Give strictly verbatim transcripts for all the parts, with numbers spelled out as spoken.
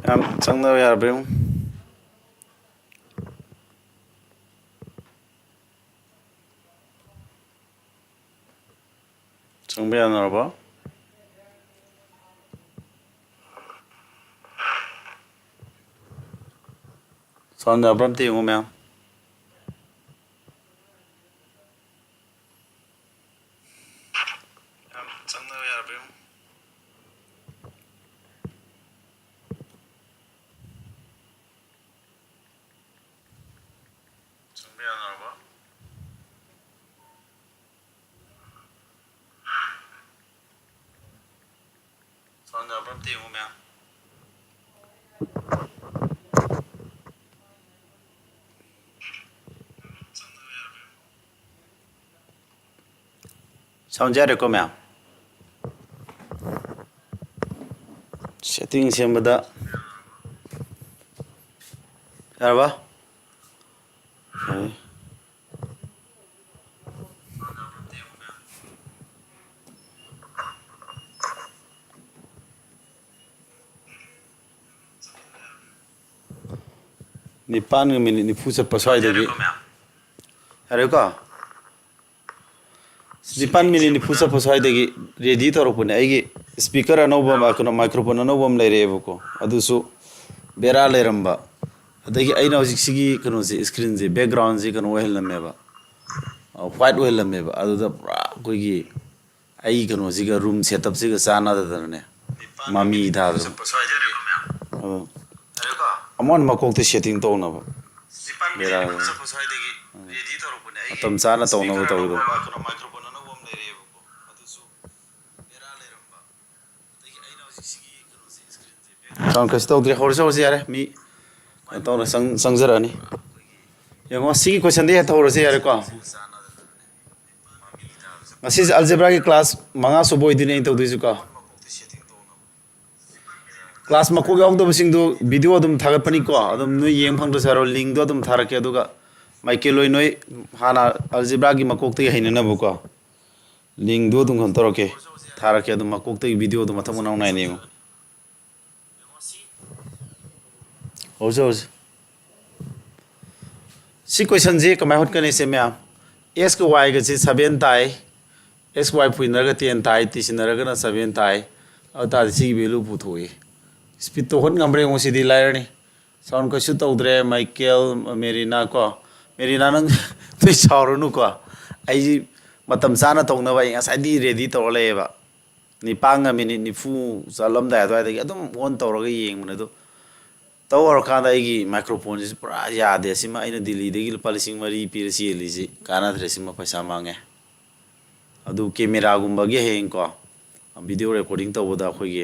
ꯌꯥꯝ ꯆꯪꯅꯕ ꯌꯥꯔꯕ ꯌꯦꯡꯉꯨ꯫ ꯆꯪꯕ ꯌꯥꯅꯔꯕꯣ? ꯁꯥꯎꯟ ꯌꯥꯕ꯭ꯔꯥ ꯑꯝꯇ ꯌꯦꯡꯉꯨ ꯃꯌꯥꯝ꯫ ꯌꯥꯝ ꯆꯪꯅꯕ ꯌꯥꯔꯕ ꯌꯦꯡꯉꯨ꯫ ꯆꯪꯕ ꯌꯥꯅꯔꯕꯣ? ꯁꯥꯎꯟ ꯌꯥꯕ꯭ꯔꯥ ꯑꯝꯇ ꯌꯦꯡꯉꯨ ꯃꯌꯥꯝ꯫ ꯁꯥꯎꯟ ꯌꯥꯔꯦꯀꯣ ꯃꯌꯥꯝ? ꯁꯦꯠꯇꯤꯡ ꯁꯦꯝꯕꯗ ꯌꯥꯔꯕ? ꯌꯥꯔꯦ꯫ ꯅꯤꯄꯥꯟꯒ ꯃꯤꯅꯤꯠ ꯅꯤꯐꯨ ꯆꯠꯄ ꯁ꯭ꯋꯥꯏꯗꯒꯤ꯫ ꯌꯥꯔꯦꯀꯣ? ꯅꯤꯄꯥꯟ ꯃꯤꯅꯤꯠ ꯅꯤꯐꯨ ꯆꯠꯄ ꯁ꯭ꯋꯥꯏꯗꯒꯤ ꯔꯦꯗꯤ ꯇꯧꯔꯛꯄꯅꯦ꯫ ꯑꯩꯒꯤ ꯁ꯭ꯄꯤꯀꯔ ꯑꯅꯧꯕ ꯑꯃ, ꯀꯩꯅꯣ, ꯃꯥꯏꯀ꯭ꯔꯣꯐꯣꯟ ꯑꯅꯧꯕ ꯑꯃ ꯂꯩꯔꯛꯑꯦꯕꯀꯣ, ꯑꯗꯨꯁꯨ ꯕꯦꯔꯥ ꯂꯩꯔꯝꯕ꯫ ꯑꯗꯒꯤ ꯑꯩꯅ ꯍꯧꯖꯤꯛ ꯁꯤꯒꯤ ꯀꯩꯅꯣꯁꯦ, ꯁ꯭ꯀ꯭ꯔꯤꯟꯁꯦ, ꯕꯦꯛꯒ꯭ꯔꯥꯎꯟꯁꯦ ꯀꯩꯅꯣ ꯑꯣꯏꯍꯜꯂꯝꯃꯦꯕ, ꯋꯥꯏꯠ ꯑꯣꯏꯍꯜꯂꯝꯃꯦꯕ꯫ ꯑꯗꯨꯗ ꯄꯨꯔꯥ ꯑꯩꯈꯣꯏꯒꯤ ꯑꯩ ꯀꯩꯅꯣꯁꯤꯒ, ꯔꯨꯝ ꯁꯦꯠ ꯑꯞꯁꯤꯒ ꯆꯥꯟꯅꯗꯗꯅꯅꯦ, ꯃꯃꯤ ꯊꯥꯗ꯭ꯔꯣ? ꯑꯗꯣ ꯑꯃꯣꯟ ꯃꯀꯣꯛꯇ ꯁꯦꯠꯇꯤꯡ ꯇꯧꯅꯕ꯫ ꯅꯤꯄꯥꯟ ꯃꯤꯅꯤꯠ ꯕꯦꯔꯥ ꯅꯤꯐꯨ ꯆꯠꯄ ꯁ꯭ꯋꯥꯏꯗꯒꯤ ꯔꯦꯗꯤ ꯇꯧꯔꯛꯄꯅꯦ꯫ ꯑꯩꯒꯤ ꯃꯇꯝ ꯆꯥꯅ ꯇꯧꯅꯕ ꯁ꯭ꯄꯤꯀꯔ ꯇꯧꯗꯣ꯫ ꯑꯅꯧꯕ, ꯃꯥꯏꯀ꯭ꯔꯣꯐꯣꯟ ꯑꯅꯧꯕ ꯑꯃ ꯂꯩꯔꯛꯑꯦꯕꯀꯣ, ꯑꯗꯨꯁꯨ ꯕꯦꯔꯥ ꯂꯩꯔꯝꯕ꯫ ꯑꯗꯒꯤ ꯑꯩꯅ ꯍꯧꯖꯤꯛ ꯁꯤꯒꯤ ꯀꯩꯅꯣꯁꯦ, ꯁ꯭ꯀ꯭ꯔꯤꯟꯁꯦ ꯀꯩꯅꯣ, ꯀꯩꯁꯨ ꯇꯧꯗ꯭ꯔꯦ, ꯍꯧꯔꯁꯦ, ꯍꯧꯔꯁꯦ, ꯌꯥꯔꯦ꯫ ꯃꯤ ꯀꯩꯅꯣ ꯇꯧꯅ ꯆꯪ-, ꯆꯪꯖꯔꯛꯑꯅꯤ꯫ ꯌꯦꯡꯉꯣ, ꯁꯤꯒꯤ ꯀꯣꯏꯁꯟꯗ ꯍꯦꯛꯇ ꯍꯧꯔꯁꯦ, ꯌꯥꯔꯦꯀꯣ? ꯉꯁꯤꯁꯦ ꯑꯜꯖꯦꯕ꯭ꯔꯥꯒꯤ ꯀ꯭ꯂꯥꯁ ꯃꯉꯥ ꯁꯨꯕ ꯑꯣꯏꯗꯣꯏꯅꯦ ꯑꯩꯅ ꯇꯧꯗꯣꯏꯁꯤꯀꯣ꯫ ꯀ꯭ꯂꯥꯁ ꯃꯀꯣꯛ ꯌꯥꯎꯗꯕꯁꯤꯡꯗꯨ ꯚꯤꯗꯤꯑꯣ ꯑꯗꯨꯝ ꯊꯥꯒꯠꯄꯅꯤꯀꯣ, ꯑꯗꯨꯝ ꯅꯣꯏ ꯌꯦꯡ ꯐꯪꯗ꯭ꯔꯁꯨ ꯍꯥꯏꯔꯣ, ꯂꯤꯡꯗꯣ ꯑꯗꯨꯝ ꯊꯥꯔꯛꯀꯦ꯫ ꯑꯗꯨꯒ ꯃꯥꯏꯀꯦꯜ ꯍꯣꯏ, ꯅꯣꯏ ꯍꯥꯟꯅ ꯑꯜꯖꯦꯕ꯭ꯔꯥꯒꯤ ꯃꯀꯣꯛꯇꯒꯤ ꯍꯩꯅꯅꯕꯀꯣ, ꯂꯤꯡꯗꯣ ꯑꯗꯨꯝ ꯀꯩꯅꯣ ꯇꯧꯔꯛꯀꯦ, ꯊꯥꯔꯛꯀꯦ꯫ ꯑꯗꯨꯝ ꯃꯀꯣꯛꯇꯒꯤ ꯚꯤꯗꯤꯑꯣꯗꯣ ꯃꯊꯪ ꯃꯅꯥꯎ ꯅꯥꯏꯅ ꯌꯦꯡꯉꯣ꯫ ꯍꯧꯔꯁꯤ, ꯍꯧꯔꯁꯤ꯫ ꯁꯤ ꯀꯣꯏꯁꯟꯁꯤ ꯀꯃꯥꯏꯅ ꯍꯣꯠꯀꯅꯤ ꯁꯦ ꯃꯌꯥꯝ? ꯑꯦꯛꯁꯀ ꯋꯥꯏꯒꯁꯤ ꯁꯕꯦꯟ ꯇꯥꯏ, ꯑꯦꯛꯁ ꯋꯥꯏ ꯄꯨꯏꯅꯔꯒ ꯇꯦꯟ ꯇꯥꯏ, ꯇꯤꯁꯤꯟꯅꯔꯒꯅ ꯁꯕꯦꯟ ꯇꯥꯏ꯫ ꯑꯗꯨ ꯇꯥꯔꯗꯤ ꯁꯤꯒꯤ ꯚꯦꯂꯨ ꯄꯨꯊꯣꯛꯏ꯫ ꯁ꯭ꯄꯤꯠꯇꯣ ꯍꯣꯠ ꯉꯝꯕ꯭ꯔꯥ ꯌꯦꯡꯉꯣ, ꯁꯤꯗꯤ ꯂꯥꯏꯔꯅꯤ꯫ ꯁꯥꯎꯟ ꯀꯩꯁꯨ ꯇꯧꯗ꯭ꯔꯦ, ꯃꯥꯏꯀꯦꯜ, ꯃꯦꯔꯤꯅꯥ ꯀꯣ꯫ ꯃꯦꯔꯤꯅꯥ, ꯅꯪ ꯅꯣꯏ ꯁꯥꯎꯔꯨꯅꯨꯀꯣ꯫ ꯑꯩꯁꯤ ꯃꯇꯝ ꯆꯥꯅ ꯇꯧꯅꯕ ꯑꯩ ꯉꯁꯥꯏꯗꯤ ꯔꯦꯗꯤ ꯇꯧꯔ ꯂꯩꯌꯦꯕ꯫ ꯅꯤꯄꯥꯟꯒ ꯃꯤꯅꯤꯠ ꯅꯤꯐꯨ ꯆꯠꯂꯝꯗꯥꯏ ꯑꯗꯨꯋꯥꯏꯗꯒꯤ ꯑꯗꯨꯝ ꯑꯣꯟ ꯇꯧꯔꯒ ꯌꯦꯡꯕꯅꯦ꯫ ꯑꯗꯣ ꯇꯧ ꯍꯧꯔꯀꯥꯟꯗ ꯑꯩꯒꯤ ꯃꯥꯏꯀ꯭ꯔꯣꯐꯣꯟꯁꯤꯁꯨ ꯄꯨꯔꯥ ꯌꯥꯗꯦ꯫ ꯁꯤꯃ ꯑꯩꯅ ꯗꯤꯜꯂꯤꯗꯒꯤ ꯂꯨꯄꯥ ꯂꯤꯁꯤꯡ ꯃꯔꯤ ꯄꯤꯔ ꯆꯦꯜꯂꯤꯁꯤ ꯀꯥꯟꯅꯗ꯭ꯔꯦ, ꯁꯤꯃ ꯄꯩꯁꯥ ꯃꯥꯡꯉꯦ꯫ ꯑꯗꯨ ꯀꯦꯃꯦꯔꯥꯒꯨꯝꯕꯒꯤ ꯍꯌꯦꯡꯀꯣ, ꯚꯤꯗꯤꯑꯣ ꯔꯦꯀꯣꯔꯗꯤꯡ ꯇꯧꯕꯗ ꯑꯩꯈꯣꯏꯒꯤ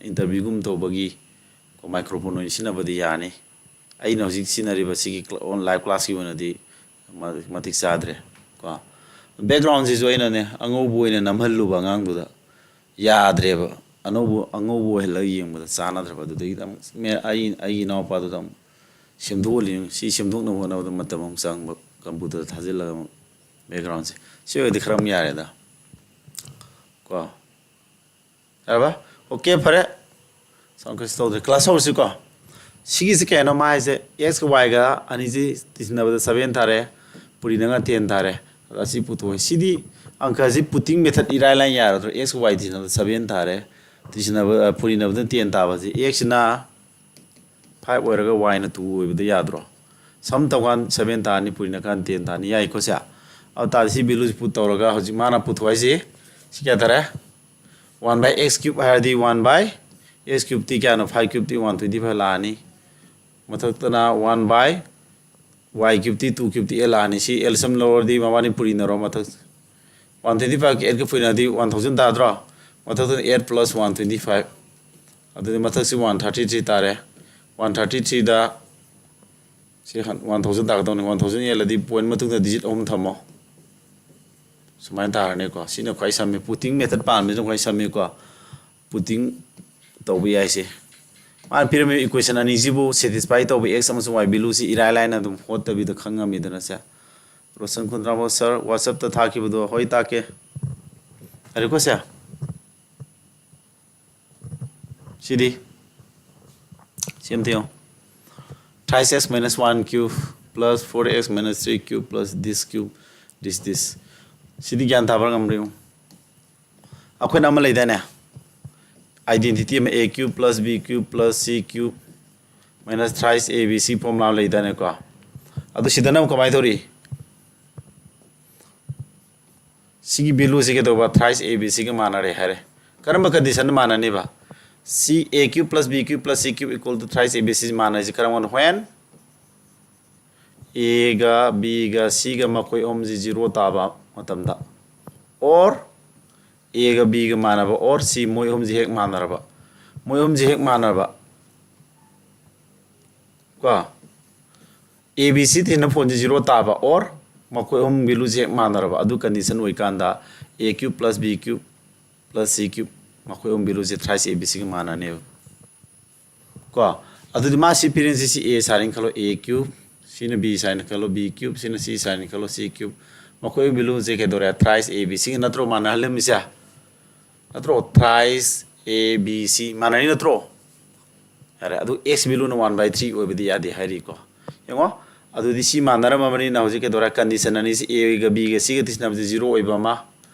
ꯏꯟꯇꯔꯚ꯭ꯌꯨꯒꯨꯝꯕ ꯇꯧꯕꯒꯤ ꯃꯥꯏꯀ꯭ꯔꯣꯐꯣꯟ ꯑꯣꯏꯅ ꯁꯤꯖꯤꯟꯅꯕꯗꯤ ꯌꯥꯅꯤ꯫ ꯑꯩꯅ ꯍꯧꯖꯤꯛ ꯁꯤꯖꯤꯟꯅꯔꯤꯕ ꯁꯤꯒꯤ ꯀ꯭ꯂ-, ꯑꯣꯟ ꯂꯥꯏꯚ ꯀ꯭ꯂꯥꯁꯀꯤ ꯑꯣꯏꯅꯗꯤ ꯃ-, ꯃꯇꯤꯛ ꯆꯥꯗ꯭ꯔꯦ ꯀꯣ꯫ ꯕꯦꯛꯒ꯭ꯔꯥꯎꯟꯁꯤꯁꯨ ꯑꯩꯅꯅꯦ, ꯑꯉꯧꯕ ꯑꯣꯏꯅ ꯅꯝꯍꯜꯂꯨꯕ ꯑꯉꯥꯡꯗꯨꯗ, ꯌꯥꯗ꯭ꯔꯦꯕ꯫ ꯑꯅꯧꯕ, ꯑꯉꯧꯕ ꯑꯣꯏꯍꯜꯂꯒ ꯌꯦꯡꯕꯗ ꯆꯥꯟꯅꯗ꯭ꯔꯕ꯫ ꯑꯗꯨꯗꯒꯤꯗꯤ ꯑꯃꯨꯛ ꯃꯦ-, ꯑꯩ, ꯑꯩꯒꯤ ꯏꯅꯥꯎꯄꯥꯗꯨꯗ ꯑꯃꯨꯛ ꯁꯦꯝꯗꯣꯛꯍꯜꯂꯤ꯫ ꯁꯤ ꯁꯦꯝꯗꯣꯛꯅꯕ ꯍꯣꯠꯅꯕꯗ ꯃꯇꯝ ꯑꯃꯨꯛ ꯆꯪꯕ, ꯀꯝꯄ꯭ꯌꯨꯇꯔꯗ ꯊꯥꯖꯤꯜꯂꯒ ꯑꯃꯨꯛ ꯕꯦꯛꯒ꯭ꯔꯥꯎꯟꯁꯦ꯫ ꯁꯤ ꯑꯣꯏꯔꯗꯤ ꯈꯔ ꯑꯃꯨꯛ ꯌꯥꯔꯦꯗ ꯀꯣ꯫ ꯌꯥꯔꯕ? ꯑꯣꯀꯦ, ꯐꯔꯦ꯫ ꯁꯥꯎꯟ ꯀꯩꯁꯨ ꯇꯧꯗ꯭ꯔꯦ꯫ ꯀ꯭ꯂꯥꯁ ꯍꯧꯔꯁꯤꯀꯣ꯫ ꯁꯤꯒꯤꯁꯤ ꯀꯩꯅꯣ ꯃꯥ ꯍꯥꯏꯁꯦ? ꯑꯦꯛꯁꯀ ꯋꯥꯏꯒ ꯑꯅꯤꯁꯤ ꯇꯤꯁꯤꯟꯅꯕꯗ ꯁꯕꯦꯟ ꯇꯥꯔꯦ, ꯄꯨꯔꯤꯅꯒ ꯇꯦꯟ ꯇꯥꯔꯦ꯫ ꯑꯗ ꯑꯁꯤ ꯄꯨꯊꯣꯛꯑꯦ꯫ ꯁꯤꯗꯤ ꯑꯪꯀꯁꯤ ꯄꯨꯇꯤꯡ ꯃꯦꯊꯠ ꯏꯔꯥꯏ ꯂꯥꯏꯅ ꯌꯥꯔꯗ꯭ꯔꯣ? ꯑꯦꯛꯁ ꯋꯥꯏ ꯇꯤꯁꯤꯟꯅꯕꯗ ꯁꯕꯦꯟ ꯇꯥꯔꯦ, ꯇꯤꯁꯤꯟꯅꯕ, ꯑ, ꯄꯨꯔꯤꯅꯕꯗ ꯇꯦꯟ ꯇꯥꯕꯁꯤ꯫ ꯑꯦꯛꯁꯁꯤꯅ ꯐꯥꯏꯚ ꯑꯣꯏꯔꯒ ꯋꯥꯏꯅ ꯇꯨ ꯑꯣꯏꯕꯗ ꯌꯥꯗ꯭ꯔꯣ? ꯁꯝ ꯇꯧꯀꯥꯟ ꯁꯕꯦꯟ ꯇꯥꯔꯅꯤ, ꯄꯨꯔꯤꯅꯀꯥꯟ ꯇꯦꯟ ꯇꯥꯔꯅꯤ, ꯌꯥꯏꯀꯣ ꯁꯦ? ꯑꯗꯨ ꯇꯥꯔꯗꯤ ꯁꯤ ꯚꯦꯂꯨꯁꯤ ꯄꯨꯠ ꯇꯧꯔꯒ ꯍꯧꯖꯤꯛ ꯃꯥꯅ ꯄꯨꯊꯣꯛ ꯍꯥꯏꯁꯤ ꯁꯤ ꯀꯌꯥ ꯇꯥꯔꯦ? One by x cube ꯍꯥꯏꯔꯗꯤ one by x cube T ꯀꯌꯥꯅꯣ? Five cube T one twenty five ꯂꯥꯛꯑꯅꯤ꯫ ꯃꯊꯛꯇꯅ one by y cube T two cube T eight ꯂꯥꯛꯑꯅꯤ꯫ ꯁꯤ L C M ꯂꯧꯔꯗꯤ ꯃꯕꯥꯅꯤ ꯄꯨꯔꯤꯅꯔꯣ꯫ ꯃꯊꯛ one twenty five ꯒ eight ꯀ ꯄꯨꯔꯤꯅꯔꯗꯤ one thousand ꯇꯥꯗ꯭ꯔꯣ? ꯃꯊꯛꯇꯅ eight plus one twenty five꯫ ꯑꯗꯨꯗꯤ ꯃꯊꯛꯁꯤ one thirty three ꯇꯥꯔꯦ꯫ One thirty three ꯗ ꯁꯤ one thousand ꯇꯥꯒꯗꯧꯅꯤ꯫ One thousand ꯌꯦꯜꯂꯗꯤ point ꯃꯇꯨꯡꯗ digit ꯑꯍꯨꯝ ꯊꯝꯃꯣ꯫ ꯁꯨꯃꯥꯏꯅ ꯇꯥꯔꯅꯤꯀꯣ꯫ ꯁꯤꯅ ꯈ꯭ꯋꯥꯏ ꯁꯝꯃꯤ꯫ Putting method ꯄꯥꯝꯃꯤꯁꯤꯅ ꯈ꯭ꯋꯥꯏ ꯁꯝꯃꯤꯀꯣ꯫ Putting ꯇꯧꯕ ꯌꯥꯏꯁꯦ꯫ ꯃꯥꯅ ꯄꯤꯔꯝꯃꯤꯕ equation ꯑꯅꯤꯁꯤꯕꯨ satisfy ꯇꯧꯕ x ꯑꯃꯁꯨꯡ y value ꯁꯤ ꯏꯔꯥꯏ ꯂꯥꯏꯅ ꯑꯗꯨꯝ ꯍꯣꯠꯇꯕꯤꯗ ꯈꯪ ꯉꯝꯃꯤꯗꯅ ꯁꯦ꯫ ꯔꯣꯁꯟ ꯈꯨꯟꯗ꯭ꯔꯥꯝꯕꯝ sir, WhatsApp ꯇ ꯊꯥꯈꯤꯕꯗꯣ ꯍꯣꯏ ꯇꯥꯛꯀꯦ꯫ ꯌꯥꯔꯦꯀꯣ ꯁꯦ? ꯁꯤꯗꯤ ꯁꯤ ꯑꯝꯇ ꯌꯦꯡꯉꯣ꯫ Thrice x minus one cube plus four x minus three cube plus this cube, this, this꯫ ꯁꯤꯗꯤ ꯒ꯭ꯌꯥꯟ ꯇꯥꯕ꯭ꯔꯥ ꯉꯝꯕ꯭ꯔꯥ ꯌꯦꯡꯉꯨ꯫ ꯑꯩꯈꯣꯏꯅ ꯑꯃ ꯂꯩꯗꯥꯏꯅꯦ, identity ꯑꯃ, a cube plus b cube plus c cube minus thrice a b c formula ꯑꯃ ꯂꯩꯗꯥꯏꯅꯦꯀꯣ꯫ ꯑꯗꯨ ꯁꯤꯗꯅ ꯑꯃꯨꯛ ꯀꯃꯥꯏꯅ ꯇꯧꯔꯤ? ꯁꯤꯒꯤ value ꯁꯤ ꯀꯩꯗꯧꯕ? Thrice a b c ꯒ ꯃꯥꯟꯅꯔꯦ ꯍꯥꯏꯔꯦ꯫ ꯀꯔꯝꯕ condition the ꯃꯥꯟꯅꯅꯤꯕ? C, a cube plus b cube plus c cube equal to thrice a b c ꯁꯤ ꯃꯥꯟꯅꯔꯤꯁꯤ ꯀꯔꯝꯕꯅꯣ? When a ꯒ b ꯒ c ꯒ ꯃꯈꯣꯏ ꯑꯍꯨꯝꯁꯤ zero ꯇꯥꯕ ꯃꯇꯝꯗ, or a ꯒ b ꯒ ꯃꯥꯟꯅꯕ, or c, ꯃꯣꯏ ꯑꯍꯨꯝꯁꯤ ꯍꯦꯛ ꯃꯥꯟꯅꯔꯕ, ꯃꯣꯏ ꯑꯍꯨꯝꯁꯤ ꯍꯦꯛ ꯃꯥꯟꯅꯔꯕ ꯀꯣ, a b c ꯊꯤꯅ ꯐꯣꯟꯁꯤ zero ꯇꯥꯕ, or ꯃꯈꯣꯏ ꯑꯍꯨꯝ value ꯁꯤ ꯍꯦꯛ ꯃꯥꯟꯅꯔꯕ, ꯑꯗꯨ condition ꯑꯣꯏꯀꯥꯟꯗ a cube plus b cube plus c cube ꯃꯈꯣꯏ ꯑꯍꯨꯝ value ꯁꯤ thrice a b c ꯒ ꯃꯥꯟꯅꯅꯦꯕ ꯀꯣ꯫ ꯑꯗꯨꯗꯤ ꯃꯥ ꯁꯤ ꯄꯤꯔꯤꯁꯤ, ꯁꯤ a ꯁꯥꯔꯦꯅ ꯈꯜꯂꯣ, a cube, ꯁꯤꯅ b ꯁꯥꯔꯦꯅ ꯈꯜꯂꯣ, b cube, ꯁꯤꯅ c ꯁꯥꯔꯦꯅ ꯈꯜꯂꯣ, c cube꯫ ꯃꯈꯣꯏ ꯑꯍꯨꯝ value ꯁꯦ ꯀꯩꯗꯧꯔꯦ? Thrice a b c ꯒ ꯅꯠꯇ꯭ꯔꯣ ꯃꯥꯟꯅꯍꯜꯂꯝꯃꯤꯁꯦ? ꯅꯠꯇ꯭ꯔꯣ? Thrice a b c ꯃꯥꯟꯅꯔꯤ ꯅꯠꯇ꯭ꯔꯣ? ꯌꯥꯔꯦ꯫ ꯑꯗꯨ x value ꯅ one by three ꯑꯣꯏꯕꯗꯤ ꯌꯥꯗꯦ ꯍꯥꯏꯔꯤꯀꯣ꯫ ꯌꯦꯡꯉꯣ, ꯑꯗꯨꯗꯤ ꯁꯤ ꯃꯥꯟꯅꯔꯝꯃꯕꯅꯤꯅ ꯍꯧꯖꯤꯛ ꯀꯩꯗꯧꯔꯦ? Condition ꯑꯅꯤꯁꯤ, a ꯒ b ꯒ c ꯒ ꯇꯤꯁꯤꯟꯅꯕꯁꯦ zero ꯑꯣꯏꯕ ꯑꯃ꯫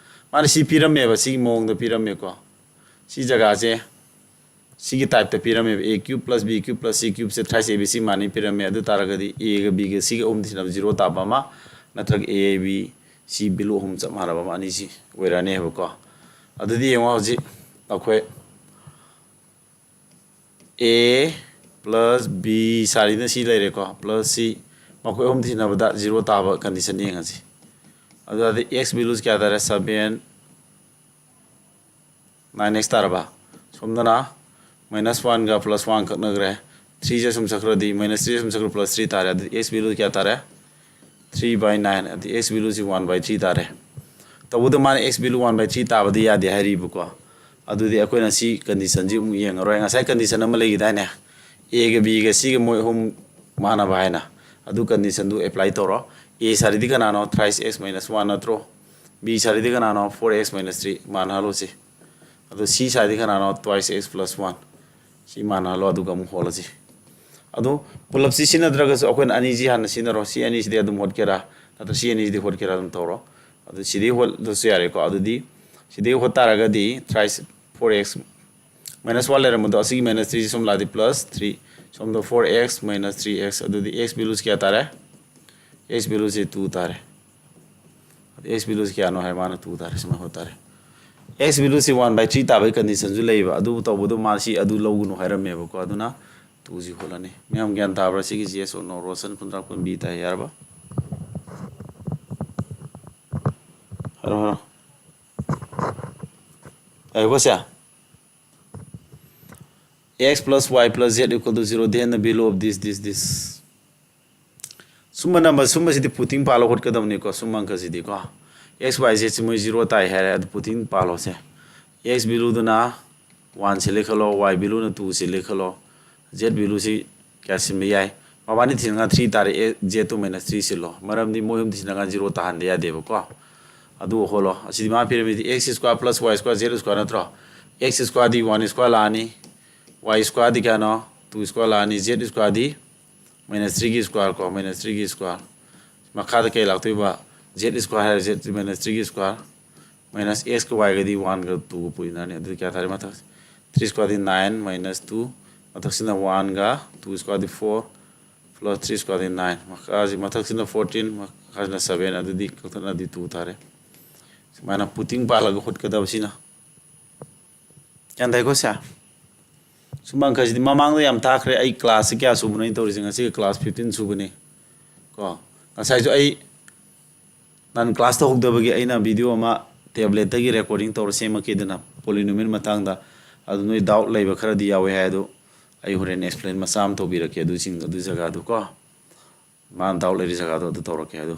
ꯃꯥꯅ ꯁꯤ ꯄꯤꯔꯝꯃꯦꯕ, ꯁꯤꯒꯤ ꯃꯑꯣꯡꯗ ꯄꯤꯔꯝꯃꯦꯀꯣ꯫ ꯁꯤ ꯖꯒꯥꯁꯦ ꯁꯤꯒꯤ type ꯇ ꯄꯤꯔꯝꯃꯦꯕ, a cube plus b cube plus c cube say thrice a b c ꯃꯥꯟꯅꯩ ꯄꯤꯔꯝꯃꯦ꯫ ꯑꯗꯨ ꯇꯥꯔꯒꯗꯤ a ꯒ b ꯒ c ꯒ ꯑꯍꯨꯝ ꯇꯤꯁꯤꯟꯅꯕ zero ꯇꯥꯕ ꯑꯃ, ꯅꯠꯇ꯭ꯔꯒ a b c value ꯑꯍꯨꯝ ꯆꯞ ꯃꯥꯟꯅꯕ ꯑꯃ, ꯑꯅꯤꯁꯤ ꯑꯣꯏꯔꯅꯦꯕꯀꯣ꯫ ꯑꯗꯨꯗꯤ ꯌꯦꯡꯉꯣ, ꯍꯧꯖꯤꯛ ꯑꯩꯈꯣꯏ A plus B ꯁꯥꯔꯤꯅ ꯁꯤ ꯂꯩꯔꯦꯀꯣ, plus C, ꯃꯈꯣꯏ ꯑꯍꯨꯝ ꯊꯤꯅꯕꯗ zero ꯇꯥꯕ condition ꯌꯦꯡꯉꯁꯤ꯫ ꯑꯗꯨꯗꯤ x value ꯁꯤ ꯀꯌꯥ ꯇꯥꯔꯦ? Seven, nine x ꯇꯥꯔꯕ? ꯁꯣꯝꯗꯅ minus one ꯒ plus one ꯀꯛꯅꯈ꯭ꯔꯦ꯫ Three ꯁꯦ ꯁꯨꯝ ꯆꯠꯈ꯭ꯔꯗꯤ minus three ꯁꯨꯝ ꯆꯠꯈ꯭ꯔ plus three ꯇꯥꯔꯦ꯫ ꯑꯗꯨꯗꯤ x value ꯀꯌꯥ ꯇꯥꯔꯦ? Three by nine꯫ ꯑꯗꯨꯗꯤ x value ꯁꯤ one by three ꯇꯥꯔꯦ꯫ ꯇꯧꯕꯗ ꯃꯥꯅ x value one by three ꯇꯥꯕꯗꯤ ꯌꯥꯗꯦ ꯍꯥꯏꯔꯤꯕꯀꯣ꯫ ꯑꯗꯨꯗꯤ ꯑꯩꯈꯣꯏꯅ ꯁꯤ condition ꯁꯤ ꯑꯃꯨꯛ ꯌꯦꯡꯉꯔꯣꯏ꯫ ꯉꯁꯥꯏ condition ꯑꯃ ꯂꯩꯈꯤꯗꯥꯏꯅꯦ? A ꯒ B ꯒ C ꯒ ꯃꯣꯏ ꯑꯍꯨꯝ ꯃꯥꯟꯅꯕ ꯍꯥꯏꯅ꯫ ꯑꯗꯨ condition ꯗꯨ apply ꯇꯧꯔꯣ꯫ A ꯁꯥꯔꯤꯗꯤ ꯀꯅꯥꯅꯣ? Thrice x minus one ꯅꯠꯇ꯭ꯔꯣ? B ꯁꯥꯔꯤꯗꯤ ꯀꯅꯥꯅꯣ? Four x minus three꯫ ꯃꯥꯟꯅꯍꯜꯂꯣ ꯁꯤ꯫ ꯑꯗꯣ C ꯁꯥꯔꯤꯗꯤ ꯀꯅꯥꯅꯣ? Twice x plus one꯫ ꯁꯤ ꯃꯥꯟꯅꯍꯜꯂꯣ, ꯑꯗꯨꯒ ꯑꯃꯨꯛ ꯍꯣꯜꯂꯁꯤ꯫ ꯑꯗꯣ ꯄꯨꯂꯞꯁꯤ ꯁꯤꯖꯤꯟꯅꯗ꯭ꯔꯒꯁꯨ ꯑꯩꯈꯣꯏꯅ ꯑꯅꯤꯁꯤ ꯍꯥꯟꯅ ꯁꯤꯖꯤꯟꯅꯔꯣ꯫ ꯁꯤ ꯑꯅꯤꯁꯤꯗꯤ ꯑꯗꯨꯝ ꯍꯣꯠꯀꯦꯔꯥ, ꯅꯠꯇ꯭ꯔ ꯁꯤ ꯑꯅꯤꯁꯤꯗꯤ ꯍꯣꯠꯀꯦꯔꯥ ꯑꯗꯨꯝ ꯇꯧꯔꯣ꯫ ꯑꯗꯨ ꯁꯤꯗꯩ ꯍꯣꯠꯂꯁꯨ ꯌꯥꯔꯦꯀꯣ꯫ ꯑꯗꯨꯗꯤ ꯁꯤꯗꯩ ꯍꯣꯠ ꯇꯥꯔꯒꯗꯤ thrice four x minus one ꯂꯩꯔꯝꯕꯗꯣ, ꯑꯁꯤꯒꯤ minus three ꯁꯤ ꯁꯣꯝ ꯂꯥꯛꯑꯗꯤ plus three, ꯁꯣꯝꯗ four x minus three x꯫ ꯑꯗꯨꯗꯤ x value ꯁꯤ ꯀꯌꯥ ꯇꯥꯔꯦ? X value ꯁꯤ two ꯇꯥꯔꯦ꯫ ꯑꯗꯨ x value ꯁꯤ ꯀꯌꯥꯅꯣ ꯍꯥꯏ, ꯃꯥꯅ two ꯇꯥꯔꯦ꯫ ꯁꯨꯃꯥꯏꯅ ꯍꯣꯠ ꯇꯥꯔꯦ꯫ X value ꯁꯤ one by three ꯇꯥꯕꯒꯤ condition ꯁꯨ ꯂꯩꯌꯦꯕ꯫ ꯑꯗꯨꯕꯨ ꯇꯧꯕꯗꯣ ꯃꯥ ꯁꯤ ꯑꯗꯨ ꯂꯧꯒꯅꯨ ꯍꯥꯏꯔꯝꯃꯦꯕꯀꯣ꯫ ꯑꯗꯨꯅ two ꯁꯤ ꯍꯣꯠꯂꯅꯤ꯫ ꯃꯌꯥꯝ ꯒ꯭ꯌꯥꯟ ꯇꯥꯕ꯭ꯔꯥ ꯁꯤꯒꯤ yes or no? Roshan Khundrakpam B ꯇꯥꯏ, ꯌꯥꯔꯕ? ꯍꯥꯏꯔꯣ, ꯍꯥꯏꯔꯣ꯫ ꯍꯥꯏꯌꯨꯀꯣ ꯁꯦ꯫ X plus y plus z equal to zero, then the value of this, this, this꯫ ꯁꯨꯝꯕ number, ꯁꯨꯝꯕꯁꯤꯗꯤ putting ꯄꯥꯜꯂ ꯍꯣꯠꯀꯗꯕꯅꯤꯀꯣ, ꯁꯨꯝꯕ ꯑꯪꯀꯁꯤꯗꯤꯀꯣ꯫ X, y, z ꯁꯤ ꯃꯣꯏ zero ꯇꯥꯏ ꯍꯥꯏꯔꯦ, ꯑꯗꯨ putting ꯄꯥꯜꯂꯣꯁꯦ꯫ X value ꯗꯨꯅ one ꯁꯤꯜꯂꯦ ꯈꯜꯂꯣ, y value ꯅ two ꯁꯤꯜꯂꯦ ꯈꯜꯂꯣ, z value ꯁꯤ ꯀꯌꯥ ꯁꯤꯟꯕ ꯌꯥꯏ? ꯃꯕꯥꯅꯤ ꯊꯤꯅꯉꯥꯏ three ꯇꯥꯔꯦ, A, z two minus three ꯁꯤꯜꯂꯣ, ꯃꯔꯝꯗꯤ ꯃꯣꯏ ꯑꯍꯨꯝ ꯊꯤꯅꯉꯥꯏ zero ꯇꯥꯍꯟꯗ ꯌꯥꯗꯦꯕꯀꯣ꯫ ꯑꯗꯨ ꯍꯣꯠꯂꯣ꯫ ꯑꯁꯤꯗꯤ ꯃꯥ ꯄꯤꯔꯝꯃꯤꯗꯤ x square plus y square z square ꯅꯠꯇ꯭ꯔꯣ? X square ꯗꯤ one square ꯂꯥꯛꯑꯅꯤ, y square ꯗꯤ ꯀꯌꯥꯅꯣ? Two square ꯂꯥꯛꯑꯅꯤ, z square ꯗꯤ minus three ꯒꯤ square ꯀꯣ, minus three ꯒꯤ square꯫ ꯃꯈꯥꯗ ꯀꯩ ꯂꯥꯛꯇꯣꯏꯕ? Z square ꯍꯥꯏꯔꯦ, z minus three ꯒꯤ square minus x ꯀ y ꯒꯗꯤ one ꯒ two ꯒ ꯄꯨꯏꯅꯅꯤ꯫ ꯑꯗꯨꯗꯤ ꯀꯌꯥ ꯇꯥꯔꯦ? ꯃꯊꯛ three square ꯗꯤ nine minus two, ꯃꯊꯛꯁꯤꯅ one ꯒ, two square ꯗꯤ four, plus three square ꯗꯤ nine, ꯃꯈꯥꯁꯤ, ꯃꯊꯛꯁꯤꯅ fourteen, ꯃꯈꯥꯁꯤꯅ seven, ꯑꯗꯨꯗꯤ ꯀꯛꯊꯠꯅꯗꯤ two ꯇꯥꯔꯦ꯫ ꯁꯨꯃꯥꯏꯅ putting ꯄꯥꯜꯂꯒ ꯍꯣꯠꯀꯗꯕꯁꯤꯅ꯫ ꯒ꯭ꯌꯥꯟ ꯇꯥꯏꯀꯣ ꯁꯦ? ꯁꯨꯝꯕ ꯑꯪꯀꯁꯤꯗꯤ ꯃꯃꯥꯡꯗ ꯌꯥꯝ ꯇꯥꯈ꯭ꯔꯦ꯫ ꯑꯩ ꯀ꯭ꯂꯥꯁꯁꯤ ꯀꯌꯥ ꯁꯨꯕꯅꯣ ꯑꯩꯅ ꯇꯧꯔꯤꯁꯦ? ꯉꯁꯤꯒ ꯀ꯭ꯂꯥꯁ ꯐꯤꯐꯇꯤꯟ ꯁꯨꯕꯅꯤ ꯀꯣ꯫ ꯉꯁꯥꯏꯁꯨ ꯑꯩ ꯅꯍꯥꯟ ꯀ꯭ꯂꯥꯁ ꯇꯧꯍꯧꯗꯕꯒꯤ ꯑꯩꯅ ꯚꯤꯗꯤꯑꯣ ꯑꯃ ꯇꯦꯕ꯭ꯂꯦꯠꯇꯒꯤ ꯔꯦꯀꯣꯔꯗꯤꯡ ꯇꯧꯔ ꯁꯦꯝꯃꯛꯀꯦꯗꯅ, ꯄꯣꯂꯤꯅꯣꯃꯤꯌꯦꯜ ꯃꯇꯥꯡꯗ꯫ ꯑꯗꯨ ꯅꯣꯏ ꯗꯥꯎꯠ ꯂꯩꯕ ꯈꯔꯗꯤ ꯌꯥꯎꯋꯦ ꯍꯥꯏ, ꯑꯗꯨ ꯑꯩ ꯍꯣꯔꯦꯟ ꯑꯦꯛꯁꯄ꯭ꯂꯦꯟ ꯃꯆꯥ ꯑꯃ ꯇꯧꯕꯤꯔꯛꯀꯦ ꯑꯗꯨꯁꯤꯡ, ꯑꯗꯨ ꯖꯒꯥꯗꯨ ꯀꯣ꯫ ꯃꯥꯅ ꯗꯥꯎꯠ ꯂꯩꯔꯤ ꯖꯒꯥꯗꯣ ꯑꯗꯨ ꯇꯧꯔꯛꯀꯦ꯫ ꯑꯗꯨ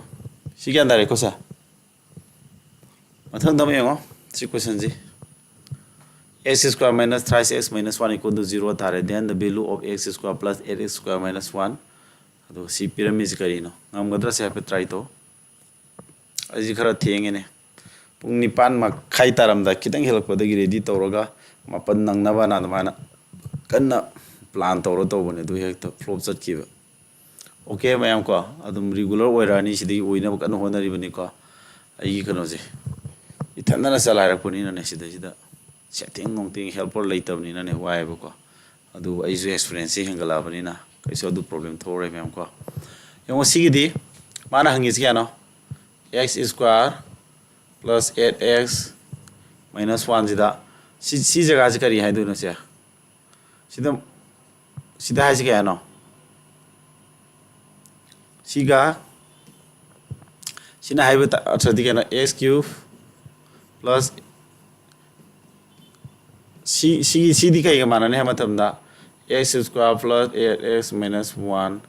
ꯁꯤ ꯒ꯭ꯌꯥꯟ ꯇꯥꯔꯦꯀꯣ ꯁꯦ? ꯃꯊꯪꯗ ꯑꯃ ꯌꯦꯡꯉꯣ, ꯁꯤ ꯀꯣꯏꯁꯟꯁꯤ꯫ X square minus thrice x minus one equal to zero ꯇꯥꯔꯦ꯫ Then the value of x square plus eight x square minus one. ꯑꯗꯨꯒ ꯁꯤ ꯄꯤꯔꯝꯃꯤꯁꯤ ꯀꯔꯤꯅꯣ? ꯉꯝꯒꯗ꯭ꯔꯥ ꯁꯦ? ꯍꯥꯏꯐꯦꯠ ꯇ꯭ꯔꯥꯏ ꯇꯧ꯫ ꯑꯩꯁꯤ ꯈꯔ ꯊꯦꯡꯉꯦꯅꯦ꯫ ꯄꯨꯡ ꯅꯤꯄꯥꯟ ꯃꯈꯥꯏ ꯇꯥꯔꯝꯗꯥꯏ ꯈꯤꯇꯪ ꯍꯦꯜꯂꯛꯄꯗꯒꯤ ꯔꯦꯗꯤ ꯇꯧꯔꯒ ꯃꯥꯄꯟ ꯅꯪꯅꯕꯅ ꯑꯗꯨꯃꯥꯏꯅ ꯀꯟꯅ ꯄ꯭ꯂꯥꯟ ꯇꯧꯔ ꯇꯧꯕꯅꯦ, ꯑꯗꯨ ꯍꯦꯛꯇ ꯐ꯭ꯂꯣꯞ ꯆꯠꯈꯤꯕ꯫ ꯑꯣꯀꯦ ꯃꯌꯥꯝ ꯀꯣ, ꯑꯗꯨꯝ ꯔꯤꯒꯨꯂꯔ ꯑꯣꯏꯔꯛꯑꯅꯤ, ꯁꯤꯗꯒꯤ ꯑꯣꯏꯅꯕ ꯀꯟꯅ ꯍꯣꯠꯅꯔꯤꯕꯅꯤꯀꯣ꯫ ꯑꯩꯒꯤ ꯀꯩꯅꯣꯁꯦ ꯏꯊꯟꯗꯅ ꯆꯂꯥꯏꯔꯛꯄꯅꯤꯅꯅꯦ, ꯁꯤꯗꯩꯁꯤꯗ ꯁꯦꯠꯇꯤꯡ ꯅꯨꯡꯇꯤꯡ ꯍꯦꯜꯄꯔ ꯂꯩꯇꯕꯅꯤꯅꯅꯦ ꯋꯥꯏꯑꯦꯕꯀꯣ꯫ ꯑꯗꯨꯕꯨ ꯑꯩꯁꯨ ꯑꯦꯛꯁꯄꯤꯔꯤꯌꯦꯟꯁꯁꯦ ꯍꯦꯟꯒꯠꯂꯛꯑꯕꯅꯤꯅ ꯀꯩꯁꯨ ꯑꯗꯨ ꯄ꯭ꯔꯣꯕ꯭ꯂꯦꯝ ꯊꯣꯛꯑꯔꯣꯏ ꯃꯌꯥꯝ ꯀꯣ꯫ ꯌꯦꯡꯉꯣ ꯁꯤꯒꯤꯗꯤ ꯃꯥꯅ ꯍꯪꯉꯤꯁꯤ ꯀꯌꯥꯅꯣ? X square plus eight x minus one ꯁꯤꯗ ꯁꯤ, ꯁꯤ ꯖꯒꯥꯁꯤ ꯀꯔꯤ ꯍꯥꯏꯗꯣꯏꯅꯣ ꯁꯦ? ꯁꯤꯗ, ꯁꯤꯗ ꯍꯥꯏꯁꯤ ꯀꯌꯥꯅꯣ? ꯁꯤꯒ ꯁꯤꯅ ꯍꯥꯏꯕ ꯇ-, ꯑꯔꯊꯗꯤ ꯀꯩꯅꯣ? X cube plus ꯁꯤ, ꯁꯤ, ꯁꯤꯗꯤ ꯀꯩꯒ ꯃꯥꯟꯅꯅꯤ ꯍꯥꯏꯕ ꯃꯇꯝꯗ x square plus eight x minus one,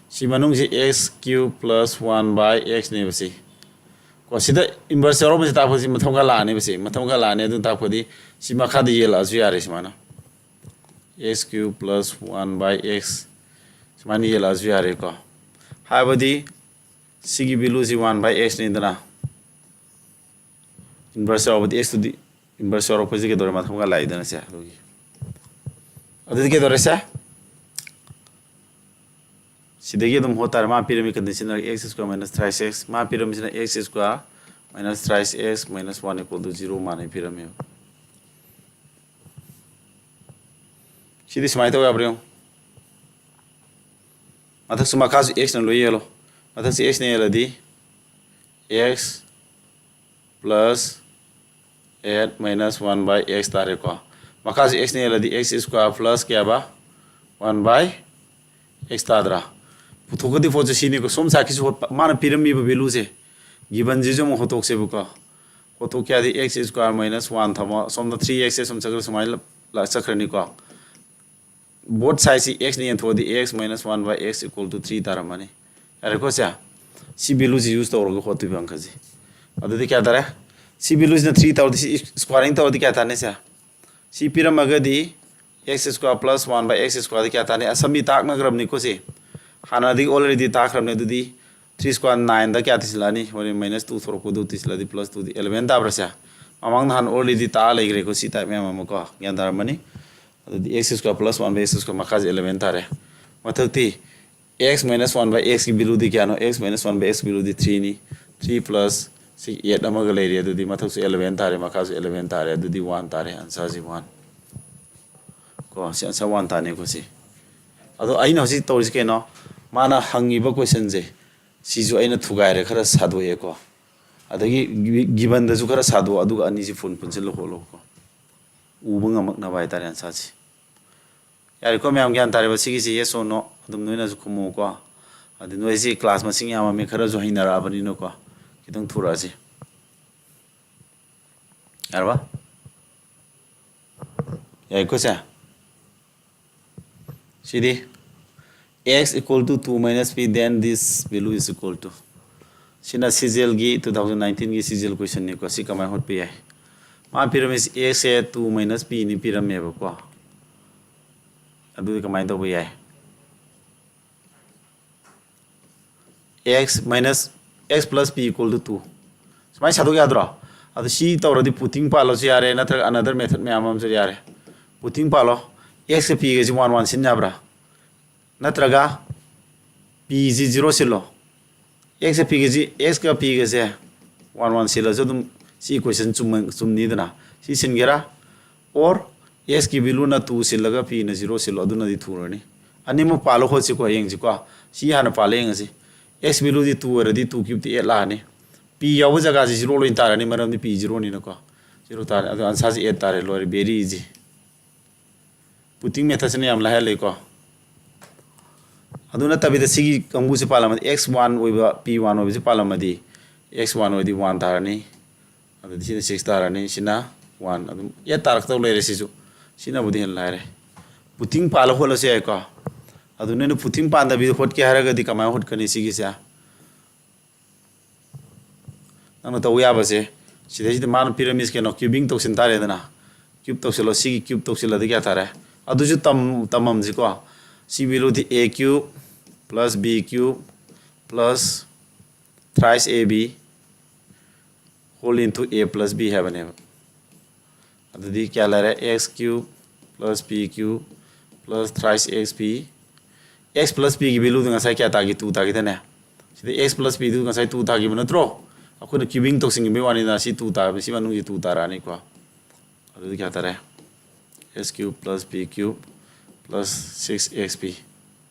ꯁꯤ ꯃꯅꯨꯡꯁꯤ x cube plus one by x ꯅꯦꯕ ꯁꯤ꯫ ꯀꯣ, ꯁꯤꯗ ꯏꯟꯚꯔꯁ ꯌꯥꯎꯔꯝꯕꯁꯤ ꯇꯥꯛꯄꯁꯤ ꯃꯊꯪ ꯈꯔ ꯂꯥꯛꯑꯅꯦꯕ ꯁꯤ꯫ ꯃꯊꯪ ꯈꯔ ꯂꯥꯛꯑꯅꯤ, ꯑꯗꯨꯅ ꯇꯥꯛꯄꯗꯤ ꯁꯤ ꯃꯈꯥꯗ ꯌꯦꯜꯂꯛꯑꯁꯨ ꯌꯥꯔꯦ ꯁꯨꯃꯥꯏꯅ꯫ X cube plus one by x ꯁꯨꯃꯥꯏꯅ ꯌꯦꯜꯂꯛꯑꯁꯨ ꯌꯥꯔꯦꯀꯣ꯫ ꯍꯥꯏꯕꯗꯤ ꯁꯤꯒꯤ ꯚꯦꯂꯨꯁꯤ one by x ꯅꯤꯗꯅ, ꯏꯟꯚꯔꯁ ꯌꯥꯎꯔꯕꯗꯤ x ꯇꯨꯗꯤ ꯏꯟꯚꯔꯁ ꯌꯥꯎꯔꯛꯄꯁꯤ ꯀꯩꯗꯧꯔꯦ? ꯃꯊꯪ ꯈꯔ ꯂꯥꯛꯏꯗꯅ ꯁꯦ꯫ ꯑꯗꯨꯒꯤ, ꯑꯗꯨꯗꯤ ꯀꯩꯗꯧꯔꯦ ꯁꯦ? ꯁꯤꯗꯒꯤ ꯑꯗꯨꯝ ꯍꯣꯠ ꯇꯥꯔꯦ꯫ ꯃꯥ ꯄꯤꯔꯝꯃꯤ condition x square minus thrice x, ꯃꯥ ꯄꯤꯔꯝꯃꯤꯁꯤꯅ x square minus thrice x minus one equal to zero ꯃꯥꯅ ꯄꯤꯔꯝꯃꯦꯕ꯫ ꯁꯤꯗꯤ ꯁꯨꯃꯥꯏꯅ ꯇꯧ ꯌꯥꯕ꯭ꯔꯥ ꯌꯦꯡꯉꯨ꯫ ꯃꯊꯛꯁꯨ ꯃꯈꯥꯁꯨ x ꯅ ꯂꯣꯏ ꯌꯦꯜꯂꯣ꯫ ꯃꯊꯛꯁꯤ x ꯅ ꯌꯦꯜꯂꯗꯤ x plus eight minus one by x ꯇꯥꯔꯦꯀꯣ꯫ ꯃꯈꯥꯁꯦ x ꯅ ꯍꯦꯜꯂꯗꯤ x square plus ꯀꯌꯥꯕ? One by x ꯇꯥꯗ꯭ꯔꯥ? ꯄꯨꯊꯣꯛꯀꯗꯤ ꯄꯣꯠꯁꯦ ꯁꯤꯅꯤꯀꯣ꯫ ꯁꯣꯝ ꯁꯥꯏꯠꯀꯤꯁꯨ ꯍꯣꯠꯄ, ꯃꯥꯅ ꯄꯤꯔꯝꯃꯤꯕ value ꯁꯦ, given ꯁꯤꯁꯨ ꯑꯃꯨꯛ ꯍꯣꯠꯇꯣꯛꯁꯦꯕꯀꯣ꯫ ꯍꯣꯠꯇꯣꯛꯀꯦ ꯍꯥꯏꯗꯤ x square minus one ꯊꯝꯃꯣ, ꯁꯣꯝꯗ three x ꯁꯦ ꯁꯨꯝ ꯆꯠꯈ꯭ꯔ ꯁꯨꯃꯥꯏꯅ ꯂ-, ꯆꯠꯈ꯭ꯔꯅꯤꯀꯣ꯫ Both side ꯁꯤ x ꯅ ꯌꯦꯟꯊꯣꯛꯑꯗꯤ x minus one by x equal to three ꯇꯥꯔꯝꯃꯅꯤ꯫ ꯌꯥꯔꯦꯀꯣ ꯁꯦ? ꯁꯤ value ꯁꯤ use ꯇꯧꯔꯒ ꯍꯣꯠꯇꯣꯏꯕ ꯑꯪꯀꯁꯤ꯫ ꯑꯗꯨꯗꯤ ꯀꯌꯥ ꯇꯥꯔꯦ? ꯁꯤ value ꯁꯤꯅ three ꯇꯧꯔꯗꯤ, ꯁꯤ squaring ꯇꯧꯔꯗꯤ ꯀꯌꯥ ꯇꯥꯅꯤ ꯁꯦ? ꯁꯤ ꯄꯤꯔꯝꯃꯒꯗꯤ x square plus one by x square ꯗꯤ ꯀꯌꯥ ꯇꯥꯅꯤ? ꯑꯁꯝꯕꯤ ꯇꯥꯛꯅꯈ꯭ꯔꯕꯅꯤꯀꯣ ꯁꯤ꯫ ꯍꯥꯟꯅꯗꯒꯤ already ꯇꯥꯛꯈ꯭ꯔꯕꯅꯤ꯫ ꯑꯗꯨꯗꯤ three square nine ꯗ ꯀꯌꯥ ꯊꯤꯁꯤꯜꯂꯛꯑꯅꯤ? ꯍꯣꯔꯦꯟ minus two ꯊꯣꯔꯛꯄꯗꯨ ꯊꯤꯁꯤꯜꯂꯗꯤ plus two ꯗꯤ eleven ꯇꯥꯕ꯭ꯔꯥ ꯁꯦ? ꯃꯃꯥꯡ ꯅꯍꯥꯟ already ꯇꯥꯛꯑ ꯂꯩꯈ꯭ꯔꯦꯀꯣ ꯁꯤ type ꯃꯌꯥꯝ ꯑꯃ ꯀꯣ꯫ ꯒ꯭ꯌꯥꯟ ꯇꯥꯔꯝꯃꯅꯤ? ꯑꯗꯨꯗꯤ x square plus one by x square ꯃꯈꯥꯁꯦ eleven ꯇꯥꯔꯦ꯫ ꯃꯊꯛꯇꯤ x minus one by x ꯀꯤ value ꯗꯤ ꯀꯌꯥꯅꯣ? X minus one by x value D three ꯅꯤ꯫ Three plus ꯁꯤ eight ꯑꯃꯒ ꯂꯩꯔꯦ꯫ ꯑꯗꯨꯗꯤ ꯃꯊꯛꯁꯨ eleven ꯇꯥꯔꯦ, ꯃꯈꯥꯁꯨ eleven ꯇꯥꯔꯦ꯫ ꯑꯗꯨꯗꯤ one ꯇꯥꯔꯦ, answer ꯁꯤ one꯫ ꯀꯣ, ꯁꯤ answer one ꯇꯥꯅꯤꯀꯣ ꯁꯤ꯫ ꯑꯗꯣ ꯑꯩꯅ ꯍꯧꯖꯤꯛ ꯇꯧꯔꯤꯁꯤ ꯀꯩꯅꯣ? ꯃꯥꯅ ꯍꯪꯉꯤꯕ question ꯁꯦ ꯁꯤꯁꯨ ꯑꯩꯅ ꯊꯨꯒꯥꯏꯔꯦ, ꯈꯔ ꯁꯥꯗꯣꯛꯑꯦꯀꯣ꯫ ꯑꯗꯒꯤ gi-, given ꯗꯁꯨ ꯈꯔ ꯁꯥꯗꯣꯛꯑꯣ, ꯑꯗꯨꯒ ꯑꯅꯤꯁꯤ ꯐꯨꯟ ꯄꯨꯟꯁꯤꯜꯂ ꯍꯣꯠꯂꯣꯀꯣ꯫ ꯎꯕ ꯉꯝꯃꯛꯅꯕ ꯍꯥꯏꯇꯥꯔꯦ answer ꯁꯤ꯫ ꯌꯥꯔꯦꯀꯣ ꯃꯌꯥꯝ, ꯒ꯭ꯌꯥꯟ ꯇꯥꯔꯦꯕ ꯁꯤꯒꯤꯁꯤ? Yes or no ꯑꯗꯨꯝ ꯅꯣꯏꯅꯁꯨ ꯈꯨꯝꯃꯨꯀꯣ꯫ ꯑꯗꯨ ꯅꯣꯏꯁꯤ class ꯃꯁꯤꯡ ꯌꯥꯝꯃꯝꯃꯦ, ꯈꯔꯁꯨ ꯍꯩꯅꯔꯛꯑꯕꯅꯤꯅꯀꯣ꯫ ꯈꯤꯇꯪ ꯊꯨꯔꯛꯑꯁꯤ꯫ ꯌꯥꯔꯕ? ꯌꯥꯏꯀꯣ ꯁꯦ? ꯁꯤꯗꯤ x equal to two minus p, then this value is equal to, ꯁꯤꯅ CGL ꯒꯤ, two thousand nineteen ꯒꯤ CGL question ꯅꯤꯀꯣ꯫ ꯁꯤ ꯀꯃꯥꯏꯅ ꯍꯣꯠꯄ ꯌꯥꯏ? ꯃꯥ ꯄꯤꯔꯝꯃꯤꯁꯤ x ꯁꯦ two minus p ꯅꯤ ꯄꯤꯔꯝꯃꯦꯕꯀꯣ꯫ ꯑꯗꯨꯗꯤ ꯀꯃꯥꯏꯅ ꯇꯧꯕ ꯌꯥꯏ? X minus, x plus p equal to two꯫ ꯁꯨꯃꯥꯏꯅ ꯁꯥꯗꯣꯛ ꯌꯥꯗ꯭ꯔꯣ? ꯑꯗꯨ ꯁꯤ ꯇꯧꯔꯗꯤ putting ꯄꯥꯜꯂꯁꯨ ꯌꯥꯔꯦ, ꯅꯠꯇ꯭ꯔꯒ another method ꯃꯌꯥꯝ ꯑꯃꯁꯨ ꯌꯥꯔꯦ꯫ Putting ꯄꯥꯜꯂꯣ꯫ X ꯀ p ꯒꯁꯤ one one ꯁꯤꯟ ꯌꯥꯕ꯭ꯔꯥ? ꯅꯠꯇ꯭ꯔꯒ p ꯁꯤ zero ꯁꯤꯜꯂꯣ꯫ X ꯀ p ꯒꯁꯤ, x ꯀ p ꯒꯁꯦ one one ꯁꯤꯜꯂꯁꯨ ꯑꯗꯨꯝ ꯁꯤ equation ꯆꯨꯝꯃ-, ꯆꯨꯝꯅꯤꯗꯅ꯫ ꯁꯤ ꯁꯤꯟꯒꯦꯔꯥ? Or x ꯀꯤ value ꯅ two ꯁꯤꯜꯂꯒ p ꯅ zero ꯁꯤꯜꯂꯣ, ꯑꯗꯨꯅꯗꯤ ꯊꯨꯔꯅꯤ꯫ ꯑꯅꯤꯃꯛ ꯄꯥꯜꯂꯣ ꯈꯣꯠꯁꯤꯀꯣ, ꯌꯦꯡꯁꯤꯀꯣ꯫ ꯁꯤ ꯍꯥꯟꯅ ꯄꯥꯜꯂꯦ ꯌꯦꯡꯉꯁꯤ꯫ X value ꯗꯤ two ꯑꯣꯏꯔꯗꯤ two cube ꯇꯤ eight ꯂꯥꯛꯑꯅꯤ꯫ P ꯌꯥꯎꯕ ꯖꯒꯥꯁꯤ zero ꯂꯣꯏ ꯇꯥꯔꯅꯤ, ꯃꯔꯝꯗꯤ p zero ꯅꯤꯅꯀꯣ꯫ Zero ꯇꯥꯔꯦ꯫ ꯑꯗꯣ answer ꯁꯤ eight ꯇꯥꯔꯦ꯫ ꯂꯣꯏꯔꯦ, very easy꯫ Putting methodꯁꯤꯅ ꯌꯥꯝ ꯂꯥꯏꯍꯜꯂꯤꯀꯣ꯫ ꯑꯗꯨ ꯅꯠꯇꯕꯤꯗ ꯁꯤꯒꯤ ꯀꯥꯡꯕꯨꯁꯤ ꯄꯥꯜꯂꯝꯃꯗꯤ, x one ꯑꯣꯏꯕ p one ꯑꯣꯏꯕꯁꯤ ꯄꯥꯜꯂꯝꯃꯗꯤ, x one ꯑꯣꯏꯗꯤ one ꯇꯥꯔꯅꯤ, ꯑꯗꯨꯗꯤ ꯁꯤꯅ six ꯇꯥꯔꯅꯤ, ꯁꯤꯅ one, ꯑꯗꯨꯝ eight ꯇꯥꯔꯛꯇꯧ ꯂꯩꯔꯦ꯫ ꯁꯤꯁꯨ, ꯁꯤꯅꯕꯨꯗꯤ ꯍꯦꯟꯅ ꯂꯥꯏꯔꯦ꯫ Putting ꯄꯥꯜꯂ ꯍꯣꯠꯂꯁꯨ ꯌꯥꯏꯀꯣ꯫ ꯑꯗꯨ ꯅꯣꯏꯅ putting ꯄꯥꯟꯗꯕꯤꯗ ꯍꯣꯠꯀꯦ ꯍꯥꯏꯔꯒꯗꯤ ꯀꯃꯥꯏꯅ ꯍꯣꯠꯀꯅꯤ ꯁꯤꯒꯤꯁꯦ? ꯅꯪꯅ ꯇꯧꯕ ꯌꯥꯕꯁꯦ, ꯁꯤꯗꯩꯁꯤꯗ ꯃꯥꯅ ꯄꯤꯔꯝꯃꯤꯁꯦ ꯀꯩꯅꯣ, cubing ꯇꯧꯁꯤꯟ ꯇꯥꯔꯦꯗꯅ꯫ Cube ꯇꯧꯁꯤꯜꯂꯣ, ꯁꯤꯒꯤ cube ꯇꯧꯁꯤꯜꯂꯗꯤ ꯀꯌꯥ ꯇꯥꯔꯦ? ꯑꯗꯨꯁꯨ ꯇꯝ-, ꯇꯝꯃꯝꯁꯤꯀꯣ꯫ ꯁꯤ valueꯗꯤ a cube plus b cube plus thrice ab whole into a plus b ꯍꯥꯏꯕꯅꯦꯕ꯫ ꯑꯗꯨꯗꯤ ꯀꯌꯥ ꯂꯩꯔꯦ? X cube plus p cube plus thrice xp꯫ X plus pꯒꯤ valueꯗꯨ ꯉꯁꯥꯏ ꯀꯌꯥ ꯇꯥꯒꯦ? Two ꯇꯥꯈꯤꯗꯅꯦ꯫ ꯁꯤꯗ x plus pꯗꯨ ꯉꯁꯥꯏ two ꯇꯥꯈꯤꯕ ꯅꯠꯇ꯭ꯔꯣ? ꯑꯩꯈꯣꯏꯅ cubing ꯇꯧꯁꯤꯟꯈꯤꯕꯒꯤ ꯋꯥꯅꯤꯗ, ꯁꯤ two ꯇꯥꯕ, ꯁꯤ ꯃꯅꯨꯡꯒꯤ two ꯇꯥꯔꯛꯑꯅꯤꯀꯣ꯫ ꯑꯗꯨꯗꯤ ꯀꯌꯥ ꯇꯥꯔꯦ? X cube plus p cube plus six xp꯫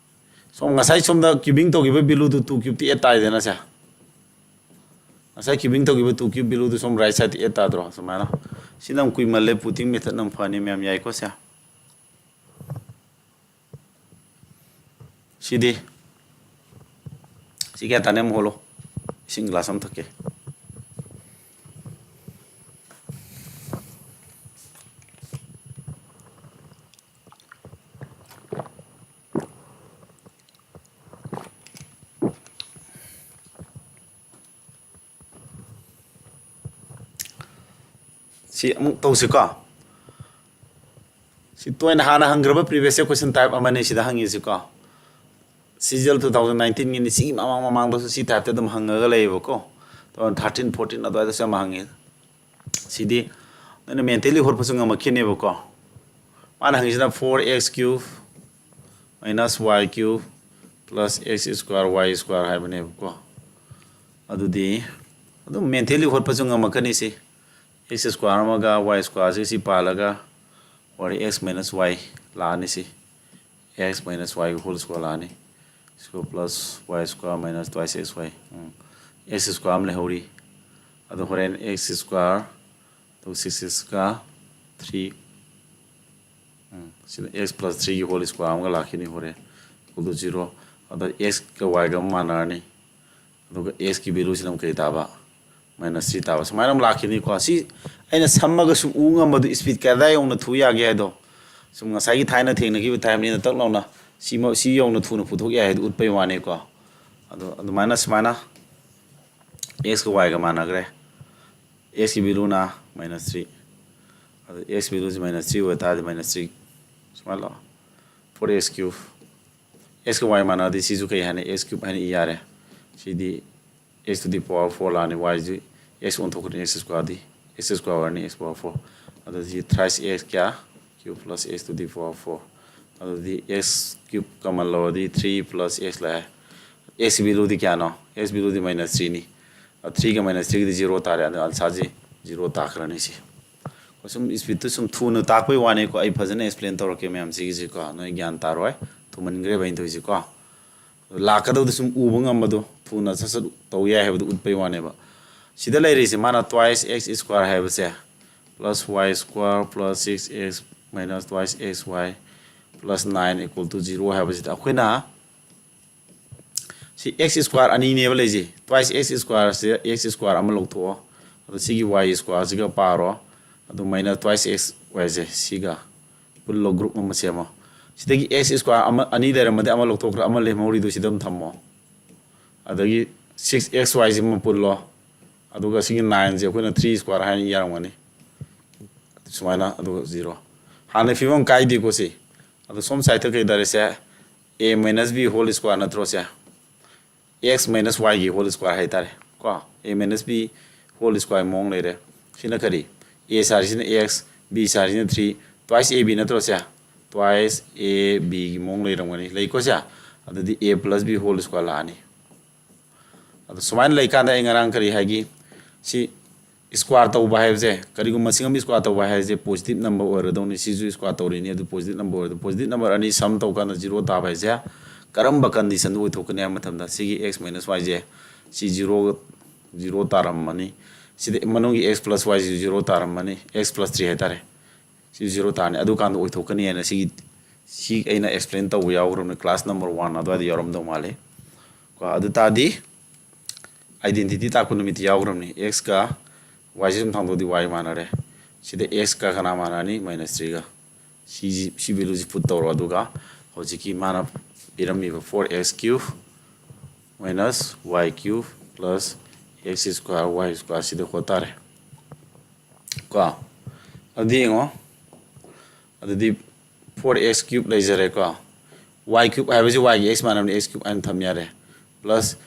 ꯁꯣꯝ ꯉꯁꯥꯏ ꯁꯣꯝꯗ cubing ꯇꯧꯈꯤꯕ valueꯗꯨ two cubeꯇꯤ eight ꯇꯥꯏꯗꯅ ꯁꯦ꯫ ꯉꯁꯥꯏ cubing ꯇꯧꯈꯤꯕ two cube valueꯗꯨ ꯁꯣꯝ right sideꯇ eight ꯇꯥꯗ꯭ꯔꯣ? ꯁꯨꯃꯥꯏꯅ꯫ ꯁꯤꯅ ꯑꯃꯨꯛ ꯀꯨꯏꯃꯜꯂꯦ, putting methodꯅ ꯑꯃꯨꯛ ꯐꯅꯤ ꯃꯌꯥꯝ, ꯌꯥꯏꯀꯣ ꯁꯦ꯫ ꯁꯤꯗꯤ꯫ ꯁꯤ ꯒ꯭ꯌꯥꯟ ꯇꯥꯅ ꯑꯃꯨꯛ ꯍꯣꯜꯂꯣ꯫ ꯏꯁꯤꯡ glass ꯑꯃ ꯊꯛꯀꯦ꯫ ꯁꯤ ꯑꯃꯨꯛ ꯇꯧꯁꯤꯀꯣ꯫ ꯁꯤ ꯇꯣꯏꯅ ꯍꯥꯟꯅ ꯍꯪꯈ꯭ꯔꯕ previous year question type ꯑꯃꯅꯤ ꯁꯤꯗ ꯍꯪꯉꯤꯁꯤꯀꯣ꯫ CGL two thousand nineteenꯒꯤꯅꯤ, ꯁꯤꯒꯤ ꯃꯃꯥꯡ ꯃꯃꯥꯡꯗꯁꯨ ꯁꯤ typeꯇ ꯑꯗꯨꯝ ꯍꯪꯉꯒ ꯂꯩꯌꯦꯕꯀꯣ꯫ Two thousand thirteen fourteen ꯑꯗꯨꯋꯥꯏꯗꯁꯨ ꯌꯥꯝ ꯍꯪꯉꯤ꯫ ꯁꯤꯗꯤ ꯅꯣꯏꯅ mentally ꯍꯣꯠꯄꯁꯨ ꯉꯝꯃꯛꯈꯤꯅꯦꯕꯀꯣ꯫ ꯃꯥꯅ ꯍꯪꯉꯤꯁꯤꯅ four x cube minus y cube plus x square y square ꯍꯥꯏꯕꯅꯦꯕꯀꯣ꯫ ꯑꯗꯨꯗꯤ ꯑꯗꯨꯝ mentally ꯍꯣꯠꯄꯁꯨ ꯉꯝꯃꯛꯀꯅꯤ ꯁꯤ꯫ X square ꯑꯃꯒ y squareꯁꯤ ꯁꯤ ꯄꯥꯜꯂꯒ ꯍꯣꯔꯦꯟ x minus y ꯂꯥꯛꯑꯅꯤ ꯁꯤ꯫ X minus y whole square ꯂꯥꯛꯑꯅꯤ꯫ Square plus y square minus twice x y꯫ ꯎꯝ꯫ X square ꯑꯃ ꯂꯩꯍꯧꯔꯤ꯫ ꯑꯗꯣ ꯍꯣꯔꯦꯟ x square, two six six ꯀ three ꯎꯝ, ꯁꯤꯅ x plus threeꯒꯤ whole square ꯑꯃꯒ ꯂꯥꯛꯈꯤꯅꯤ ꯍꯣꯔꯦꯟ, equal to zero꯫ ꯑꯗ x ꯀ y ꯒ ꯑꯃ ꯃꯥꯟꯅꯔꯅꯤ꯫ ꯑꯗꯨꯒ x ꯀꯤ value ꯁꯤꯅ ꯑꯃꯨꯛ ꯀꯩ ꯇꯥꯕ? Minus three ꯇꯥꯕ꯫ ꯁꯨꯃꯥꯏꯅ ꯑꯃ ꯂꯥꯛꯈꯤꯅꯤꯀꯣ꯫ ꯁꯤ ꯑꯩꯅ ꯁꯝꯃꯒ ꯁꯨꯝ ꯎ ꯉꯝꯕꯗꯨ, speed ꯀꯗꯥꯏ ꯌꯧꯅ ꯊꯨ ꯌꯥꯒꯦ ꯍꯥꯏꯗꯣ, ꯁꯨꯝ ꯉꯁꯥꯏꯒꯤ ꯊꯥꯏꯅ ꯊꯦꯡꯅꯈꯤꯕ ꯇꯥꯏꯞꯅꯤꯅ ꯇꯛ ꯂꯥꯎꯅ ꯁꯤ ꯃ-, ꯁꯤ ꯌꯧꯅ ꯊꯨꯅ ꯄꯨꯊꯣꯛ ꯌꯥꯏ ꯍꯥꯏꯗꯣ ꯎꯠꯄꯩ ꯋꯥꯅꯤꯀꯣ꯫ ꯑꯗꯣ ꯑꯗꯨꯃꯥꯏꯅ ꯁꯨꯃꯥꯏꯅ x ꯀ y ꯒ ꯃꯥꯟꯅꯈ꯭ꯔꯦ꯫ X ꯀꯤ value ꯅ minus three꯫ ꯑꯗꯣ x value ꯁꯤ minus three ꯑꯣꯏ ꯇꯥꯔꯗꯤ minus three ꯁꯨꯃꯥꯏꯅ ꯂꯥꯛꯑꯣ꯫ Four x cube꯫ X ꯀ y ꯃꯥꯟꯅꯔꯗꯤ ꯁꯤꯁꯨ ꯀꯩ ꯍꯥꯏꯅꯤ? X cube ꯍꯥꯏꯅ ꯏ ꯌꯥꯔꯦ꯫ ꯁꯤꯗꯤ x to the power four ꯂꯥꯛꯑꯅꯤ, y ꯁꯤ x ꯑꯣꯟꯊꯣꯛꯈ꯭ꯔꯅꯤ, x square ꯗꯤ x square ꯑꯣꯏꯔꯅꯤ, x power four꯫ ꯑꯗꯨꯗꯤ thrice x ꯀꯌꯥ? Cube plus x to the power four꯫ ꯑꯗꯨꯗꯤ x cube common ꯂꯧꯔꯗꯤ three plus x ꯂꯥꯛꯑꯦ꯫ X value ꯗꯤ ꯀꯌꯥꯅꯣ? X value ꯗꯤ minus three ꯅꯤ꯫ Three ꯒ minus three ꯒꯗꯤ zero ꯇꯥꯔꯦ꯫ ꯑꯗꯣ answer ꯁꯤ zero ꯇꯥꯈ꯭ꯔꯅꯤ ꯁꯤ꯫ ꯁꯨꯝ speed ꯇꯨ ꯁꯨꯝ ꯊꯨꯅ ꯇꯥꯛꯄꯩ ꯋꯥꯅꯤꯀꯣ, ꯑꯩ ꯐꯖꯅ explain ꯇꯧꯔꯛꯀꯦ ꯃꯌꯥꯝ ꯁꯤꯒꯤꯁꯤꯀꯣ, ꯅꯣꯏ ꯒ꯭ꯌꯥꯟ ꯇꯥꯔꯣꯏ, ꯊꯨꯃꯟꯈ꯭ꯔꯦꯕ ꯑꯩꯅ ꯇꯧꯔꯤꯁꯤꯀꯣ꯫ ꯂꯥꯛꯀꯗꯧꯗꯣ ꯁꯨꯝ ꯎꯕ ꯉꯝꯕꯗꯣ, ꯊꯨꯅ ꯁꯠ ꯁꯠ ꯇꯧ ꯌꯥꯏ ꯍꯥꯏꯕꯗꯣ ꯎꯠꯄꯩ ꯋꯥꯅꯦꯕ꯫ ꯁꯤꯗ ꯂꯩꯔꯤꯁꯦ ꯃꯥꯅ twice x square ꯍꯥꯏꯕꯁꯦ, plus y square plus six x minus twice x y plus nine equal to zero ꯍꯥꯏꯕꯁꯤꯗ ꯑꯩꯈꯣꯏꯅ ꯁꯤ x square ꯑꯅꯤꯅꯦꯕ ꯂꯩꯁꯦ, twice x square ꯁꯦ x square ꯑꯃ ꯂꯧꯊꯣꯛꯑꯣ, ꯑꯗꯣ ꯁꯤꯒꯤ y square ꯁꯤꯒ ꯄꯥꯔꯣ, ꯑꯗꯨ minus twice x y ꯁꯦ ꯁꯤꯒ ꯄꯨꯜꯂꯣ, group ꯑꯃ ꯁꯦꯝꯃꯣ꯫ ꯁꯤꯗꯒꯤ x square ꯑꯃ, ꯑꯅꯤ ꯂꯩꯔꯝꯃꯗꯤ ꯑꯃ ꯂꯧꯊꯣꯛꯈ꯭ꯔ, ꯑꯃ ꯂꯦꯝꯍꯧꯔꯤꯗꯣ ꯁꯤꯗ ꯑꯗꯨꯝ ꯊꯝꯃꯣ꯫ ꯑꯗꯒꯤ six x y ꯁꯤꯃ ꯄꯨꯜꯂꯣ, ꯑꯗꯨꯒ ꯁꯤꯒꯤ nine ꯁꯦ ꯑꯩꯈꯣꯏꯅ three square ꯍꯥꯏꯅ ꯌꯥꯔꯝꯒꯅꯤ꯫ ꯁꯨꯃꯥꯏꯅ, ꯑꯗꯨꯒ zero꯫ ꯍꯥꯟꯅ ꯐꯤꯕꯝ ꯀꯥꯏꯗꯦꯀꯣ ꯁꯤ꯫ ꯑꯗꯣ ꯁꯣꯝ side ꯇ ꯀꯩ ꯇꯥꯔꯦ ꯁꯦ? A minus b whole square ꯅꯠꯇ꯭ꯔꯣ ꯁꯦ? X minus y ꯒꯤ whole square ꯍꯥꯏꯇꯥꯔꯦ ꯀꯣ꯫ A minus b whole square ꯃꯑꯣꯡ ꯂꯩꯔꯦ꯫ ꯁꯤꯅ ꯀꯔꯤ? A ꯁꯥꯔꯤꯁꯤꯅ x, b ꯁꯥꯔꯤꯁꯤꯅ three, twice a b ꯅꯠꯇ꯭ꯔꯣ ꯁꯦ? Twice a b ꯒꯤ ꯃꯑꯣꯡ ꯂꯩꯔꯝꯒꯅꯤ, ꯂꯩꯀꯣ ꯁꯦ? ꯑꯗꯨꯗꯤ a plus b whole square ꯂꯥꯛꯑꯅꯤ꯫ ꯑꯗꯣ ꯁꯨꯃꯥꯏꯅ ꯂꯩꯀꯥꯟꯗ ꯑꯩ ꯉꯔꯥꯡ ꯀꯔꯤ ꯍꯥꯏꯈꯤ? ꯁꯤ square ꯇꯧꯕ ꯍꯥꯏꯕꯁꯦ, ꯀꯔꯤꯒꯨꯝꯕ ꯃꯁꯤꯡ ꯑꯃ square ꯇꯧꯕ ꯍꯥꯏꯕꯁꯦ positive number ꯑꯣꯏꯔꯗꯧꯅꯤ꯫ ꯁꯤꯁꯨ square ꯇꯧꯔꯤꯅꯤ, ꯑꯗꯨ positive number ꯑꯣꯏꯔꯗꯧ꯫ Positive number ꯑꯅꯤ sum ꯇꯧꯀꯥꯟꯗ zero ꯇꯥꯕ ꯍꯥꯏꯁꯦ ꯀꯔꯝꯕ condition ꯗ ꯑꯣꯏꯊꯣꯛꯀꯅꯤ ꯍꯥꯏꯕ ꯃꯇꯝꯗ, ꯁꯤꯒꯤ x minus y ꯁꯦ ꯁꯤ zero, zero ꯇꯥꯔꯝꯃꯅꯤ꯫ ꯁꯤꯗ ꯃꯅꯨꯡꯒꯤ x plus y ꯁꯤ zero ꯇꯥꯔꯝꯃꯅꯤ, x plus three ꯍꯥꯏꯇꯥꯔꯦ꯫ ꯁꯤ ꯖꯤꯔꯣ ꯇꯥꯔꯅꯤ꯫ ꯑꯗꯨꯀꯥꯟꯗ ꯑꯣꯏꯊꯣꯛꯀꯅꯤ ꯍꯥꯏꯅ ꯁꯤꯒꯤ, ꯁꯤ ꯑꯩꯅ ꯑꯦꯛꯁꯄ꯭ꯂꯦꯟ ꯇꯧꯕ ꯌꯥꯎꯈ꯭ꯔꯕꯅꯤ, ꯀ꯭ꯂꯥꯁ ꯅꯝꯕꯔ ꯋꯥꯟ ꯑꯗꯨꯋꯥꯏꯗ ꯌꯥꯎꯔꯝꯗꯧ ꯃꯥꯜꯂꯤ꯫ ꯀꯣ, ꯑꯗꯨ ꯇꯥꯔꯗꯤ ꯑꯥꯏꯗꯦꯟꯇꯤꯇꯤ ꯇꯥꯛꯄ ꯅꯨꯃꯤꯠꯇꯤ ꯌꯥꯎꯈ꯭ꯔꯕꯅꯤ꯫ ꯑꯦꯛꯁꯀ ꯋꯥꯏꯁꯤ ꯁꯨꯝ ꯊꯥꯡꯗꯣꯛꯑꯗꯤ ꯋꯥꯏ ꯃꯥꯟꯅꯔꯦ꯫ ꯁꯤꯗ ꯑꯦꯛꯁꯀ ꯀꯅꯥ ꯃꯥꯟꯅꯔꯅꯤ? ꯃꯥꯏꯅꯁ ꯊ꯭ꯔꯤꯒ꯫ ꯁꯤꯁꯤ, ꯁꯤ ꯚꯦꯂꯨꯁꯤ ꯄꯨꯠ ꯇꯧꯔꯣ, ꯑꯗꯨꯒ ꯍꯧꯖꯤꯛꯀꯤ ꯃꯥꯅ ꯄꯤꯔꯝꯃꯤꯕ four X cube minus Y cube plus X square Y square ꯁꯤꯗ ꯍꯣꯠ ꯇꯥꯔꯦ꯫ ꯀꯣ, ꯑꯗꯨꯗꯤ ꯌꯦꯡꯉꯣ, ꯑꯗꯨꯗꯤ ꯐꯣꯔ ꯑꯦꯛꯁ ꯀ꯭ꯌꯨꯕ ꯂꯩꯖꯔꯦꯀꯣ꯫ ꯋꯥꯏ ꯀ꯭ꯌꯨꯕ ꯍꯥꯏꯕꯁꯤ ꯋꯥꯏꯒꯤ ꯑꯦꯛꯁ ꯃꯥꯟꯅꯕꯅꯤ, ꯑꯦꯛꯁ ꯀ꯭ꯌꯨꯕ ꯍꯥꯏꯅ ꯊꯝ ꯌꯥꯔꯦ꯫ ꯄ꯭ꯂꯁ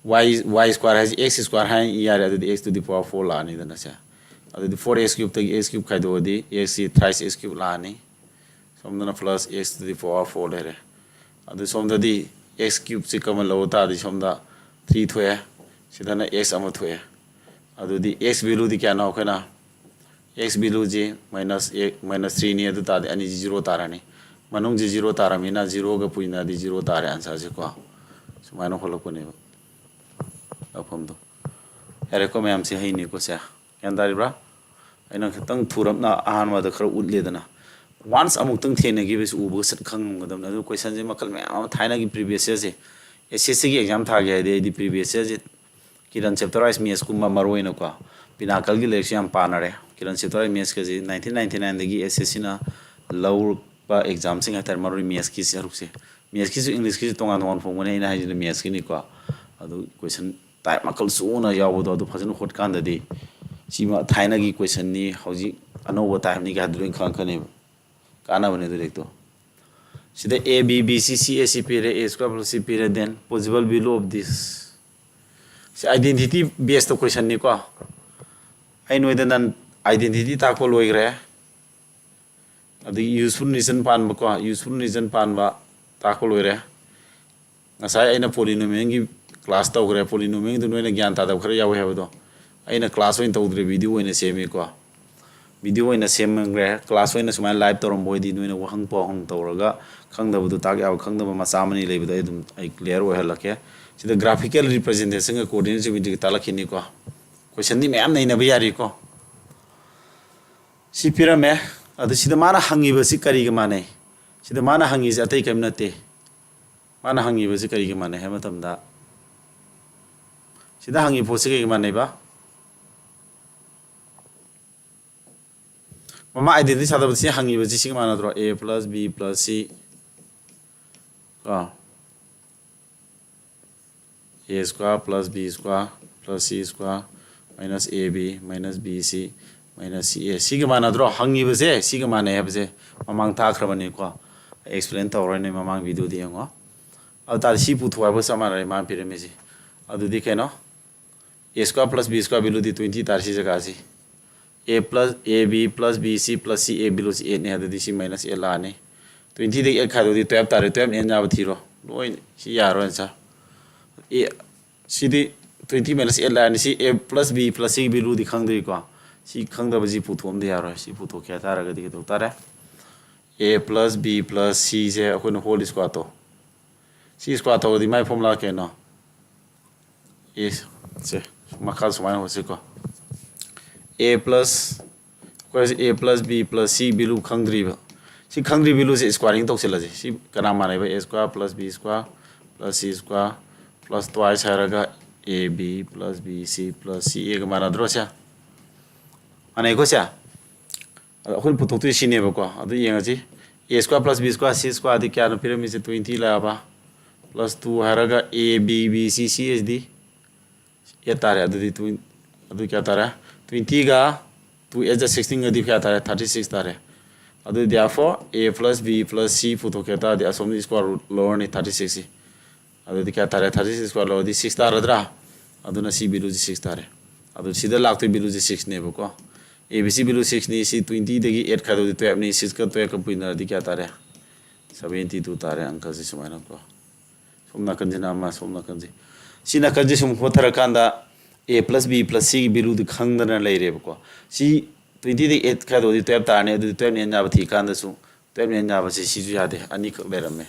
ꯋꯥꯏ, ꯋꯥꯏ ꯁ꯭ꯀ꯭ꯋꯥꯔ ꯍꯥꯏꯁꯤ ꯑꯦꯛꯁ ꯁ꯭ꯀ꯭ꯋꯥꯔ ꯍꯥꯏꯅ ꯏ ꯌꯥꯔꯦ꯫ ꯑꯗꯨꯗꯤ X to the power four ꯂꯥꯛꯑꯅꯤꯗꯅ ꯁꯦ꯫ ꯑꯗꯨꯗꯤ ꯐꯣꯔ ꯑꯦꯛꯁ ꯀ꯭ꯌꯨꯕꯇꯒꯤ ꯑꯦꯛꯁ ꯀ꯭ꯌꯨꯕ ꯈꯥꯏꯗꯣꯛꯑꯗꯤ ꯑꯦꯛꯁꯁꯤ ꯊ꯭ꯔꯥꯏꯁ ꯑꯦꯛꯁ ꯀ꯭ꯌꯨꯕ ꯂꯥꯛꯑꯅꯤ꯫ ꯁꯣꯝꯗꯅ plus X to the power four ꯂꯩꯔꯦ꯫ ꯑꯗꯨ ꯁꯣꯝꯗꯗꯤ ꯑꯦꯛꯁ ꯀ꯭ꯌꯨꯕꯁꯤ ꯀꯃꯟ ꯂꯧꯕ ꯇꯥꯔꯗꯤ ꯁꯣꯝꯗ ꯊ꯭ꯔꯤ ꯊꯣꯛꯑꯦ, ꯁꯤꯗꯅ ꯑꯦꯛꯁ ꯑꯃ ꯊꯣꯛꯑꯦ꯫ ꯑꯗꯨꯗꯤ ꯑꯦꯛꯁ ꯚꯦꯂꯨꯗꯤ ꯀꯌꯥꯅꯣ? ꯑꯩꯈꯣꯏꯅ ꯑꯦꯛꯁ ꯚꯦꯂꯨꯁꯤ ꯃꯥꯏꯅꯁ ꯑꯦ, ꯃꯥꯏꯅꯁ ꯊ꯭ꯔꯤꯅꯤ꯫ ꯑꯗꯨ ꯇꯥꯔꯗꯤ ꯑꯅꯤꯁꯤ ꯖꯤꯔꯣ ꯇꯥꯔꯅꯤ꯫ ꯃꯅꯨꯡꯁꯤ ꯖꯤꯔꯣ ꯇꯥꯔꯝꯅꯤꯅ ꯖꯤꯔꯣꯒ ꯄꯨꯟꯅꯗꯤ ꯖꯤꯔꯣ ꯇꯥꯔꯦ ꯑꯟꯁꯔꯁꯦꯀꯣ꯫ ꯁꯨꯃꯥꯏꯅ ꯍꯣꯜꯂꯛꯄꯅꯦꯕ ꯂꯥꯛꯐꯝꯗꯣ꯫ ꯌꯥꯔꯦꯀꯣ, ꯃꯌꯥꯝꯁꯦ ꯍꯩꯅꯤꯀꯣ ꯁꯦ꯫ ꯒ꯭ꯌꯥꯟ ꯇꯥꯔꯤꯕ꯭ꯔꯥ? ꯑꯩꯅ ꯈꯤꯇꯪ ꯊꯨꯔꯞꯅ ꯑꯍꯥꯟꯕꯗ ꯈꯔ ꯎꯠꯂꯦꯗꯅ꯫ ꯋꯥꯟꯁ ꯑꯃꯨꯛꯇꯪ ꯊꯦꯡꯅꯈꯤꯕꯁꯤ ꯎꯕꯒ ꯁꯠ ꯈꯪꯉꯝꯒꯗꯕꯅꯤ꯫ ꯑꯗꯨ ꯀꯣꯏꯁꯟꯁꯦ ꯃꯈꯜ ꯃꯌꯥꯝ ꯑꯃ ꯊꯥꯏꯅꯒꯤ ꯄ꯭ꯔꯤꯚꯤꯌꯁ ꯌꯔꯁꯦ, ꯑꯦꯁ ꯑꯦꯁ ꯁꯤꯒꯤ ꯑꯦꯛꯖꯥꯝ ꯊꯥꯒꯦ ꯍꯥꯏꯗꯤ ꯑꯩꯗꯤ ꯄ꯭ꯔꯤꯚꯤꯌꯁ ꯌꯔꯁꯦ ꯀꯤꯔꯟ ꯆꯦꯞꯇꯔ ꯋꯥꯏꯁ ꯃꯦꯠꯁꯀꯨꯝꯕ ꯃꯔꯨ ꯑꯣꯏꯅꯀꯣ, ꯄꯤꯅꯥꯀꯜꯒꯤ ꯂꯥꯏꯔꯤꯛꯁꯦ ꯌꯥꯝ ꯄꯥꯅꯔꯦ꯫ ꯀꯤꯔꯟ ꯆꯦꯞꯇꯔ ꯋꯥꯏꯁ ꯃꯦꯠꯁꯀꯁꯦ ꯅꯥꯏꯟꯇꯤꯟ ꯅꯥꯏꯟꯇꯤ ꯅꯥꯏꯟꯗꯒꯤ ꯑꯦꯁ ꯑꯦꯁ ꯁꯤꯅ ꯂꯧꯔꯛꯄ ꯑꯦꯛꯖꯥꯝꯁꯤꯡ ꯍꯥꯏꯇꯥꯔꯦ, ꯃꯔꯨ ꯑꯣꯏꯅ ꯃꯦꯠꯁꯀꯤ ꯁꯔꯨꯛꯁꯦ꯫ ꯃꯦꯠꯁꯀꯤꯁꯨ ꯏꯪꯂꯤꯁꯀꯤꯁꯨ ꯇꯣꯉꯥꯟ ꯇꯣꯉꯥꯟ ꯐꯣꯡꯕꯅꯦ, ꯑꯩꯅ ꯍꯥꯏꯁꯤꯅ ꯃꯦꯠꯁꯀꯤꯅꯤꯀꯣ꯫ ꯑꯗꯨ ꯀꯣꯏꯁꯟ ꯇꯥꯏꯞ ꯃꯈꯜ ꯁꯨꯅ ꯌꯥꯎꯕꯗꯣ, ꯑꯗꯨ ꯐꯖꯅ ꯍꯣꯠꯀꯥꯟꯗꯗꯤ ꯁꯤꯃ ꯊꯥꯏꯅꯒꯤ ꯀꯣꯏꯁꯟꯅꯤ, ꯍꯧꯖꯤꯛ ꯑꯅꯧꯕ ꯇꯥꯏꯞꯅꯤ ꯀꯥꯏ ꯍꯥꯏꯕꯗꯨ ꯂꯣꯏ ꯈꯪꯉꯛꯀꯅꯦꯕ꯫ ꯀꯥꯟꯅꯕꯅꯦ ꯑꯗꯨ ꯂꯥꯏꯔꯤꯛꯇꯣ꯫ ꯁꯤꯗ ꯑꯦ ꯕꯤ ꯕꯤ ꯁꯤ ꯁꯤ ꯑꯦ ꯁꯤ ꯄꯤꯔꯦ, ꯑꯦ ꯁ꯭ꯀ꯭ꯋꯥꯔ ꯄ꯭ꯂꯁ ꯁꯤ ꯄꯤꯔꯦ, then possible value of this꯫ ꯁꯤ ꯑꯥꯏꯗꯦꯟꯇꯤꯇꯤ ꯕꯦꯁꯇ ꯀꯣꯏꯁꯟꯅꯤꯀꯣ꯫ ꯑꯩ ꯅꯣꯏꯗ ꯅꯟ ꯑꯥꯏꯗꯦꯟꯇꯤꯇꯤ ꯇꯥꯛꯄ ꯂꯣꯏꯈ꯭ꯔꯦ꯫ ꯑꯗꯒꯤ ꯌꯨꯁꯐꯨꯜ ꯔꯤꯖꯟ ꯄꯥꯟꯕꯀꯣ, ꯌꯨꯁꯐꯨꯜ ꯔꯤꯖꯟ ꯄꯥꯟꯕ ꯇꯥꯛꯄ ꯂꯣꯏꯔꯦ꯫ ꯉꯁꯥꯏ ꯑꯩꯅ ꯄꯣꯂꯤꯅꯣꯃꯤꯌꯦꯜꯒꯤ ꯀ꯭ꯂꯥꯁ ꯇꯧꯈ꯭ꯔꯦ꯫ ꯄꯣꯂꯤꯅꯣꯃꯤꯌꯦꯜꯗꯨ ꯅꯣꯏꯅ ꯒ꯭ꯌꯥꯟ ꯇꯥꯗꯕ ꯈꯔ ꯌꯥꯎꯋꯦ ꯍꯥꯏꯕꯗꯣ ꯑꯩꯅ ꯀ꯭ꯂꯥꯁ ꯑꯣꯏꯅ ꯇꯧꯗ꯭ꯔꯦ, ꯚꯤꯗꯤꯑꯣ ꯑꯣꯏꯅ ꯁꯦꯝꯃꯤꯀꯣ꯫ ꯚꯤꯗꯤꯑꯣ ꯑꯣꯏꯅ ꯁꯦꯝꯈ꯭ꯔꯦ꯫ ꯀ꯭ꯂꯥꯁ ꯑꯣꯏꯅ ꯁꯨꯃꯥꯏꯅ ꯂꯥꯏꯚ ꯇꯧꯔꯝꯕ ꯑꯣꯏꯗꯤ ꯅꯣꯏꯅ ꯋꯥꯍꯪ ꯄꯥꯎꯍꯪ ꯇꯧꯔꯒ ꯈꯪꯗꯕꯗꯨ ꯇꯥꯛ ꯌꯥꯕ, ꯈꯪꯗꯕ ꯃꯆꯥ ꯑꯃꯅꯤ ꯂꯩꯕꯗꯣ ꯑꯩ ꯑꯗꯨꯝ ꯑꯩ ꯀ꯭ꯂꯤꯌꯥꯔ ꯑꯣꯏꯍꯜꯂꯛꯀꯦ꯫ ꯁꯤꯗ ꯒ꯭ꯔꯥꯐꯤꯀꯦꯜ ꯔꯤꯄ꯭ꯔꯖꯦꯟꯇꯦꯁꯟꯒ ꯀꯣꯑꯣꯔꯗꯤꯅꯦꯠ ꯖꯤꯑꯣꯃꯦꯇ꯭ꯔꯤꯒ ꯇꯥꯛꯂꯛꯈꯤꯅꯤꯀꯣ꯫ ꯀꯣꯏꯁꯟꯗꯤ ꯃꯌꯥꯝ ꯅꯩꯅꯕ ꯌꯥꯔꯤꯀꯣ꯫ ꯁꯤ ꯄꯤꯔꯝꯃꯦ꯫ ꯑꯗꯨ ꯁꯤꯗ ꯃꯥꯅ ꯍꯪꯉꯤꯕꯁꯤ ꯀꯔꯤꯒ ꯃꯥꯟꯅꯩ? ꯁꯤꯗ ꯃꯥꯅ ꯍꯪꯉꯤꯁꯦ ꯑꯇꯩ ꯀꯔꯤꯝ ꯅꯠꯇꯦ꯫ ꯃꯥꯅ ꯍꯪꯉꯤꯕꯁꯤ ꯀꯔꯤꯒ ꯃꯥꯟꯅꯩ ꯍꯥꯏꯕ ꯃꯇꯝꯗ, ꯁꯤꯗ ꯍꯪꯉꯤꯕ ꯄꯣꯠꯁꯤ ꯀꯔꯤꯒ ꯃꯥꯟꯅꯩꯕ? ꯃꯃꯥ identity ꯁꯥꯗꯕꯗ ꯁꯤ ꯍꯪꯉꯤꯕꯁꯤ ꯁꯤꯒ ꯃꯥꯟꯅꯗ꯭ꯔꯣ? A plus B plus C ꯀꯣ, A square plus B square plus C square minus A B minus B C minus C A, ꯁꯤꯒ ꯃꯥꯟꯅꯗ꯭ꯔꯣ? ꯍꯪꯉꯤꯕꯁꯦ ꯁꯤꯒ ꯃꯥꯟꯅꯩ ꯍꯥꯏꯕꯁꯦ ꯃꯃꯥꯡ ꯇꯥꯛꯈ꯭ꯔꯕꯅꯤꯀꯣ, explain ꯇꯧꯔꯣꯏꯅꯦ, ꯃꯃꯥꯡ video ꯗ ꯌꯦꯡꯉꯣ꯫ ꯑꯗꯨ ꯇꯥꯔꯗꯤ ꯁꯤ ꯄꯨꯊꯣꯛ ꯍꯥꯏꯕꯒ ꯆꯞ ꯃꯥꯟꯅꯔꯦ ꯃꯥꯅ ꯄꯤꯔꯝꯃꯤꯁꯦ꯫ ꯑꯗꯨꯗꯤ ꯀꯩꯅꯣ, A square plus B square value D twenty ꯇꯥꯔꯦ ꯁꯤ ꯖꯒꯥꯁꯤ꯫ A plus A B plus B C plus C A value ꯁꯤ eight ꯅꯤ, ꯑꯗꯨꯗꯤ ꯁꯤ minus eight ꯂꯥꯛꯑꯅꯤ꯫ Twenty ꯗꯒꯤ eight ꯈꯥꯏꯗꯣꯛꯑꯗꯤ twelve ꯇꯥꯔꯦ, twelve ꯅ n ꯌꯥꯕ ꯊꯤꯔꯣ꯫ ꯂꯣꯏꯅ ꯁꯤ ꯌꯥꯔꯣꯏ answer꯫ A, CD twenty minus eight ꯂꯥꯛꯑꯅꯤ꯫ ꯁꯤ A plus B plus C value ꯗꯤ ꯈꯪꯗ꯭ꯔꯤꯀꯣ꯫ ꯁꯤ ꯈꯪꯗꯕꯁꯤ ꯄꯨꯊꯣꯛꯑꯝꯗ ꯌꯥꯔꯣꯏ꯫ ꯁꯤ ꯄꯨꯊꯣꯛꯀꯦ ꯍꯥꯏ ꯇꯥꯔꯒꯗꯤ ꯀꯩꯗꯧ ꯇꯥꯔꯦ? A plus B plus C ꯁꯦ ꯑꯩꯈꯣꯏꯅ whole square ꯇꯣ, ꯁꯤ square ꯇꯧꯔꯗꯤ ꯃꯥꯏ formula ꯀꯩꯅꯣ? A, ꯁꯦ, ꯃꯈꯥ ꯁꯨꯃꯥꯏꯅ ꯍꯣꯠꯁꯤꯀꯣ꯫ A plus, ꯑꯩꯈꯣꯏ ꯍꯧꯖꯤꯛ A plus B plus C value ꯈꯪꯗ꯭ꯔꯤꯕ꯫ ꯁꯤ ꯈꯪꯗ꯭ꯔꯤ value ꯁꯦ squaring ꯇꯧꯁꯤꯜꯂꯁꯤ꯫ ꯁꯤ ꯀꯅꯥ ꯃꯥꯟꯅꯩꯕ? A square plus B square plus C square plus twice ꯍꯥꯏꯔꯒ A B plus B C plus C A ꯒ ꯃꯥꯟꯅꯗ꯭ꯔꯣ ꯁꯦ? ꯃꯥꯟꯅꯩꯀꯣ ꯁꯦ? ꯑꯗꯣ ꯑꯩꯈꯣꯏꯅ ꯄꯨꯊꯣꯛꯇꯣꯏꯁꯤ ꯁꯤꯅꯦꯕꯀꯣ꯫ ꯑꯗꯨ ꯌꯦꯡꯉꯁꯤ꯫ A square plus B square C square ꯗꯤ ꯀꯌꯥꯅꯣ ꯄꯤꯔꯝꯃꯤꯁꯦ? Twenty ꯂꯥꯛꯑꯕ꯫ Plus two ꯍꯥꯏꯔꯒ A B B C C CD eight ꯇꯥꯔꯦ꯫ ꯑꯗꯨꯗꯤ twen-, ꯑꯗꯨ ꯀꯌꯥ ꯇꯥꯔꯦ? Twenty ꯒ two eight ꯖ sixteen ꯒꯗꯤ ꯀꯌꯥ ꯇꯥꯔꯦ? Thirty six ꯇꯥꯔꯦ꯫ ꯑꯗꯨ therefore A plus B plus C ꯄꯨꯊꯣꯛꯀꯦ ꯇꯥꯔꯗꯤ ꯑꯁꯣꯝꯗ square root ꯂꯧꯔꯅꯤ thirty six ꯁꯤ꯫ ꯑꯗꯨꯗꯤ ꯀꯌꯥ ꯇꯥꯔꯦ? Thirty six square ꯂꯧꯔꯗꯤ six ꯇꯥꯔꯗ꯭ꯔꯥ? ꯑꯗꯨꯅ ꯁꯤ value ꯁꯤ six ꯇꯥꯔꯦ꯫ ꯑꯗꯨ ꯁꯤꯗ ꯂꯥꯛꯇꯣꯏ value ꯁꯤ six ꯅꯦꯕꯀꯣ꯫ A B C value six ꯅꯤ, ꯁꯤ twenty ꯗꯒꯤ eight ꯈꯥꯏꯗꯣꯛꯑꯗꯤ twelve ꯅꯤ, six ꯀ twelve ꯀ ꯄꯨꯏꯅꯔꯗꯤ ꯀꯌꯥ ꯇꯥꯔꯦ? Seventy two ꯇꯥꯔꯦ ꯑꯪꯀꯁꯤ ꯁꯨꯃꯥꯏꯅꯀꯣ꯫ ꯁꯣꯝ ꯅꯥꯀꯟꯁꯤꯅ ꯑꯃ, ꯁꯣꯝ ꯅꯥꯀꯟꯁꯤ꯫ ꯁꯤ ꯅꯥꯀꯟꯁꯤ ꯁꯨꯝ ꯍꯣꯠꯊꯔꯀꯥꯟꯗ A plus B plus C ꯒꯤ value ꯗꯨ ꯈꯪꯗꯅ ꯂꯩꯔꯦꯕꯀꯣ꯫ ꯁꯤ twenty ꯗꯒꯤ eight ꯈꯥꯏꯗꯣꯛꯑꯗꯤ twelve ꯇꯥꯔꯅꯤ, ꯑꯗꯨꯗꯤ twelve ꯅ n ꯌꯥꯕ ꯊꯤ ꯀꯥꯟꯗꯁꯨ twelve ꯅ n ꯌꯥꯕꯁꯤ ꯁꯤꯁꯨ ꯌꯥꯗꯦ, ꯑꯅꯤꯈꯛ ꯂꯩꯔꯝꯃꯦ꯫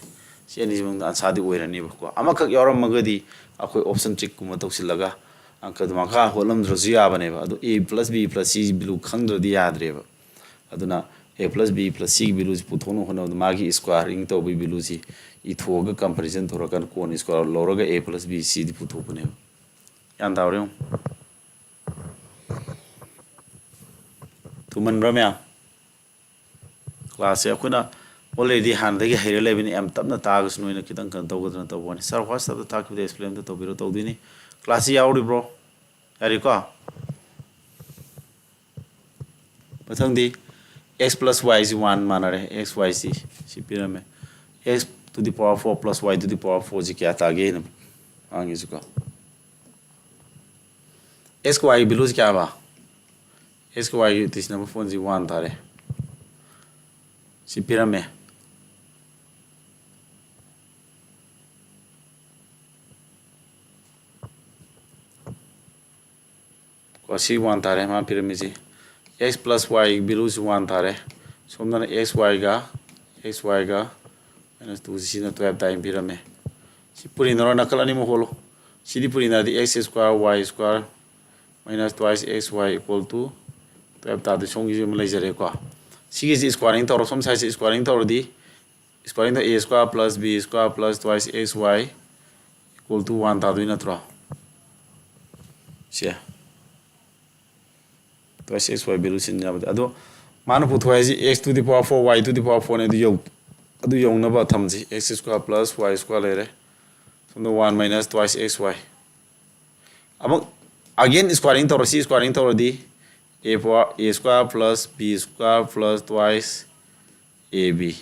ꯁꯤ ꯑꯅꯤꯁꯤ ꯃꯅꯨꯡꯗ answer ꯗꯤ ꯑꯣꯏꯔꯅꯦꯕꯀꯣ꯫ ꯑꯃꯈꯛ ꯌꯥꯎꯔꯝꯃꯒꯗꯤ ꯑꯩꯈꯣꯏ option trick ꯀꯨꯝꯕ ꯇꯧꯁꯤꯜꯂꯒ ꯑꯪꯀꯗꯨ ꯃꯈꯥ ꯍꯣꯠꯂꯝꯗ꯭ꯔꯁꯨ ꯌꯥꯕꯅꯦꯕ꯫ ꯑꯗꯣ A plus B plus C value ꯈꯪꯗ꯭ꯔꯗꯤ ꯌꯥꯗ꯭ꯔꯦꯕ꯫ ꯑꯗꯨꯅ A plus B plus Cꯒꯤ valueꯁꯤ ꯄꯨꯊꯣꯛꯅꯕ ꯍꯣꯠꯅꯕꯗ ꯃꯥꯒꯤ squaring ꯇꯧꯕꯒꯤ valueꯁꯤ ꯏꯊꯣꯛꯑꯒ comparison ꯇꯧꯔꯀꯥꯟꯗ ꯀꯣꯟꯅ square ꯂꯧꯔꯒ A plus B Cꯗꯤ ꯄꯨꯊꯣꯛꯄꯅꯦꯕ꯫ ꯒ꯭ꯌꯥꯟ ꯇꯥꯕ꯭ꯔꯥ ꯌꯦꯡꯉꯨ꯫ ꯊꯨꯃꯟꯕ꯭ꯔꯥ ꯃꯌꯥꯝ? Classꯁꯦ ꯑꯩꯈꯣꯏꯅ already ꯍꯥꯟꯅꯗꯒꯤ ꯍꯩꯔ ꯂꯩꯕꯅꯤ, ꯌꯥꯝ ꯇꯞꯅ ꯇꯥꯛꯑꯒꯁꯨ ꯅꯣꯏꯅ ꯈꯤꯇꯪ ꯀꯩꯅꯣ ꯇꯧꯒꯗ꯭ꯔꯅ ꯇꯧꯕ ꯋꯥꯅꯤ꯫ Sir, WhatsAppꯇ ꯇꯥꯛꯈꯤꯕꯗ explain ꯑꯝꯇ ꯇꯧꯕꯤꯔꯣ, ꯇꯧꯗꯣꯏꯅꯤ꯫ Classꯁꯤ ꯌꯥꯎꯔꯤꯕ꯭ꯔꯣ? ꯌꯥꯔꯤꯀꯣ? ꯃꯊꯪꯗꯤ x plus y ꯁꯤ one ꯃꯥꯟꯅꯔꯦ, x y ꯁꯤ ꯁꯤ ꯄꯤꯔꯝꯃꯦ꯫ X to the power four plus y to the power four ꯁꯤ ꯀꯌꯥ ꯇꯥꯒꯦꯅ ꯍꯪꯉꯤꯁꯤꯀꯣ꯫ X y ꯒꯤ valueꯁꯤ ꯀꯌꯥꯕ? X y ꯒꯤ decimal pointꯁꯤ one ꯇꯥꯔꯦ꯫ ꯁꯤ ꯄꯤꯔꯝꯃꯦ꯫ ꯀꯣ, ꯁꯤ one ꯇꯥꯔꯦ ꯃꯥ ꯄꯤꯔꯝꯃꯤꯁꯤ꯫ X plus y valueꯁꯤ one ꯇꯥꯔꯦ꯫ ꯁꯣꯝꯗꯅ x y ꯒ, x y ꯒ minus two ꯁꯤꯅ twelve ꯇꯥꯏꯅ ꯄꯤꯔꯝꯃꯦ꯫ ꯁꯤ ꯄꯨꯔꯤꯅꯔꯣ, ꯅꯥꯀꯜ ꯑꯅꯤꯃꯛ ꯍꯣꯜꯂꯣ꯫ ꯁꯤꯗꯤ ꯄꯨꯔꯤꯅꯔꯗꯤ x square y square minus twice x y equal to twelve ꯇꯥꯗꯣꯏ, ꯁꯣꯝꯒꯤꯁꯤ ꯑꯃ ꯂꯩꯖꯔꯦꯀꯣ꯫ ꯁꯤꯒꯤꯁꯤ squaring ꯇꯧꯔꯣ, ꯁꯣꯝ sideꯁꯤ squaring ꯇꯧꯔꯗꯤ squaring ꯇꯧ, a square plus b square plus twice x y equal to one ꯇꯥꯗꯣꯏ ꯅꯠꯇ꯭ꯔꯣ? ꯁꯦ꯫ Twice x y value ꯁꯤꯟ ꯌꯥꯕꯗꯤ꯫ ꯑꯗꯣ ꯃꯥꯅ ꯄꯨꯊꯣꯛ ꯍꯥꯏꯁꯤ x to the power four, y to the power four ꯅꯦ꯫ ꯑꯗꯨ ꯌꯧ-, ꯑꯗꯨ ꯌꯧꯅꯕ ꯊꯝꯁꯤ꯫ X square plus y square ꯂꯩꯔꯦ꯫ ꯁꯣꯝꯗ one minus twice x y꯫ ꯑꯃꯨꯛ again squaring ꯇꯧꯔꯁꯤ, squaring ꯇꯧꯔꯗꯤ a power, a square plus b square plus twice a b꯫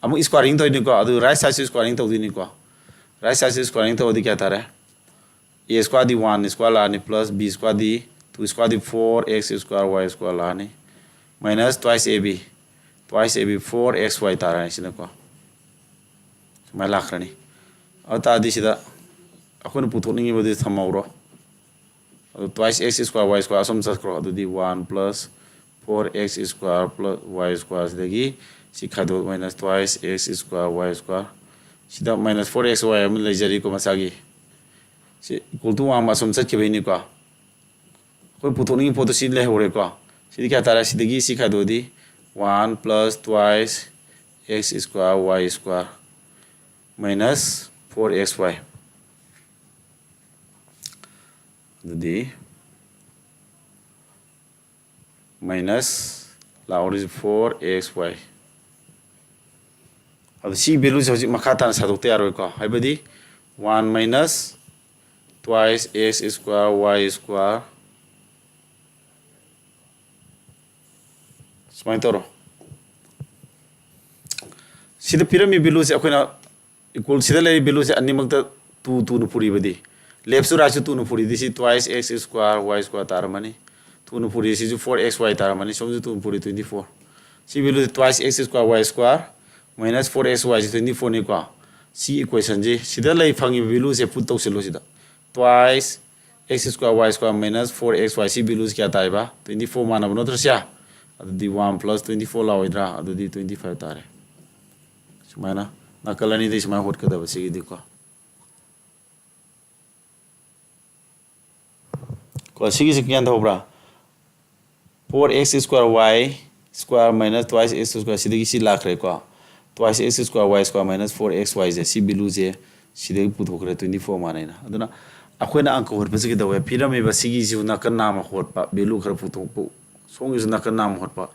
ꯑꯃꯨꯛ squaring ꯇꯧꯗꯣꯏꯅꯤꯀꯣ, ꯑꯗꯨ right sideꯁꯨ squaring ꯇꯧꯗꯣꯏꯅꯤꯀꯣ꯫ Right sideꯁꯨ squaring ꯇꯧꯔꯗꯤ ꯀꯌꯥ ꯇꯥꯔꯦ? A square D one square ꯂꯥꯛꯑꯅꯤ, plus b square ꯗꯤ two square ꯗꯤ four x square y square ꯂꯥꯛꯑꯅꯤ, minus twice a b, twice a b, four x y ꯇꯥꯔꯅꯤ ꯁꯤꯅꯀꯣ꯫ ꯁꯨꯃꯥꯏꯅ ꯂꯥꯛꯈ꯭ꯔꯅꯤ꯫ ꯑꯗꯨ ꯇꯥꯔꯗꯤ ꯁꯤꯗ ꯑꯩꯈꯣꯏꯅ ꯄꯨꯊꯣꯛꯅꯤꯡꯉꯤꯕꯗꯤ ꯊꯝꯍꯧꯔꯣ꯫ ꯑꯗꯨ twice x square y square ꯑꯁꯨꯝ ꯆꯠꯈ꯭ꯔꯣ꯫ ꯑꯗꯨꯗꯤ one plus four x square plus y square ꯁꯤꯗꯒꯤ ꯁꯤ ꯈꯥꯏꯗꯣꯛ minus twice x square y square꯫ ꯁꯤꯗ minus four x y ꯑꯃ ꯂꯩꯖꯔꯤꯀꯣ ꯃꯁꯥꯒꯤ꯫ ꯁꯤ equal to one ꯑꯁꯨꯝ ꯆꯠꯈꯤꯕꯩꯅꯤꯀꯣ꯫ ꯑꯩꯈꯣꯏ ꯄꯨꯊꯣꯛꯅꯤꯡꯉꯤ ꯄꯣꯠꯇꯣ ꯁꯤ ꯂꯩꯍꯧꯔꯦꯀꯣ꯫ ꯁꯤꯗꯤ ꯀꯌꯥ ꯇꯥꯔꯦ? ꯁꯤꯗꯒꯤ ꯁꯤ ꯈꯥꯏꯗꯣꯛꯑꯗꯤ One plus twice x square y square minus four x y. ꯑꯗꯨꯗꯤ minus ꯂꯥꯛꯍꯧꯔꯤꯁꯦ four x y꯫ ꯑꯗꯣ ꯁꯤ valueꯁꯦ ꯍꯧꯖꯤꯛ ꯃꯈꯥ ꯇꯥꯅ ꯁꯥꯗꯣꯛꯇ ꯌꯥꯔꯣꯏꯀꯣ꯫ ꯍꯥꯏꯕꯗꯤ one minus twice x square y square ꯁꯨꯃꯥꯏꯅ ꯇꯧꯔꯣ꯫ ꯁꯤꯗ ꯄꯤꯔꯝꯃꯤ valueꯁꯦ ꯑꯩꯈꯣꯏꯅ equal ꯁꯤꯗ ꯂꯩꯔꯤ valueꯁꯦ ꯑꯅꯤꯃꯛꯇ two, twoꯅ ꯄꯨꯔꯤꯕꯗꯤ, leftꯁꯨ rightꯁꯨ twoꯅ ꯄꯨꯔꯤꯗꯤ ꯁꯤ twice x square y square ꯇꯥꯔꯝꯃꯅꯤ꯫ Twoꯅ ꯄꯨꯔꯤ ꯁꯤꯁꯨ four x y ꯇꯥꯔꯝꯃꯅꯤ꯫ ꯁꯣꯝꯁꯨ twoꯅ ꯄꯨꯔꯤ twenty four꯫ ꯁꯤ valueꯁꯦ twice x square y square minus four x y ꯁꯤ twenty fourꯅꯤꯀꯣ꯫ ꯁꯤ equationꯁꯤ ꯁꯤꯗ ꯂꯩ ꯐꯪꯉꯤꯕ valueꯁꯦ put ꯇꯧꯁꯤꯜꯂꯣ ꯁꯤꯗ꯫ Twice x square y square minus four x y ꯁꯤ valueꯁꯤ ꯀꯌꯥ ꯇꯥꯏꯕ? Twenty four ꯃꯥꯟꯅꯕ ꯅꯠꯇ꯭ꯔꯣ ꯁꯤ? ꯑꯗꯨꯗꯤ one plus twenty four ꯂꯥꯛꯑꯣꯏꯗ꯭ꯔꯥ? ꯑꯗꯨꯗꯤ twenty five ꯇꯥꯔꯦ꯫ ꯁꯨꯃꯥꯏꯅ ꯅꯥꯀꯜ ꯑꯅꯤꯗꯩ ꯁꯨꯃꯥꯏꯅ ꯍꯣꯠꯀꯗꯕ ꯁꯤꯒꯤꯗꯤꯀꯣ꯫ ꯀꯣ ꯁꯤꯒꯤꯁꯤ ꯒ꯭ꯌꯥꯟ ꯇꯧꯕ꯭ꯔꯥ? Four x square y square minus twice x square ꯁꯤꯗꯒꯤ ꯁꯤ ꯂꯥꯛꯈ꯭ꯔꯦꯀꯣ꯫ Twice x square y square minus four x y ꯁꯦ ꯁꯤ valueꯁꯦ ꯁꯤꯗꯒꯤ ꯄꯨꯊꯣꯛꯈ꯭ꯔꯦ twenty four ꯃꯥꯟꯅꯩꯅ꯫ ꯑꯗꯨꯅ ꯑꯩꯈꯣꯏꯅ ꯑꯪꯀ ꯍꯣꯠꯄꯁꯤ ꯀꯩꯗꯧꯋꯦ? ꯄꯤꯔꯝꯃꯤꯕ ꯁꯤꯒꯤꯁꯤꯕꯨ ꯅꯥꯀꯟ ꯅꯥꯝꯃ ꯍꯣꯠꯄ, value ꯈꯔ ꯄꯨꯊꯣꯛꯄ, ꯁꯣꯝꯒꯤꯁꯨ ꯅꯥꯀꯟ ꯅꯥꯝꯃ ꯍꯣꯠꯄ꯫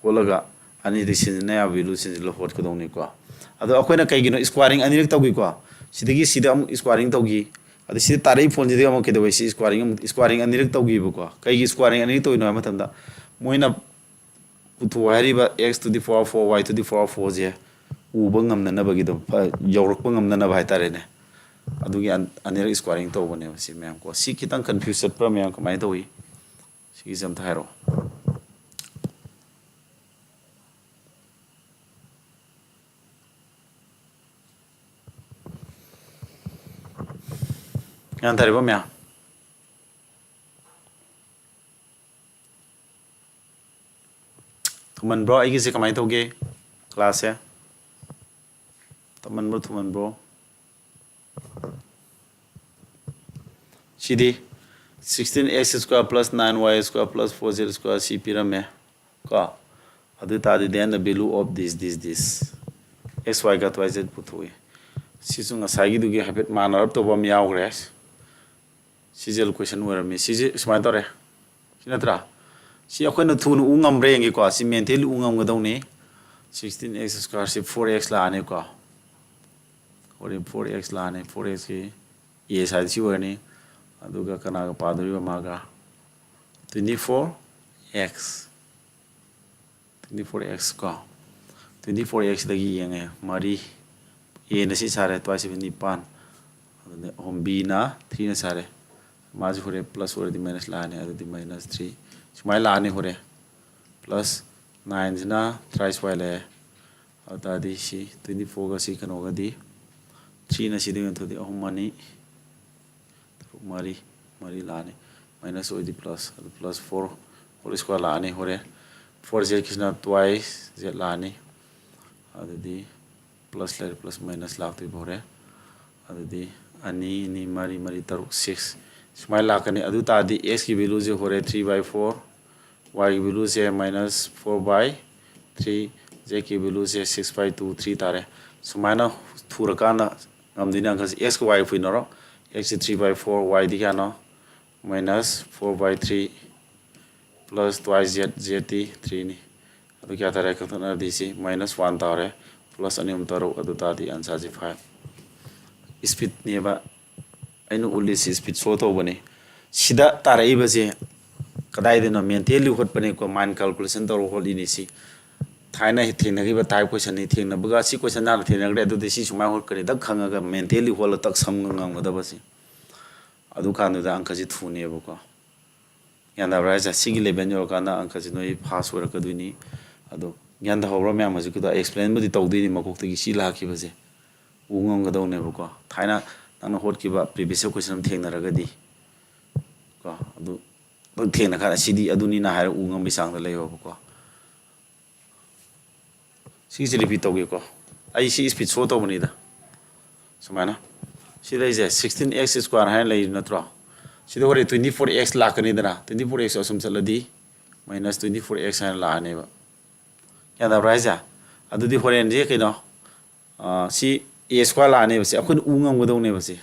ꯍꯣꯠꯂꯒ ꯑꯅꯤꯗꯤ ꯁꯤꯖꯤꯟꯅ ꯌꯥꯕ value ꯁꯤꯖꯤꯜꯂ ꯍꯣꯠꯀꯗꯧꯅꯤꯀꯣ꯫ ꯑꯗꯣ ꯑꯩꯈꯣꯏꯅ ꯀꯩꯒꯤꯅꯣ squaring ꯑꯅꯤꯔꯛ ꯇꯧꯈꯤꯀꯣ? ꯁꯤꯗꯒꯤ ꯁꯤꯗ ꯑꯃꯨꯛ squaring ꯇꯧꯈꯤ, ꯑꯗ ꯁꯤꯗ ꯇꯥꯔꯛꯏ ꯐꯣꯟꯁꯤꯗꯒꯤ ꯑꯃꯨꯛ ꯀꯩꯗꯧꯋꯦ? ꯁꯤ squaring ꯑꯃꯨꯛ squaring ꯑꯅꯤꯔꯛ ꯇꯧꯈꯤꯕꯀꯣ꯫ ꯀꯩꯒꯤ squaring ꯑꯅꯤꯔꯛ ꯇꯧꯔꯤꯅꯣ ꯍꯥꯏꯕ ꯃꯇꯝꯗ ꯃꯣꯏꯅ ꯄꯨꯊꯣꯛ ꯍꯥꯏꯔꯤꯕ x to the power four y to the power four ꯁꯦ ꯎꯕ ꯉꯝꯅꯅꯕꯒꯤꯗꯃꯛ, ꯐ-, ꯌꯧꯔꯛꯄ ꯉꯝꯅꯅꯕ ꯍꯥꯏꯇꯥꯔꯦꯅꯦ꯫ ꯑꯗꯨꯒꯤ ꯑꯟ-, ꯑꯅꯤꯔꯛ squaring ꯇꯧꯕꯅꯦꯕ ꯁꯤ ꯃꯌꯥꯝ ꯀꯣ꯫ ꯁꯤ ꯈꯤꯇꯪ confuse ꯆꯠꯄ꯭ꯔꯥ ꯃꯌꯥꯝ? ꯀꯃꯥꯏꯅ ꯇꯧꯏ? ꯁꯤꯒꯤꯁꯦ ꯑꯝꯇ ꯍꯥꯏꯔꯛꯑꯣ꯫ ꯒ꯭ꯌꯥꯟ ꯇꯥꯔꯤꯕꯣ ꯃꯌꯥꯝ? ꯊꯨꯃꯟꯕ꯭ꯔꯣ? ꯑꯩꯒꯤꯁꯦ ꯀꯃꯥꯏꯅ ꯇꯧꯒꯦ classꯁꯦ? ꯇꯞꯃꯟꯕ꯭ꯔꯣ, ꯊꯨꯃꯟꯕ꯭ꯔꯣ? ꯁꯤꯗꯤ sixteen x square plus nine y square plus four z square ꯁꯤ ꯄꯤꯔꯝꯃꯦ ꯀꯣ꯫ ꯑꯗꯨ ꯇꯥꯔꯗꯤ then the value of this this this x y ꯒ y z ꯄꯨꯊꯣꯛꯏ꯫ ꯁꯤꯁꯨ ꯉꯁꯥꯏꯒꯤꯗꯨꯒꯤ ꯍꯥꯏꯐꯦꯠ ꯃꯥꯟꯅꯔꯞ ꯇꯧꯕ ꯑꯃ ꯌꯥꯎꯈ꯭ꯔꯦ꯫ ꯁꯤꯁꯦ question ꯑꯣꯏꯔꯝꯃꯤ꯫ ꯁꯤꯁꯦ ꯁꯨꯃꯥꯏꯅ ꯇꯧꯔꯦ꯫ ꯁꯤ ꯅꯠꯇ꯭ꯔꯥ? ꯁꯤ ꯑꯩꯈꯣꯏꯅ ꯊꯨꯅ ꯎ ꯉꯝꯕ꯭ꯔꯥ ꯌꯦꯡꯒꯦꯀꯣ꯫ ꯁꯤ mentally ꯎ ꯉꯝꯒꯗꯧꯅꯤ꯫ Sixteen x square ꯁꯤ four x ꯂꯥꯛꯑꯅꯤꯀꯣ꯫ ꯍꯣꯔꯦꯟ four x ꯂꯥꯛꯑꯅꯤ꯫ Four x ꯀꯤ a side ꯁꯤ ꯑꯣꯏꯔꯅꯤ꯫ ꯑꯗꯨꯒ ꯀꯅꯥꯒ ꯄꯥꯗꯣꯔꯤꯕ ꯃꯥꯒ? Twenty four x꯫ Twenty four x ꯀꯣ꯫ Twenty four x ꯗꯒꯤ ꯌꯦꯡꯉꯦ꯫ ꯃꯔꯤ꯫ A ꯅ ꯁꯤ ꯁꯥꯔꯦ꯫ Twice ꯁꯤꯕ ꯅꯤꯄꯥꯟ꯫ ꯑꯗꯨꯅ ꯑꯍꯨꯝ꯫ B ꯅ three ꯅ ꯁꯥꯔꯦ꯫ ꯃꯥꯁꯤ ꯍꯣꯔꯦꯟ plus ꯑꯣꯏꯔꯗꯤ minus ꯂꯥꯛꯑꯅꯤ꯫ ꯑꯗꯨꯗꯤ minus three꯫ ꯁꯨꯃꯥꯏꯅ ꯂꯥꯛꯑꯅꯤ ꯍꯣꯔꯦꯟ꯫ Plus nine ꯁꯤꯅ thrice y ꯂꯩꯔꯦ꯫ ꯑꯗꯨ ꯇꯥꯔꯗꯤ ꯁꯤ twenty four ꯒ ꯁꯤ ꯀꯩꯅꯣꯒꯗꯤ three ꯅ ꯁꯤꯗ ꯌꯣꯟꯊꯣꯛꯑꯗꯤ ꯑꯍꯨꯝ ꯑꯅꯤ ꯇꯔꯨꯛ ꯃꯔꯤ꯫ ꯃꯔꯤ ꯂꯥꯛꯑꯅꯤ꯫ Minus ꯑꯣꯏꯗꯤ plus꯫ ꯑꯗꯨ plus four whole square ꯂꯥꯛꯑꯅꯤ ꯍꯣꯔꯦꯟ꯫ Four z ꯀꯤꯁꯤꯅ twice z ꯂꯥꯛꯑꯅꯤ꯫ ꯑꯗꯨꯗꯤ plus ꯂꯩꯔꯦ, plus minus ꯂꯥꯛꯇꯣꯏꯕ ꯍꯣꯔꯦꯟ꯫ ꯑꯗꯨꯗꯤ ꯑꯅꯤ, ꯑꯅꯤ, ꯃꯔꯤ, ꯃꯔꯤ, ꯇꯔꯨꯛ, six꯫ ꯁꯨꯃꯥꯏꯅ ꯂꯥꯛꯀꯅꯤ꯫ ꯑꯗꯨ ꯇꯥꯔꯗꯤ x ꯀꯤ value ꯁꯦ ꯍꯣꯔꯦꯟ three by four, y ꯒꯤ value say minus four by three, z ꯀꯤ value say six by two, three ꯇꯥꯔꯦ꯫ ꯁꯨꯃꯥꯏꯅ ꯊꯨꯔꯀꯥꯟꯗ ꯉꯝꯗꯣꯏꯅꯤ ꯑꯪꯀꯁꯦ꯫ X ꯀ y ꯐꯨꯏꯅꯔꯣ꯫ X say three by four, y ꯗꯤ ꯀꯌꯥꯅꯣ? Minus four by three plus twice z, z D three ꯅꯤ꯫ ꯑꯗꯨ ꯀꯌꯥ ꯇꯥꯔꯦ? ꯀꯛꯊꯠꯅꯔꯗꯤ ꯁꯤ minus one ꯇꯥꯔꯦ꯫ Plus ꯑꯅꯤ ꯑꯍꯨꯝ ꯇꯔꯨꯛ꯫ ꯑꯗꯨ ꯇꯥꯔꯗꯤ answer ꯁꯤ five꯫ Speed ꯅꯦꯕ꯫ ꯑꯩꯅ ꯎꯠꯂꯤꯁꯤ speed show ꯇꯧꯕꯅꯤ꯫ ꯁꯤꯗ ꯇꯥꯔꯛꯏꯕꯁꯦ ꯀꯗꯥꯏꯗꯅꯣ? Mentally ꯍꯣꯠꯄꯅꯤꯀꯣ, mind calculation ꯇꯧꯔꯒ ꯍꯣꯠꯂꯤꯅꯤ ꯁꯤ꯫ ꯊꯥꯏꯅ ꯊꯦꯡꯅꯈꯤꯕ type question ꯅꯤ꯫ ꯊꯦꯡꯅꯕꯒ ꯁꯤ question ꯍꯥꯟꯅ ꯊꯦꯡꯅꯈ꯭ꯔꯦ, ꯑꯗꯨꯗꯤ ꯁꯤ ꯁꯨꯃꯥꯏꯅ ꯍꯣꯠꯀꯅꯤ ꯗꯛ ꯈꯪꯉꯒ mentally ꯍꯣꯠꯂ ꯇꯛ ꯁꯝꯒ ꯉꯝꯒꯗꯕꯁꯦ꯫ ꯑꯗꯨꯀꯥꯟꯗꯨꯗ ꯑꯪꯀꯁꯤ ꯊꯨꯅꯦꯕꯀꯣ꯫ ꯒ꯭ꯌꯥꯟ ꯇꯥꯕ꯭ꯔꯥ ꯍꯥꯏꯁꯦ? ꯁꯤꯒꯤ level ꯌꯧꯔꯀꯥꯟꯗ ꯑꯪꯀꯁꯤ ꯅꯣꯏ fast ꯑꯣꯏꯔꯛꯀꯗꯣꯏꯅꯤ꯫ ꯑꯗꯣ ꯒ꯭ꯌꯥꯟ ꯇꯥꯍꯧꯕ꯭ꯔꯥ ꯃꯌꯥꯝ? ꯍꯧꯖꯤꯛꯀꯤꯗꯣ explain ꯕꯨꯗꯤ ꯇꯧꯗꯣꯏꯅꯤ, ꯃꯀꯣꯛꯇꯒꯤ ꯁꯤ ꯂꯥꯛꯈꯤꯕꯁꯦ ꯎ ꯉꯝꯒꯗꯧꯅꯦꯕꯀꯣ꯫ ꯊꯥꯏꯅ ꯅꯪꯅ ꯍꯣꯠꯈꯤꯕ previous year question ꯑꯃ ꯊꯦꯡꯅꯔꯒꯗꯤ ꯀꯣ, ꯑꯗꯨ ꯊꯦꯡꯅ ꯀꯥꯟꯗ ꯁꯤꯗꯤ ꯑꯗꯨꯅꯤꯅ ꯍꯥꯏꯔ ꯎ ꯉꯝꯕꯒꯤ ꯆꯥꯡꯗ ꯂꯩꯌꯣꯕꯀꯣ꯫ ꯁꯤꯒꯤꯁꯦ repeat ꯇꯧꯒꯦꯀꯣ꯫ ꯑꯩ ꯁꯤ speed show ꯇꯧꯕꯅꯤꯗ꯫ ꯁꯨꯃꯥꯏꯅ ꯁꯤꯗꯩꯁꯦ sixteen x square ꯍꯥꯏꯅ ꯂꯩꯔꯤ ꯅꯠꯇ꯭ꯔꯣ? ꯁꯤꯗ ꯍꯣꯔꯦꯟ twenty four x ꯂꯥꯛꯀꯅꯤꯗꯅ, twenty four x ꯑꯁꯨꯝ ꯆꯠꯂꯗꯤ minus twenty four x ꯍꯥꯏꯅ ꯂꯥꯛꯑꯅꯦꯕ꯫ ꯌꯥꯗꯕ꯭ꯔꯥ ꯍꯥꯏꯁꯦ? ꯑꯗꯨꯗꯤ ꯍꯣꯔꯦꯟꯁꯦ ꯀꯩꯅꯣ, ꯑꯥ, ꯁꯤ ꯑꯦ ꯁ꯭ꯀ꯭ꯋꯥꯔ ꯂꯥꯛꯑꯅꯦꯕ, ꯁꯤ ꯑꯩꯈꯣꯏꯅ ꯎ ꯉꯝꯒꯗꯧꯅꯦꯕ꯫ ꯁꯤ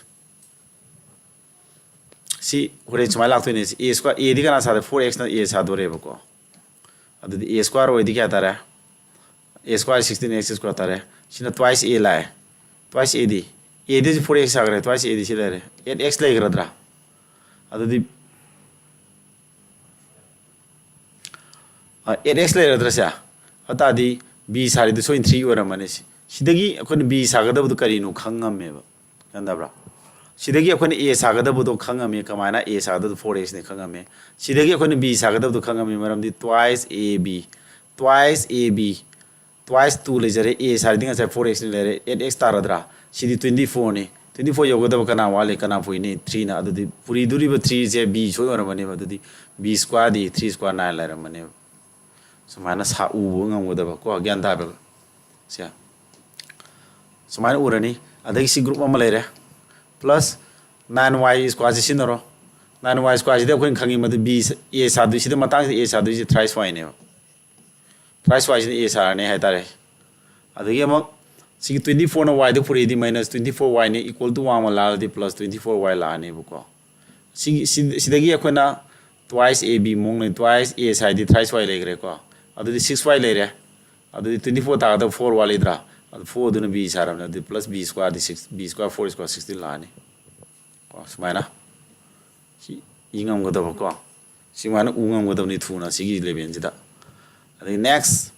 ꯁꯤ ꯍꯣꯔꯦꯟ ꯁꯨꯃꯥꯏꯅ ꯂꯥꯛꯇꯣꯏꯅꯦ꯫ ꯁꯤ ꯑꯦ ꯁ꯭ꯀ꯭ꯋꯥꯔ, ꯑꯦꯗꯤ ꯀꯅꯥ ꯁꯥꯗꯣꯏ? ꯐꯣꯔ ꯑꯦꯛꯁꯅ ꯑꯦ ꯁꯥꯗꯣꯔꯦꯕꯀꯣ꯫ ꯑꯗꯨꯗꯤ ꯑꯦ ꯁ꯭ꯀ꯭ꯋꯥꯔ ꯑꯣꯏꯗꯤ ꯀꯌꯥ ꯇꯥꯔꯦ? ꯑꯦ ꯁ꯭ꯀ꯭ꯋꯥꯔ ꯁꯤꯛꯁꯇꯤꯟ ꯑꯦꯛꯁ ꯁ꯭ꯀ꯭ꯋꯥꯔ ꯇꯥꯔꯦ꯫ ꯁꯤꯅ ꯇ꯭ꯋꯥꯏꯁ ꯑꯦ ꯂꯥꯛꯑꯦ꯫ ꯇ꯭ꯋꯥꯏꯁ ꯑꯦꯗꯤ, ꯑꯦꯗꯤ ꯁꯤ ꯐꯣꯔ ꯑꯦꯛꯁ ꯁꯥꯈ꯭ꯔꯦ, ꯇ꯭ꯋꯥꯏꯁ ꯑꯦꯗꯤ ꯁꯤ ꯂꯩꯔꯦ, ꯑꯦꯠ ꯑꯦꯛꯁ ꯂꯩꯈ꯭ꯔꯗ꯭ꯔꯥ? ꯑꯗꯨꯗꯤ ꯑꯦꯠ ꯑꯦꯛꯁ ꯂꯩꯔꯗ꯭ꯔꯥ ꯁꯦ? ꯑꯗꯨ ꯇꯥꯔꯗꯤ ꯕꯤ ꯁꯥꯔꯤꯗꯨ ꯁꯣꯏꯅ ꯊ꯭ꯔꯤ ꯑꯣꯏꯔꯝꯃꯅꯤ꯫ ꯁꯤ-, ꯁꯤꯗꯒꯤ ꯑꯩꯈꯣꯏꯅ ꯕꯤ ꯁꯥꯒꯗꯕꯗꯣ ꯀꯔꯤꯅꯣ ꯈꯪꯉꯝꯃꯦꯕ꯫ ꯒ꯭ꯌꯥꯟ ꯇꯥꯕ꯭ꯔꯥ? ꯁꯤꯗꯒꯤ ꯑꯩꯈꯣꯏꯅ ꯑꯦ ꯁꯥꯒꯗꯕꯗꯣ ꯈꯪꯉꯝꯃꯤ꯫ ꯀꯃꯥꯏꯅ ꯑꯦ ꯁꯥꯒꯗꯕꯗꯣ? ꯐꯣꯔ ꯑꯦꯛꯁꯅꯤ ꯈꯪꯉꯝꯃꯤ꯫ ꯁꯤꯗꯒꯤ ꯑꯩꯈꯣꯏꯅ ꯕꯤ ꯁꯥꯒꯗꯕꯗꯣ ꯈꯪꯉꯝꯃꯤ, ꯃꯔꯝꯗꯤ twice A B, twice A B, twice two ꯂꯩꯖꯔꯦ, ꯑꯦ ꯁꯥꯔꯤꯗꯤ ꯉꯁꯥꯏ ꯐꯣꯔ ꯑꯦꯛꯁꯅꯤ ꯂꯩꯔꯦ, ꯑꯦꯠ ꯑꯦꯛꯁ ꯇꯥꯔꯗ꯭ꯔꯥ? ꯁꯤꯗꯤ ꯇ꯭ꯋꯦꯟꯇꯤ ꯐꯣꯔꯅꯤ꯫ ꯇ꯭ꯋꯦꯟꯇꯤ ꯐꯣꯔ ꯌꯧꯒꯗꯕ ꯀꯅꯥ ꯋꯥꯠꯂꯤ? ꯀꯅꯥ ꯐꯨꯏꯅꯤ? ꯊ꯭ꯔꯤꯅ꯫ ꯑꯗꯨꯗꯤ ꯄꯨꯔꯤꯗꯣꯔꯤꯕ ꯊ꯭ꯔꯤꯁꯦ ꯕꯤ ꯁꯣꯏ ꯑꯣꯏꯔꯝꯃꯅꯦꯕ꯫ ꯑꯗꯨꯗꯤ ꯕꯤ ꯁ꯭ꯀ꯭ꯋꯥꯔꯗꯤ ꯊ꯭ꯔꯤ ꯁ꯭ꯀ꯭ꯋꯥꯔ ꯅꯥꯏꯟ ꯂꯩꯔꯝꯃꯅꯦꯕ꯫ ꯁꯨꯃꯥꯏꯅ ꯁꯥ ꯎꯕ ꯉꯝꯒꯗꯕ ꯀꯣ, ꯒ꯭ꯌꯥꯟ ꯇꯥꯕ꯭ꯔꯥ? ꯁꯦ, ꯁꯨꯃꯥꯏꯅ ꯎꯔꯅꯤ꯫ ꯑꯗꯒꯤ ꯁꯤ ꯒ꯭ꯔꯨꯞ ꯑꯃ ꯂꯩꯔꯦ, ꯄ꯭ꯂꯁ ꯅꯥꯏꯟ ꯋꯥꯏ ꯁ꯭ꯀ꯭ꯋꯥꯔꯁꯤ ꯁꯤꯖꯤꯟꯅꯔꯣ꯫ ꯅꯥꯏꯟ ꯋꯥꯏ ꯁ꯭ꯀ꯭ꯋꯥꯔꯁꯤꯗ ꯑꯩꯈꯣꯏꯅ ꯈꯪꯉꯤ, ꯃꯗꯨ ꯕꯤ ꯑꯦ ꯁꯥꯗꯣꯏꯁꯤꯗ, ꯃꯇꯥꯡꯁꯤꯗ ꯑꯦ ꯁꯥꯗꯣꯏꯁꯤ ꯊ꯭ꯔꯥꯏꯁ ꯋꯥꯏꯅꯦꯕ꯫ ꯊ꯭ꯔꯥꯏꯁ ꯋꯥꯏꯁꯤꯅ ꯑꯦ ꯁꯥꯔꯅꯤ ꯍꯥꯏꯇꯥꯔꯦ꯫ ꯑꯗꯒꯤ ꯑꯃꯨꯛ ꯁꯤꯒꯤ ꯇ꯭ꯋꯦꯟꯇꯤ ꯐꯣꯔꯅ ꯋꯥꯏꯗ ꯄꯨꯔꯛꯏꯗꯤ ꯃꯥꯏꯅꯁ ꯇ꯭ꯋꯦꯟꯇꯤ ꯐꯣꯔ ꯋꯥꯏꯅꯤ, ꯏꯀ꯭ꯋꯜ ꯇꯨ ꯋꯥꯡꯃ ꯂꯥꯛꯑꯗꯤ ꯄ꯭ꯂꯁ ꯇ꯭ꯋꯦꯟꯇꯤ ꯐꯣꯔ ꯋꯥꯏ ꯂꯥꯛꯑꯅꯦꯕꯀꯣ꯫ ꯁꯤꯒꯤ, ꯁꯤ-, ꯁꯤꯗꯒꯤ ꯑꯩꯈꯣꯏꯅ ꯇ꯭ꯋꯥꯏꯁ ꯑꯦ ꯕꯤ ꯃꯑꯣꯡ ꯂꯩ, ꯇ꯭ꯋꯥꯏꯁ ꯑꯦ ꯁꯥꯏꯗꯤ ꯊ꯭ꯔꯥꯏꯁ ꯋꯥꯏ ꯂꯩꯈ꯭ꯔꯦꯀꯣ꯫ ꯑꯗꯨꯗꯤ ꯁꯤꯛꯁ ꯋꯥꯏ ꯂꯩꯔꯦ꯫ ꯑꯗꯨꯗꯤ ꯇ꯭ꯋꯦꯟꯇꯤ ꯐꯣꯔ ꯇꯥꯒꯗꯕ ꯐꯣꯔ ꯋꯥꯠꯂꯤꯗ꯭ꯔꯥ? ꯑꯗꯨ ꯐꯣꯔꯗꯨꯅ ꯕꯤ ꯁꯥꯔꯕꯅꯤ꯫ ꯑꯗꯨꯗꯤ ꯄ꯭ꯂꯁ ꯕꯤ ꯁ꯭ꯀ꯭ꯋꯥꯔꯗꯤ six, B square four square sixteen ꯂꯥꯛꯑꯅꯤ꯫ ꯀꯣ, ꯁꯨꯃꯥꯏꯅ ꯁꯤ ꯏ ꯉꯝꯒꯗꯕꯀꯣ, ꯁꯨꯃꯥꯏꯅ ꯎ ꯉꯝꯒꯗꯕꯅꯤ ꯊꯨꯅ ꯁꯤꯒꯤ ꯂꯦꯚꯦꯜꯁꯤꯗ꯫ ꯑꯗꯩ ꯅꯦꯛꯁ,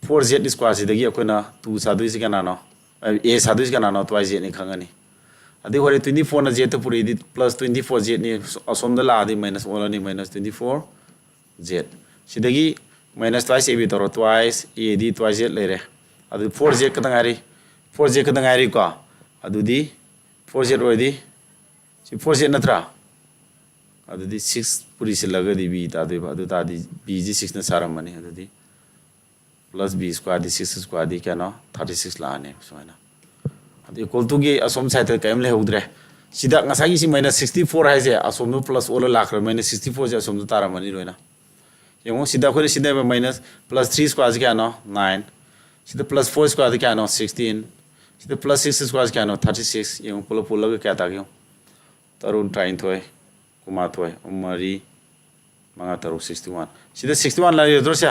ꯐꯣꯔ ꯖꯦꯠ ꯁ꯭ꯀ꯭ꯋꯥꯔꯁꯤꯗꯒꯤ ꯑꯩꯈꯣꯏꯅ ꯇꯨ ꯁꯥꯗꯣꯏꯁꯤ ꯀꯅꯥꯅꯣ? ꯑꯦ ꯁꯥꯗꯣꯏꯁꯤ ꯀꯅꯥꯅꯣ? ꯇ꯭ꯋꯥꯏꯁ ꯖꯦꯠꯅꯤ ꯈꯪꯉꯅꯤ꯫ ꯑꯗꯩ ꯍꯣꯔꯦꯟ ꯇ꯭ꯋꯦꯟꯇꯤ ꯐꯣꯔꯅ ꯖꯦꯠꯇ ꯄꯨꯔꯛꯏꯗꯤ ꯄ꯭ꯂꯁ ꯇ꯭ꯋꯦꯟꯇꯤ ꯐꯣꯔ ꯖꯦꯠꯅꯤ, ꯑꯁꯣꯝꯗ ꯂꯥꯛꯑꯗꯤ ꯃꯥꯏꯅꯁ ꯑꯣꯜꯂꯅꯤ, ꯃꯥꯏꯅꯁ ꯇ꯭ꯋꯦꯟꯇꯤ ꯐꯣꯔ ꯖꯦꯠ꯫ ꯁꯤꯗꯒꯤ ꯃꯥꯏꯅꯁ ꯇ꯭ꯋꯥꯏꯁ ꯑꯦ ꯕꯤ ꯇꯧꯔꯣ, ꯇ꯭ꯋꯥꯏꯁ ꯑꯦꯗꯤ ꯇ꯭ꯋꯥꯏꯁ ꯖꯦꯠ ꯂꯩꯔꯦ꯫ ꯑꯗꯨ ꯐꯣꯔ ꯖꯦꯠ ꯈꯛꯇ ꯉꯥꯏꯔꯤ, ꯐꯣꯔ ꯖꯦꯠ ꯈꯛꯇ ꯉꯥꯏꯔꯤꯀꯣ꯫ ꯑꯗꯨꯗꯤ ꯐꯣꯔ ꯖꯦꯠ ꯑꯣꯏꯔꯗꯤ ꯁꯤ ꯐꯣꯔ ꯖꯦꯠ ꯅꯠꯇ꯭ꯔꯥ? ꯑꯗꯨꯗꯤ ꯁꯤꯛꯁ ꯄꯨꯔꯤꯁꯤꯜꯂꯒꯗꯤ ꯕꯤ ꯇꯥꯗꯣꯏꯕ꯫ ꯑꯗꯨ ꯇꯥꯔꯗꯤ ꯕꯤꯁꯤ ꯁꯤꯛꯁꯅ ꯁꯥꯔꯝꯃꯅꯤ꯫ ꯑꯗꯨꯗꯤ ꯄ꯭ꯂꯁ ꯕꯤ ꯁ꯭ꯀ꯭ꯋꯥꯔꯗꯤ ꯁꯤꯛꯁ ꯁ꯭ꯀ꯭ꯋꯥꯔꯗꯤ ꯀꯌꯥꯅꯣ? ꯊꯥꯔꯇꯤ ꯁꯤꯛꯁ ꯂꯥꯛꯑꯅꯦꯕ ꯁꯨꯃꯥꯏꯅ꯫ ꯑꯗꯨ ꯏꯀ꯭ꯋꯜ ꯇꯨꯒꯤ ꯑꯁꯣꯝ ꯁꯥꯏꯗꯇ ꯀꯔꯤꯝ ꯂꯩꯍꯧꯗ꯭ꯔꯦ꯫ ꯁꯤꯗ ꯉꯁꯥꯏꯒꯤ ꯁꯤ ꯃꯥꯏꯅꯁ ꯁꯤꯛꯁꯇꯤ ꯐꯣꯔ ꯍꯥꯏꯁꯦ ꯑꯁꯣꯝꯗ ꯄ꯭ꯂꯁ ꯑꯣꯜꯂ ꯂꯥꯛꯈ꯭ꯔꯦ, ꯃꯥꯏꯅꯁ ꯁꯤꯛꯁꯇꯤ ꯐꯣꯔꯁꯦ ꯑꯁꯣꯝꯗ ꯇꯥꯔꯝꯃꯅꯤ ꯂꯣꯏꯅ꯫ ꯌꯦꯡꯉꯨ, ꯁꯤꯗ ꯑꯩꯈꯣꯏꯅ ꯁꯤꯖꯤꯟꯅꯔꯤꯕ minus plus three square ꯁꯤ ꯀꯌꯥꯅꯣ? Nine꯫ ꯁꯤꯗ plus four square ꯗꯤ ꯀꯌꯥꯅꯣ? Sixteen꯫ ꯁꯤꯗ plus six square ꯁꯤ ꯀꯌꯥꯅꯣ? Thirty six꯫ ꯌꯦꯡꯉꯨ, ꯄꯨꯂꯞ ꯄꯨꯜꯂꯒ ꯀꯌꯥ ꯇꯥꯒꯦ ꯌꯦꯡꯉꯨ꯫ ꯇꯔꯨꯛ, ꯇꯔꯥꯅꯤꯊꯣꯏ, ꯀꯨꯟꯃꯥꯊꯣꯏ, ꯃꯔꯤ, ꯃꯉꯥ, ꯇꯔꯨꯛ, sixty one꯫ ꯁꯤꯗ sixty one ꯂꯩꯔꯗ꯭ꯔꯣ ꯁꯦ?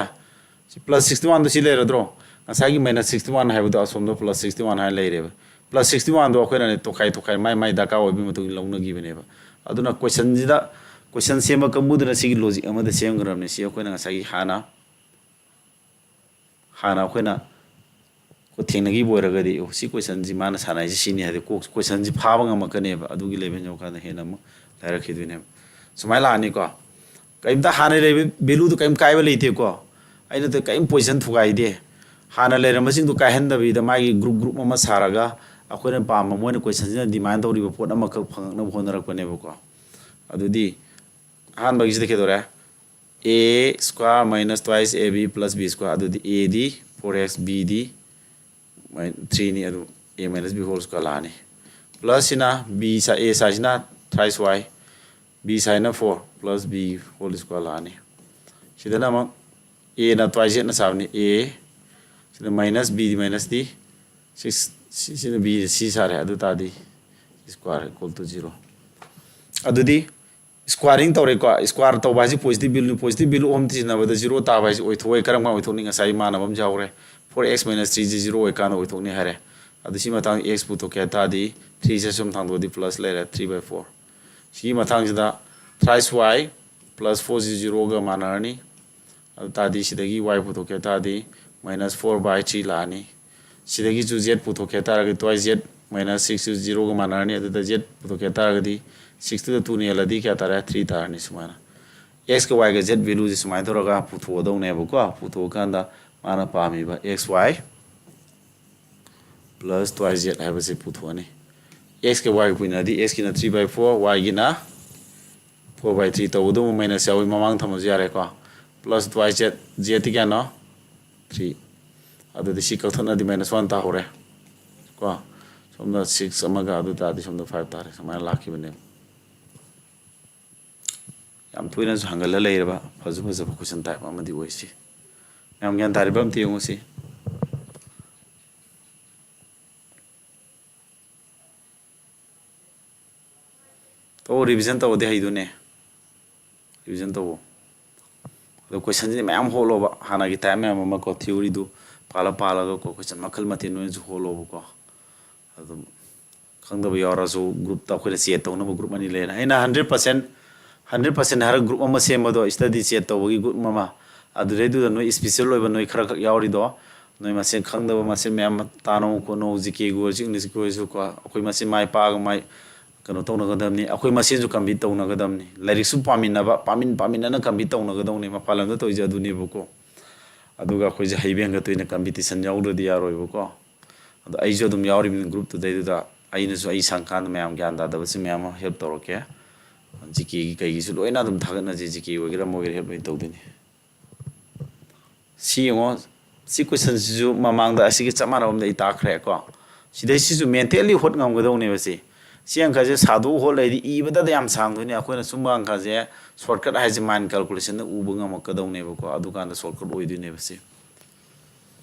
ꯁꯤ plus sixty one ꯗꯣ ꯁꯤ ꯂꯩꯔꯗ꯭ꯔꯣ? ꯉꯁꯥꯏꯒꯤ minus sixty one ꯍꯥꯏꯕꯗꯣ ꯑꯁꯣꯝꯗ plus sixty one ꯍꯥꯏꯅ ꯂꯩꯔꯦꯕ꯫ Plus sixty one ꯗꯣ ꯑꯩꯈꯣꯏꯅꯅꯦ ꯇꯣꯈꯥꯏ ꯇꯣꯈꯥꯏ ꯃꯥꯏ ꯃꯥꯏ ꯗꯔꯀꯥꯔ ꯑꯣꯏꯕꯒꯤ ꯃꯇꯨꯡ ꯏꯟꯅ ꯂꯧꯅꯈꯤꯕꯅꯦꯕ꯫ ꯑꯗꯨꯅ question ꯁꯤꯗ, question ꯁꯦꯝꯕ ꯀꯥꯡꯕꯨꯗꯨꯅ ꯁꯤꯒꯤ logic ꯑꯃꯗ ꯁꯦꯝꯒꯗꯕꯅꯤ꯫ ꯁꯤ ꯑꯩꯈꯣꯏꯅ ꯉꯁꯥꯏꯒꯤ ꯍꯥꯟꯅ, ꯍꯥꯟꯅ ꯑꯩꯈꯣꯏꯅ ꯊꯦꯡꯅꯈꯤꯕ ꯑꯣꯏꯔꯒꯗꯤ, "ꯑꯣ, ꯁꯤ question ꯁꯤ ꯃꯥꯅ ꯁꯥꯟꯅꯔꯤꯁꯤ ꯁꯤꯅꯤ" ꯍꯥꯏꯗꯤ ꯀꯣꯛ, question ꯁꯤ ꯐꯥꯕ ꯉꯝꯃꯛꯀꯅꯦꯕ꯫ ꯑꯗꯨꯒꯤ level ꯌꯧꯔꯀꯥꯟꯗ ꯍꯦꯟꯅ ꯑꯃꯨꯛ ꯂꯥꯏꯔꯛꯈꯤꯗꯣꯏꯅꯦꯕ꯫ ꯁꯨꯃꯥꯏꯅ ꯂꯥꯛꯑꯅꯤꯀꯣ꯫ ꯀꯔꯤꯝꯇ ꯍꯥꯟꯅ ꯂꯩꯕ value ꯗꯨ ꯀꯔꯤꯝ ꯀꯥꯏꯕ ꯂꯩꯇꯦꯀꯣ꯫ ꯑꯩꯅ ꯇ-, ꯀꯔꯤꯝ position ꯊꯨꯒꯥꯏꯗꯦ꯫ ꯍꯥꯟꯅ ꯂꯩꯔꯝꯕꯁꯤꯡꯗꯨ ꯀꯥꯏꯍꯟꯗꯕꯤꯗ ꯃꯥꯒꯤ group, group ꯑꯃ ꯁꯥꯔꯒ ꯑꯩꯈꯣꯏꯅ ꯄꯥꯝꯕ, ꯃꯣꯏꯅ question ꯁꯤꯅ demand ꯇꯧꯔꯤꯕ ꯄꯣꯠ ꯑꯃꯈꯛ ꯐꯪꯉꯛꯅꯕ ꯍꯣꯠꯅꯔꯛꯄꯅꯦꯕꯀꯣ꯫ ꯑꯗꯨꯗꯤ ꯑꯍꯥꯟꯕꯒꯤꯁꯤꯗ ꯀꯩꯗꯧꯔꯦ? A square minus twice A B plus B square꯫ ꯑꯗꯨꯗꯤ A D four X, B D my-, three ꯅꯤ, ꯑꯗꯨ A minus B whole square ꯂꯥꯛꯑꯅꯤ꯫ Plus ꯁꯤꯅ B ꯁꯥ-, A ꯁꯥꯏꯁꯤꯅ thrice Y, B ꯁꯥꯏꯅ four plus B whole square ꯂꯥꯛꯑꯅꯤ꯫ ꯁꯤꯗꯅ ꯑꯃꯨꯛ A ꯅ twice Z ꯅ ꯁꯥꯕꯅꯤ, A꯫ ꯁꯤꯗ minus B ꯗꯤ minus ꯗꯤ six, ꯁꯤ-, ꯁꯤꯅ B, C ꯁꯥꯔꯦ꯫ ꯑꯗꯨ ꯇꯥꯔꯗꯤ square equal to zero꯫ ꯑꯗꯨꯗꯤ squaring ꯇꯧꯔꯦꯀꯣ꯫ Square ꯇꯧꯕ ꯍꯥꯏꯁꯤ positive value ꯅꯤ꯫ Positive value ꯑꯍꯨꯝ ꯁꯤꯖꯤꯟꯅꯕꯗ zero ꯇꯥꯕ ꯍꯥꯏꯁꯤ ꯑꯣꯏꯊꯣꯛꯑꯣꯏ꯫ ꯀꯔꯝ ꯀꯥꯟꯗ ꯑꯣꯏꯊꯣꯛꯅꯤ? ꯉꯁꯥꯏ ꯃꯥꯟꯅꯕ ꯑꯃꯁꯨ ꯌꯥꯎꯔꯦ꯫ Four X minus three ꯁꯤ zero ꯑꯣꯏꯀꯥꯟꯗ ꯑꯣꯏꯊꯣꯛꯅꯤ ꯍꯥꯏꯔꯦ꯫ ꯑꯗꯨ ꯁꯤ ꯃꯇꯥꯡꯗ X ꯄꯨꯊꯣꯛꯀꯦ ꯍꯥꯏ ꯇꯥꯔꯗꯤ, three ꯁꯦ ꯁꯨꯝ ꯊꯥꯡꯗꯣꯛꯑꯗꯤ plus ꯂꯩꯔꯦ, three by four꯫ ꯁꯤꯒꯤ ꯃꯊꯪꯁꯤꯗ thrice Y plus four ꯁꯤ zero ꯒ ꯃꯥꯟꯅꯔꯅꯤ꯫ ꯑꯗꯨ ꯇꯥꯔꯗꯤ ꯁꯤꯗꯒꯤ Y ꯄꯨꯊꯣꯛꯀꯦ ꯍꯥꯏ ꯇꯥꯔꯗꯤ minus four by three ꯂꯥꯛꯑꯅꯤ꯫ ꯁꯤꯗꯒꯤꯁꯨ Z ꯄꯨꯊꯣꯛꯀꯦ ꯍꯥꯏ ꯇꯥꯔꯒꯗꯤ twice Z minus six ꯁꯨ zero ꯒ ꯃꯥꯟꯅꯔꯅꯤ꯫ ꯑꯗꯨꯗ Z ꯄꯨꯊꯣꯛꯀꯦ ꯍꯥꯏ ꯇꯥꯔꯒꯗꯤ six ꯇꯨꯗ two ꯅ ꯌꯦꯜꯂꯗꯤ ꯀꯌꯥ ꯇꯥꯔꯦ? Three ꯇꯥꯔꯅꯤ꯫ ꯁꯨꯃꯥꯏꯅ X ꯀ Y ꯒ Z value ꯁꯦ ꯁꯨꯃꯥꯏꯅ ꯇꯧꯔꯒ ꯄꯨꯊꯣꯛꯑꯗꯧꯅꯦꯕꯀꯣ꯫ ꯄꯨꯊꯣꯛꯑꯀꯥꯟꯗ ꯃꯥꯅ ꯄꯥꯝꯃꯤꯕ X Y plus twice Z ꯍꯥꯏꯕꯁꯦ ꯄꯨꯊꯣꯛꯑꯅꯤ꯫ X ꯀ Y ꯒ ꯄꯨꯏꯅꯔꯗꯤ X ꯀꯤꯅ three by four, Y ꯒꯤꯅ four by three ꯇꯧꯕꯗꯨ ꯑꯃꯨꯛ minus ꯌꯥꯎꯏ, ꯃꯃꯥꯡ ꯊꯝꯃꯁꯨ ꯌꯥꯔꯦꯀꯣ꯫ Plus twice Z, Z T ꯀꯌꯥꯅꯣ? Three꯫ ꯑꯗꯨꯗꯤ ꯁꯤ ꯀꯛꯊꯠꯅꯗꯤ minus one ꯇꯥꯍꯧꯔꯦ ꯀꯣ꯫ ꯁꯣꯝꯗ six ꯑꯃꯒ ꯑꯗꯨ ꯇꯥꯔꯗꯤ ꯁꯣꯝꯗ five ꯇꯥꯔꯦ꯫ ꯁꯨꯃꯥꯏꯅ ꯂꯥꯛꯈꯤꯕꯅꯦꯕ꯫ ꯌꯥꯝ ꯇꯣꯏꯅꯁꯨ ꯍꯪꯒꯜꯂ ꯂꯩꯔꯕ ꯐꯁꯨ ꯐꯖꯕ question type ꯑꯃꯗꯤ ꯑꯣꯏꯁꯤ꯫ ꯃꯌꯥꯝ ꯒ꯭ꯌꯥꯟ ꯇꯥꯔꯤꯕ ꯑꯝꯇ ꯌꯦꯡꯉꯨꯁꯤ꯫ ꯇꯧ, revision ꯇꯧꯔꯗꯤ ꯍꯩꯗꯨꯅꯦ꯫ Revision ꯇꯧꯋꯣ꯫ ꯑꯗꯣ questionꯁꯤꯗꯤ ꯃꯌꯥꯝ ꯍꯣꯠꯂꯣꯕ, ꯍꯥꯟꯅꯒꯤ type ꯃꯌꯥꯝ ꯑꯃꯀꯣ, theoryꯗꯨ ꯄꯥꯜꯂ ꯄꯥꯜꯂꯒꯀꯣ, question ꯃꯈꯜ ꯃꯊꯦꯜ ꯂꯣꯏꯅꯁꯨ ꯍꯣꯠꯂꯣꯕꯀꯣ꯫ ꯑꯗꯨꯝ ꯈꯪꯗꯕ ꯌꯥꯎꯔꯁꯨ groupꯇ ꯑꯩꯈꯣꯏꯅ chat ꯇꯧꯅꯕ group ꯑꯅꯤ ꯂꯩꯔꯦ꯫ ꯑꯩꯅ hundred percent, hundred percent ꯍꯥꯏꯔꯒ group ꯑꯃ ꯁꯦꯝꯕꯗꯣ, study chat ꯇꯧꯕꯒꯤ group ꯑꯃ, ꯑꯗꯨꯗꯩꯗꯨꯗ ꯅꯣꯏ special ꯑꯣꯏꯕ ꯅꯣꯏ ꯈꯔ ꯈꯛ ꯌꯥꯎꯔꯤꯗꯣ, ꯅꯣꯏ ꯃꯁꯦꯟ ꯈꯪꯗꯕ ꯃꯁꯦꯟ ꯃꯌꯥꯝ ꯇꯥꯟꯅꯧ ꯈꯣꯠꯅꯧ, GKꯒꯤ ꯑꯣꯏꯔꯁꯨ Englishꯀꯤ ꯑꯣꯏꯔꯁꯨ ꯀꯣ, ꯑꯩꯈꯣꯏ ꯃꯁꯦꯟ ꯃꯥꯏ ꯄꯥꯛꯑꯒ ꯃꯥꯏ ꯀꯩꯅꯣ ꯇꯧꯅꯒꯗꯕꯅꯤ, ꯑꯩꯈꯣꯏ ꯃꯁꯦꯟꯁꯨ compete ꯇꯧꯅꯒꯗꯕꯅꯤ, ꯂꯥꯏꯔꯤꯛꯁꯨ ꯄꯥꯃꯤꯟꯅꯕ, ꯄꯥꯃꯤꯟ ꯄꯥꯃꯤꯟꯅꯅ compete ꯇꯧꯅꯒꯗꯧꯅꯤ꯫ ꯃꯄꯥꯟ ꯂꯝꯗ ꯇꯧꯔꯤꯁꯦ ꯑꯗꯨꯅꯦꯕꯀꯣ꯫ ꯑꯗꯨꯒ ꯑꯩꯈꯣꯏꯁꯦ ꯍꯩꯕ ꯍꯦꯟꯒꯠꯇꯣꯏꯅꯦ, competition ꯌꯥꯎꯗ꯭ꯔꯗꯤ ꯌꯥꯔꯣꯏꯕꯀꯣ꯫ ꯑꯗꯣ ꯑꯩꯁꯨ ꯑꯗꯨꯝ ꯌꯥꯎꯔꯤꯕꯅꯤ groupꯇꯨꯗꯩꯗꯨꯗ, ꯑꯩꯅꯁꯨ ꯑꯩ ꯁꯪꯀꯥꯟꯗ ꯃꯌꯥꯝ ꯒ꯭ꯌꯥꯟ ꯇꯥꯗꯕꯁꯤꯡ ꯃꯌꯥꯝ ꯑꯃ help ꯇꯧꯔꯛꯀꯦ꯫ GKꯒꯤ ꯀꯩꯒꯤꯁꯨ ꯂꯣꯏꯅ ꯑꯗꯨꯝ ꯊꯥꯒꯠꯅꯁꯦ, GK ꯑꯣꯏꯒꯦꯔꯥ ꯑꯃ ꯑꯣꯏꯒꯦꯔꯥ help ꯂꯣꯏꯅ ꯇꯧꯗꯣꯏꯅꯤ꯫ ꯁꯤ ꯌꯦꯡꯉꯣ, ꯁꯤ questionꯁꯤꯁꯨ ꯃꯃꯥꯡꯗ ꯑꯁꯤꯒꯤ ꯆꯞ ꯃꯥꯟꯅꯕ ꯑꯝꯗ ꯑꯩ ꯇꯥꯛꯈ꯭ꯔꯦꯀꯣ꯫ ꯁꯤꯗꯩꯁꯤꯁꯨ mentally ꯍꯣꯠ ꯉꯝꯒꯗꯧꯅꯦꯕ ꯁꯤ꯫ ꯁꯤ ꯑꯪꯀꯁꯦ ꯁꯥꯗꯣꯛ ꯍꯣꯠ ꯂꯩꯔꯗꯤ ꯏꯕꯗꯗꯤ ꯌꯥꯝ ꯁꯥꯡꯗꯣꯏꯅꯦ꯫ ꯑꯩꯈꯣꯏꯅ ꯁꯨꯝꯕ ꯑꯪꯀꯁꯦ shortcut ꯍꯥꯏꯁꯦ mind calculationꯗ ꯎꯕ ꯉꯝꯃꯛꯀꯗꯧꯅꯦꯕꯀꯣ꯫ ꯑꯗꯨꯀꯥꯟꯗ shortcut ꯑꯣꯏꯗꯣꯏꯅꯦꯕ ꯁꯤ꯫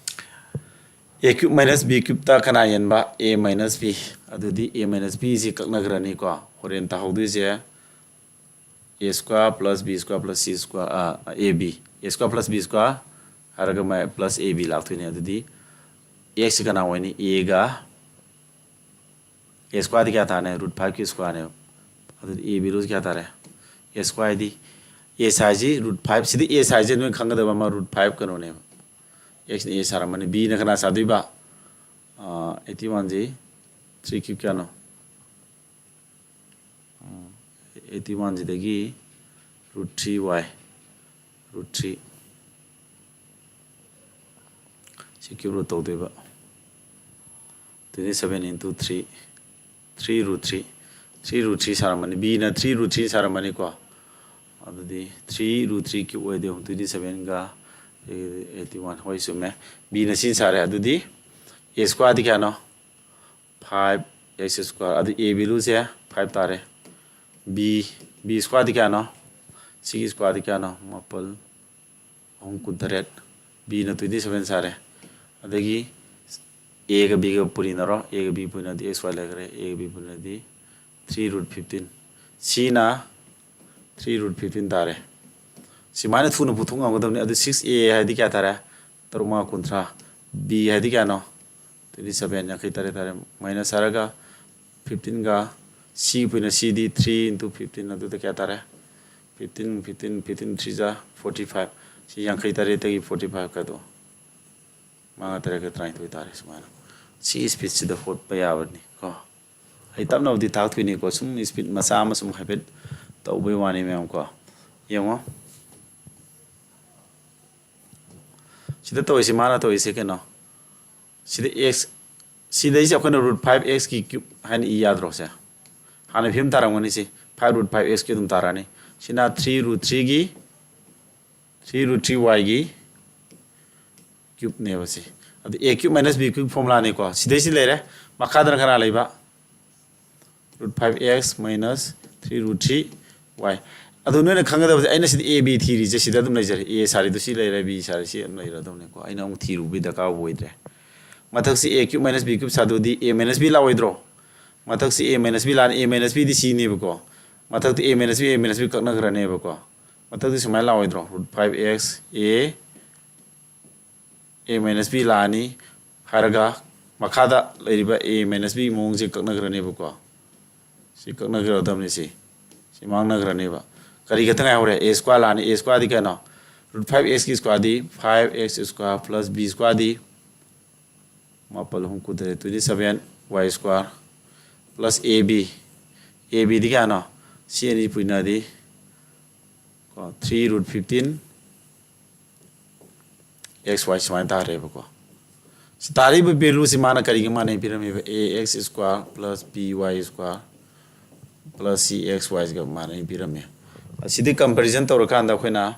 A cube minus B cubeꯇ ꯀꯅꯥ ꯍꯦꯟꯕ? A minus B꯫ ꯑꯗꯨꯗꯤ A minus B ꯁꯤ ꯀꯛꯅꯈ꯭ꯔꯅꯤꯀꯣ꯫ ꯍꯣꯔꯦꯟ ꯇꯥꯍꯧꯗꯣꯏꯁꯦ A square plus B square plus C square, ꯑ, A B, A square plus B square ꯍꯥꯏꯔꯒ ꯃꯥꯏ plus A B ꯂꯥꯛꯇꯣꯏꯅꯦ꯫ ꯑꯗꯨꯗꯤ X ꯁꯤ ꯀꯅꯥ ꯑꯣꯏꯅꯤ? Aꯒ A squareꯗꯤ ꯀꯌꯥ ꯇꯥꯔꯦ? Root fiveꯀꯤ squareꯅꯦꯕ꯫ ꯑꯗꯨꯗꯤ A valueꯁꯤ ꯀꯌꯥ ꯇꯥꯔꯦ? A squareꯗꯤ, A sideꯁꯤ root five, CD A sideꯁꯦ ꯅꯣꯏ ꯈꯪꯒꯗꯕ ꯑꯃ root five ꯀꯩꯅꯣꯅꯦꯕ꯫ Xꯅ A ꯁꯥꯔꯝꯃꯅꯤ꯫ Bꯅ ꯀꯅꯥ ꯁꯥꯗꯣꯏꯕ? ꯑ, eighty oneꯁꯤ three cube ꯀꯌꯥꯅꯣ? ꯑ, eighty oneꯁꯤꯗꯒꯤ root three Y, root three, ꯁꯤ cube root ꯇꯧꯗꯣꯏꯕ꯫ Twenty seven into three, three root three, three root three ꯁꯥꯔꯝꯃꯅꯤ꯫ Bꯅ three root three ꯁꯥꯔꯝꯃꯅꯤꯀꯣ꯫ ꯑꯗꯨꯗꯤ three root three cube ꯑꯣꯏꯗꯤ ꯑꯃꯨꯛ twenty sevenꯒ eighty one, ꯍꯣꯏ, ꯆꯨꯝꯃꯦ꯫ Bꯅ ꯁꯤ ꯁꯥꯔꯦ꯫ ꯑꯗꯨꯗꯤ A squareꯗꯤ ꯀꯌꯥꯅꯣ? Five X square꯫ ꯑꯗꯨ A valueꯁꯦ five ꯇꯥꯔꯦ꯫ B, B squareꯗꯤ ꯀꯌꯥꯅꯣ? ꯁꯤꯒꯤ ꯁ꯭ꯀ꯭ꯋꯥꯔꯗꯤ ꯀꯌꯥꯅꯣ? ꯃꯥꯄꯜ ꯑꯍꯨꯝ ꯀꯨꯟꯇꯔꯦꯠ꯫ ꯕꯤꯅ twenty seven ꯁꯥꯔꯦ꯫ ꯑꯗꯒꯤ ꯑꯦꯒ ꯕꯤꯒ ꯄꯨꯔꯤꯅꯔꯣ꯫ ꯑꯦꯒ ꯕꯤ ꯄꯨꯔꯤꯅꯗꯤ ꯑꯦꯛꯁ ꯋꯥꯏ ꯂꯩꯈ꯭ꯔꯦ꯫ ꯑꯦꯒ ꯕꯤ ꯄꯨꯔꯤꯅꯗꯤ three root fifteen꯫ ꯁꯤꯅ three root fifteen ꯇꯥꯔꯦ꯫ ꯁꯨꯃꯥꯏꯅ ꯊꯨꯅ ꯄꯨꯊꯣꯛ ꯉꯝꯒꯗꯕꯅꯤ꯫ ꯑꯗꯨ six a ꯍꯥꯏꯗꯤ ꯀꯌꯥ ꯇꯥꯔꯦ? ꯇꯔꯨꯛ ꯃꯉꯥ ꯀꯨꯟꯊ꯭ꯔꯥ꯫ ꯕꯤ ꯍꯥꯏꯗꯤ ꯀꯌꯥꯅꯣ? Twenty seven, ꯌꯥꯡꯈꯩ ꯇꯔꯦꯠ ꯇꯥꯔꯦ꯫ ꯃꯥꯏꯅꯁ ꯍꯥꯏꯔꯒ fifteen ꯒ ꯁꯤ ꯄꯨꯏꯅ ꯁꯤꯗꯤ three into fifteen, ꯑꯗꯨꯗ ꯀꯌꯥ ꯇꯥꯔꯦ? Fifteen, fifteen, fifteen three ꯖꯥ forty five꯫ ꯁꯤ ꯌꯥꯡꯈꯩ ꯇꯔꯦꯠꯇꯒꯤ forty five ꯀꯗꯣ ꯃꯉꯥ ꯇꯔꯦꯠꯀ ꯇꯔꯥꯅꯤꯊꯣꯏ ꯇꯥꯔꯦ꯫ ꯁꯨꯃꯥꯏꯅ ꯁꯤ ꯏꯁꯄꯤꯠꯁꯤꯗ ꯍꯣꯠꯄ ꯌꯥꯕꯅꯤ ꯀꯣ꯫ ꯑꯩ ꯇꯞꯅꯕꯨꯗꯤ ꯇꯥꯛꯇꯣꯏꯅꯤꯀꯣ, ꯁꯨꯝ ꯏꯁꯄꯤꯠ ꯃꯆꯥ ꯑꯃ ꯁꯨꯝ ꯍꯥꯏꯐꯦꯠ ꯇꯧꯕꯩ ꯋꯥꯅꯤ ꯃꯌꯥꯝ ꯀꯣ꯫ ꯌꯦꯡꯉꯣ, ꯁꯤꯗ ꯇꯧꯔꯤꯁꯤ, ꯃꯥꯅ ꯇꯧꯔꯤꯁꯦ ꯀꯩꯅꯣ? ꯁꯤꯗ ꯑꯦꯛꯁ, ꯁꯤꯗꯩꯁꯦ ꯑꯩꯈꯣꯏꯅ root five x ꯀꯤ cube ꯍꯥꯏꯅ ꯏ ꯌꯥꯗ꯭ꯔꯣ? ꯁꯦ ꯍꯥꯟꯅ ꯐꯤꯕꯝ ꯇꯥꯔꯝꯒꯅꯤ꯫ ꯁꯤ five root five x cube ꯑꯗꯨꯝ ꯇꯥꯔꯛꯑꯅꯤ꯫ ꯁꯤꯅ three root three ꯒꯤ, three root three y ꯒꯤ cube ꯅꯦꯕ ꯁꯤ꯫ ꯑꯗꯨ a cube minus b cube formula ꯅꯤꯀꯣ꯫ ꯁꯤꯗꯩꯁꯤ ꯂꯩꯔꯦ꯫ ꯃꯈꯥꯗꯅ ꯀꯅꯥ ꯂꯩꯕ? Root five x minus three root three y꯫ ꯑꯗꯨ ꯅꯣꯏꯅ ꯈꯪꯒꯗꯕꯁꯦ, ꯑꯩꯅ ꯁꯤꯗ a b ꯊꯤꯔꯤꯁꯦ ꯁꯤꯗ ꯑꯗꯨꯝ ꯂꯩꯖꯔꯦ꯫ A ꯁꯥꯔꯤꯗꯨ ꯁꯤ ꯂꯩꯔꯦ, b ꯁꯥꯔꯤ ꯁꯤ ꯑꯗꯨꯝ ꯂꯩꯔꯗꯧꯅꯤꯀꯣ꯫ ꯑꯩꯅ ꯑꯃꯨꯛ ꯊꯤꯔꯨꯕꯒꯤ ꯗꯔꯀꯥꯔ ꯑꯣꯏꯗ꯭ꯔꯦ꯫ ꯃꯊꯛꯁꯤ a cube minus b cube ꯁꯥꯗꯣꯛꯑꯗꯤ a minus b ꯂꯥꯛꯑꯣꯏꯗ꯭ꯔꯣ? ꯃꯊꯛꯁꯤ a minus b ꯂꯥꯛꯑꯅꯤ, a minus b ꯗꯤ ꯁꯤꯅꯦꯕꯀꯣ꯫ ꯃꯊꯛꯇ a minus b, a minus b ꯀꯛꯅꯈ꯭ꯔꯅꯦꯕꯀꯣ꯫ ꯃꯊꯛꯇ ꯁꯨꯃꯥꯏꯅ ꯂꯥꯛꯑꯣꯏꯗ꯭ꯔꯣ? Root five x a, a minus b ꯂꯥꯛꯑꯅꯤ ꯍꯥꯏꯔꯒ ꯃꯈꯥꯗ ꯂꯩꯔꯤꯕ a minus b ꯃꯑꯣꯡꯁꯦ ꯀꯛꯅꯈ꯭ꯔꯅꯦꯕꯀꯣ꯫ ꯁꯤ ꯀꯛꯅꯈ꯭ꯔꯗꯕꯅꯤ꯫ ꯁꯤ, ꯁꯤ ꯃꯥꯡꯅꯈ꯭ꯔꯅꯦꯕ꯫ ꯀꯔꯤ ꯈꯛꯇ ꯉꯥꯏꯍꯧꯔꯦ? A square ꯂꯥꯛꯑꯅꯤ꯫ A square ꯗꯤ ꯀꯩꯅꯣ? Root five x ꯀꯤ square ꯗꯤ five x square plus b square ꯗꯤ ꯃꯥꯄꯜ ꯑꯍꯨꯝ ꯀꯨꯟꯇꯔꯦꯠ, twenty seven y square plus a b꯫ A b ꯗꯤ ꯀꯌꯥꯅꯣ? ꯁꯤ ꯑꯅꯤ ꯄꯨꯏꯅꯗꯤ ꯀꯣ, three root fifteen x y ꯁꯨꯃꯥꯏꯅ ꯇꯥꯔꯦꯕꯀꯣ꯫ ꯁꯤ ꯇꯥꯔꯤꯕ value ꯁꯤ ꯃꯥꯅ ꯀꯔꯤꯒ ꯃꯥꯟꯅꯩ ꯄꯤꯔꯝꯃꯤꯕ? A x square plus b y square plus c x y ꯒ ꯃꯥꯟꯅꯩ ꯄꯤꯔꯝꯃꯦ꯫ ꯑꯁꯤꯗꯤ comparison ꯇꯧꯔꯀꯥꯟꯗ ꯑꯩꯈꯣꯏꯅ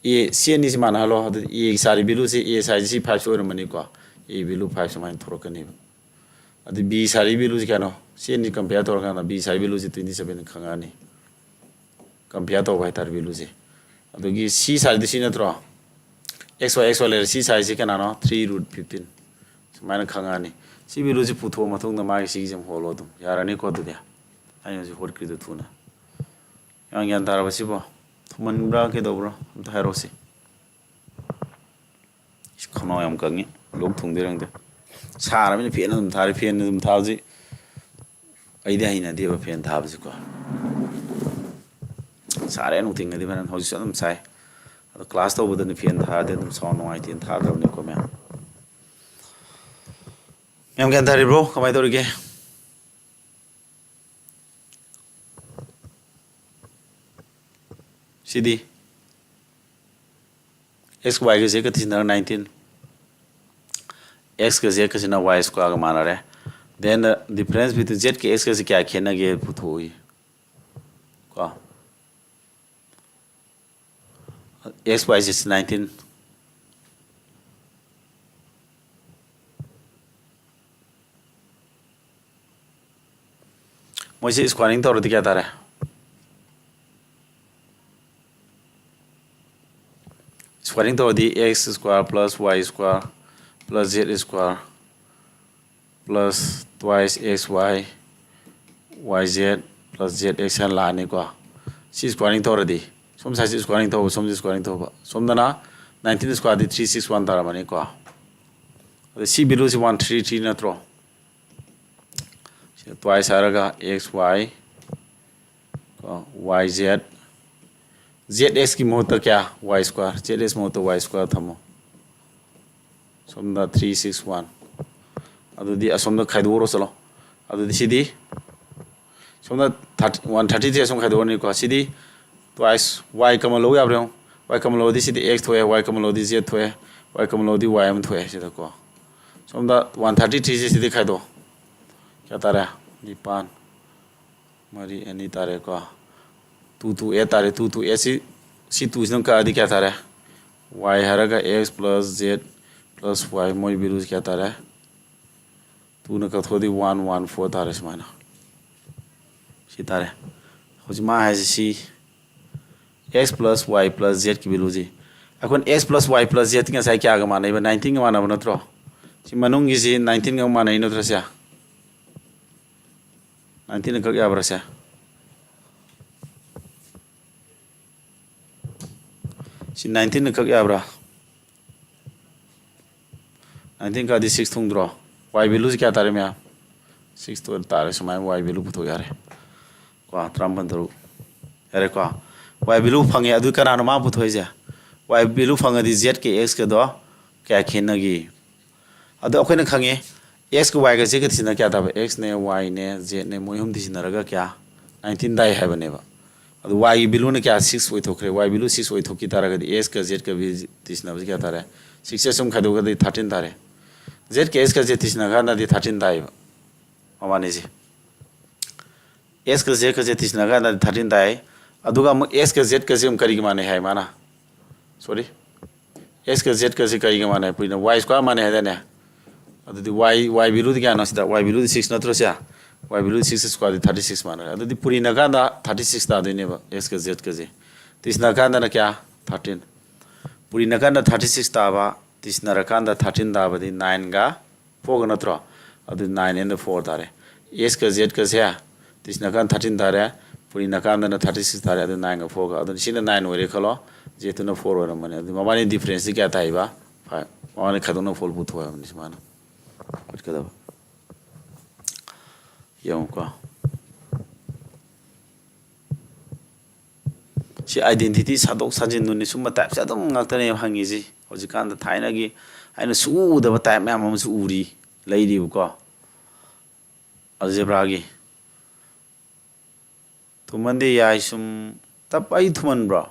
a, ꯁꯤ ꯑꯅꯤꯁꯤ ꯃꯥꯟꯅꯍꯜꯂꯣ꯫ ꯑꯗꯨꯗꯤ a ꯁꯥꯔꯤ value ꯁꯤ, a ꯁꯥꯔꯤꯁꯤ five ꯁꯨ ꯑꯣꯏꯔꯝꯃꯅꯤꯀꯣ꯫ A value five ꯁꯨꯃꯥꯏꯅ ꯊꯣꯛꯂꯛꯀꯅꯦꯕ꯫ ꯑꯗꯨ b ꯁꯥꯔꯤ value ꯁꯤ ꯀꯌꯥꯅꯣ? ꯁꯤ ꯑꯅꯤ compare ꯇꯧꯔꯀꯥꯟꯗ b ꯁꯥꯔꯤ value ꯁꯤ twenty seven ꯈꯪꯉꯛꯑꯅꯤ꯫ ꯀꯝꯄꯤꯌꯔ ꯇꯧꯕ ꯍꯥꯏꯇꯥꯔꯦ ꯚꯦꯂꯨꯁꯦ꯫ ꯑꯗꯨꯒꯤ ꯁꯤ ꯁꯥꯏꯗꯤ ꯁꯤ ꯅꯠꯇ꯭ꯔꯣ? ꯑꯦꯛꯁ ꯋꯥꯏ ꯑꯦꯛꯁ ꯋꯥꯏ ꯂꯩꯔꯦ꯫ ꯁꯤ ꯁꯥꯏꯁꯤ ꯀꯅꯥꯅꯣ? Three root fifteen. ꯁꯨꯃꯥꯏꯅ ꯈꯪꯉꯛꯑꯅꯤ꯫ ꯁꯤ ꯚꯦꯂꯨꯁꯤ ꯄꯨꯊꯣꯛꯑ ꯃꯇꯨꯡꯗ ꯃꯥꯒꯤ ꯁꯤꯒꯤꯁꯦ ꯑꯃꯨꯛ ꯍꯣꯜꯂꯣ ꯑꯗꯨꯝ꯫ ꯌꯥꯔꯅꯤꯀꯣ ꯑꯗꯨꯗꯤ? ꯑꯩꯅ ꯍꯧꯖꯤꯛ ꯍꯣꯠꯈ꯭ꯔꯤꯗꯣ ꯊꯨꯅ꯫ ꯌꯥꯝ ꯒ꯭ꯌꯥꯟ ꯇꯥꯔꯕ ꯁꯤꯕꯣ? ꯊꯨꯃꯟꯕ꯭ꯔꯥ ꯀꯩꯗꯧꯕ꯭ꯔꯣ? ꯑꯝꯇ ꯍꯥꯏꯔꯛꯑꯣꯁꯦ꯫ ꯏꯁ, ꯈꯅꯥꯎ ꯌꯥꯝ ꯀꯪꯉꯤ꯫ ꯂꯣꯛ ꯊꯨꯡꯗꯣꯏꯔ ꯈꯪꯗꯦ꯫ ꯁꯥꯔꯕꯅꯤꯅ ꯐꯦꯟ ꯑꯗꯨꯝ ꯊꯥꯔꯤ꯫ ꯐꯦꯟ ꯑꯗꯨꯝ ꯊꯥꯕꯁꯤ ꯑꯩꯗꯤ ꯍꯩꯅꯗꯦꯕ, ꯐꯦꯟ ꯊꯥꯕꯁꯤꯀꯣ꯫ ꯁꯥꯔꯦ ꯅꯨꯡꯊꯤꯟꯒꯗꯤ ꯐꯖꯅ, ꯍꯧꯖꯤꯛꯁꯨ ꯑꯗꯨꯝ ꯁꯥꯏ꯫ ꯑꯗꯣ ꯀ꯭ꯂꯥꯁ ꯇꯧꯕꯗꯅꯤ ꯐꯦꯟ ꯊꯥꯔꯗꯤ ꯑꯗꯨꯝ ꯁꯥꯎꯟ ꯅꯨꯡꯉꯥꯏꯇꯦꯅ ꯊꯥꯗ꯭ꯔꯕꯅꯤꯀꯣ ꯃꯌꯥꯝ꯫ ꯃꯌꯥꯝ ꯒ꯭ꯌꯥꯟ ꯇꯥꯔꯤꯕ꯭ꯔꯣ? ꯀꯃꯥꯏꯅ ꯇꯧꯔꯤꯒꯦ? ꯁꯤꯗꯤ ꯑꯦꯛꯁ ꯋꯥꯏꯒ ꯖꯦꯠꯀ ꯊꯤꯖꯤꯟꯅꯔꯒ ꯅꯥꯏꯟꯇꯤꯟ, ꯑꯦꯛꯁꯀ ꯖꯦꯠꯀꯁꯤꯅ ꯋꯥꯏ ꯁ꯭ꯀ꯭ꯋꯥꯔꯒ ꯃꯥꯟꯅꯔꯦ꯫ Then the difference between ꯖꯦꯠꯀ ꯑꯦꯛꯁꯀꯁꯤ ꯀꯌꯥ ꯈꯦꯠꯅꯒꯦ ꯄꯨꯊꯣꯛꯎꯏ ꯀꯣ꯫ X Y is nineteen. ꯃꯣꯏꯁꯦ squaring ꯇꯧꯔꯗꯤ ꯀꯌꯥ ꯇꯥꯔꯦ? Squaring ꯇꯧꯔꯗꯤ x square plus y square plus z square plus twice x y, y z plus z x ꯍꯥꯏꯅ ꯂꯥꯛꯑꯅꯤꯀꯣ꯫ ꯁꯤ squaring ꯇꯧꯔꯗꯤ, ꯁꯣꯝ side ꯁꯤ squaring ꯇꯧꯕ, ꯁꯣꯝꯁꯤ squaring ꯇꯧꯕ, ꯁꯣꯝꯗꯅ nineteen square ꯗꯤ three six one ꯇꯥꯔꯝꯃꯅꯤꯀꯣ꯫ ꯑꯗ ꯁꯤ value ꯁꯤ one three three ꯅꯠꯇ꯭ꯔꯣ? ꯁꯤꯗ twice ꯍꯥꯏꯔꯒ x y ꯀꯣ, y z, z x ꯀꯤ ꯃꯍꯨꯠꯇ ꯀꯌꯥ? Y square, z x ꯃꯍꯨꯠꯇ y square ꯊꯝꯃꯣ꯫ ꯁꯣꯝꯗ three six one꯫ ꯑꯗꯨꯗꯤ ꯑꯁꯣꯝꯗ ꯈꯥꯏꯗꯣꯛꯎꯔꯣ ꯆꯠꯂꯣ꯫ ꯑꯗꯨꯗꯤ ꯁꯤꯗꯤ ꯁꯣꯝꯗ thirty, one thirty three ꯑꯁꯣꯝ ꯈꯥꯏꯗꯣꯛꯑꯅꯤꯀꯣ꯫ ꯁꯤꯗꯤ twice y common ꯂꯧ ꯌꯥꯕ꯭ꯔꯥ ꯌꯦꯡꯉꯣ꯫ Y common ꯂꯧꯔꯗꯤ ꯁꯤꯗꯤ x ꯊꯣꯛꯑꯦ, y common ꯂꯧꯔꯗꯤ z ꯊꯣꯛꯑꯦ, y common ꯂꯧꯔꯗꯤ y ꯑꯃ ꯊꯣꯛꯑꯦ ꯁꯤꯗꯀꯣ꯫ ꯁꯣꯝꯗ one thirty three ꯁꯦ ꯁꯤꯗꯤ ꯈꯥꯏꯗꯣꯛꯑꯣ꯫ ꯀꯌꯥ ꯇꯥꯔꯦ? ꯅꯤꯄꯥꯟ꯫ ꯃꯔꯤ ꯑꯅꯤ ꯇꯥꯔꯦꯀꯣ꯫ Two two eight ꯇꯥꯔꯦ꯫ Two two eight ꯁꯤ, ꯁꯤ two ꯁꯤꯅ ꯀꯛꯑꯗꯤ ꯀꯌꯥ ꯇꯥꯔꯦ? Y ꯍꯥꯏꯔꯒ x plus z plus y, ꯃꯣꯏ value ꯁꯤ ꯀꯌꯥ ꯇꯥꯔꯦ? Two ꯅ ꯀꯛꯊꯣꯛꯑꯗꯤ one one four ꯇꯥꯔꯦ ꯁꯨꯃꯥꯏꯅ꯫ ꯁꯤ ꯇꯥꯔꯦ꯫ ꯍꯧꯖꯤꯛ ꯃꯥ ꯍꯥꯏꯁꯦ ꯁꯤ X plus y plus z ꯀꯤ value ꯁꯤ꯫ ꯑꯩꯈꯣꯏꯅ x plus y plus z ꯉꯁꯥꯏ ꯀꯌꯥꯒ ꯃꯥꯟꯅꯩꯕ? Nineteen ꯒ ꯃꯥꯟꯅꯕ ꯅꯠꯇ꯭ꯔꯣ? ꯁꯤ ꯃꯅꯨꯡꯒꯤꯁꯤ nineteen ꯒ ꯃꯥꯟꯅꯩ ꯅꯠꯇ꯭ꯔꯣ ꯁꯦ? Nineteen ꯅ ꯀꯛ ꯌꯥꯕ꯭ꯔꯥ ꯁꯦ? ꯁꯤ nineteen ꯅ ꯀꯛ ꯌꯥꯕ꯭ꯔꯥ? Nineteen ꯀꯛꯑꯗꯤ six ꯊꯨꯡꯗ꯭ꯔꯣ? Y value ꯁꯤ ꯀꯌꯥ ꯇꯥꯔꯦ ꯃꯌꯥꯝ? Six ꯇꯥꯔꯦ꯫ ꯁꯨꯃꯥꯏꯅ y value ꯄꯨꯊꯣꯛ ꯌꯥꯔꯦ꯫ ꯀꯣ, ꯇꯔꯥꯃꯥꯄꯟ ꯇꯔꯨꯛ꯫ ꯌꯥꯔꯦꯀꯣ? Y value ꯐꯪꯉꯦ꯫ ꯑꯗꯨ ꯀꯅꯥꯅꯣ ꯃꯥ ꯄꯨꯊꯣꯛꯏꯁꯦ? Y value ꯐꯪꯉꯗꯤ z ꯀ x ꯀꯗꯣ ꯀꯌꯥ ꯈꯦꯠꯅꯒꯦ? ꯑꯗꯣ ꯑꯩꯈꯣꯏꯅ ꯈꯪꯉꯦ, x ꯀ y ꯒ z ꯀ ꯊꯤꯁꯤꯅ ꯀꯌꯥ ꯇꯥꯕ? X ꯅꯦ, y ꯅꯦ, z ꯅꯦ, ꯃꯣꯏ ꯑꯍꯨꯝ ꯊꯤꯁꯤꯟꯅꯔꯒ ꯀꯌꯥ? Nineteen ꯇꯥꯏ ꯍꯥꯏꯕꯅꯦꯕ꯫ ꯑꯗꯨ y ꯒꯤ value ꯅ ꯀꯌꯥ? Six ꯑꯣꯏꯊꯣꯛꯈ꯭ꯔꯦ꯫ Y value six ꯑꯣꯏꯊꯣꯛꯈꯤ ꯇꯥꯔꯒꯗꯤ x ꯀ z ꯀ ꯊꯤꯁꯤꯟꯅꯕꯁꯤ ꯀꯌꯥ ꯇꯥꯔꯦ? Six ꯁꯦ ꯁꯨꯝ ꯈꯥꯏꯗꯣꯛꯑꯒꯗꯤ thirteen ꯇꯥꯔꯦ꯫ Z ꯀ x ꯀ ꯊꯤꯁꯤꯟꯅ ꯀꯥꯟꯗꯗꯤ thirteen ꯇꯥꯏꯌꯦꯕ ꯃꯕꯥꯅꯤꯁꯦ꯫ X ꯀ z ꯀꯁꯦ ꯊꯤꯁꯤꯟꯅ ꯀꯥꯟꯗ thirteen ꯇꯥꯏ꯫ ꯑꯗꯨꯒ ꯑꯃꯨꯛ x ꯀ z ꯀꯁꯦ ꯑꯃꯨꯛ ꯀꯔꯤꯒ ꯃꯥꯟꯅꯩ ꯍꯥꯏ ꯃꯥꯅ? Sorry, x ꯀ z ꯀꯁꯦ ꯀꯔꯤꯒ ꯃꯥꯟꯅꯩ? ꯄꯨꯔꯤꯅ y square ꯃꯥꯟꯅꯩ ꯍꯥꯏꯗꯥꯏꯅꯦ? ꯑꯗꯨꯗꯤ y, y value ꯗꯤ ꯀꯌꯥꯅꯣ ꯁꯤꯗ? Y value ꯗꯤ six ꯅꯠꯇ꯭ꯔꯣ ꯁꯦ? Y value six square ꯗꯤ thirty six ꯃꯥꯟꯅꯔꯦ꯫ ꯑꯗꯨꯗꯤ ꯄꯨꯔꯤꯅ ꯀꯥꯟꯗ thirty six ꯇꯥꯗꯣꯏꯅꯦꯕ x ꯀ z ꯀꯁꯦ꯫ ꯊꯤꯁꯤꯟꯅ ꯀꯥꯟꯗꯅ ꯀꯌꯥ? Thirteen꯫ ꯄꯨꯔꯤꯅ ꯀꯥꯟꯗ thirty six ꯇꯥꯕ, ꯊꯤꯁꯤꯟꯅꯔꯀꯥꯟꯗ thirteen ꯇꯥꯕꯗꯤ nine ꯒ four ꯒ ꯅꯠꯇ꯭ꯔꯣ? ꯑꯗꯨ nine and four ꯇꯥꯔꯦ꯫ X ꯀ z ꯀꯁꯦ ꯊꯤꯁꯤꯟꯅꯀꯥꯟꯗ thirteen ꯇꯥꯔꯦ, ꯄꯨꯔꯤꯅꯀꯥꯟꯗꯅ thirty six ꯇꯥꯔꯦ, ꯑꯗꯨ nine ꯒ four ꯒ꯫ ꯑꯗꯨꯅ ꯁꯤꯅ nine ꯑꯣꯏꯔꯦ ꯈꯜꯂꯣ, z ꯇꯨꯅ four ꯑꯣꯏꯔꯝꯕꯅꯦ꯫ ꯑꯗꯨ ꯃꯕꯥꯅꯤ difference ꯁꯤ ꯀꯌꯥ ꯇꯥꯏꯕ? Five꯫ ꯃꯕꯥꯅꯤ ꯈꯥꯏꯗꯣꯛꯅ four ꯄꯨꯊꯣꯛꯑꯕꯅꯤ ꯁꯨꯃꯥꯏꯅ꯫ ꯈꯣꯠꯀꯗꯕ꯫ ꯌꯦꯡꯉꯨꯀꯣ꯫ ꯁꯤ identity ꯁꯥꯗꯣꯛ ꯁꯥꯖꯤꯟꯗꯨꯅꯤ꯫ ꯁꯨꯝꯕ type ꯁꯦ ꯑꯗꯨꯝ ꯉꯥꯛꯇꯅꯦꯕ ꯍꯪꯉꯤꯁꯤ꯫ ꯍꯧꯖꯤꯛꯀꯥꯟꯗ ꯊꯥꯏꯅꯒꯤ ꯑꯩꯅ ꯁꯨꯛꯎ ꯎꯗꯕ type ꯃꯌꯥꯝ ꯑꯃꯁꯨ ꯎꯔꯤ, ꯂꯩꯔꯤꯕꯀꯣ꯫ Algebra ꯒꯤ꯫ ꯊꯨꯃꯟꯗꯦ ꯌꯥꯏ ꯁꯨꯝ꯫ ꯇꯞ-, ꯑꯩ ꯊꯨꯃꯟꯕ꯭ꯔꯣ?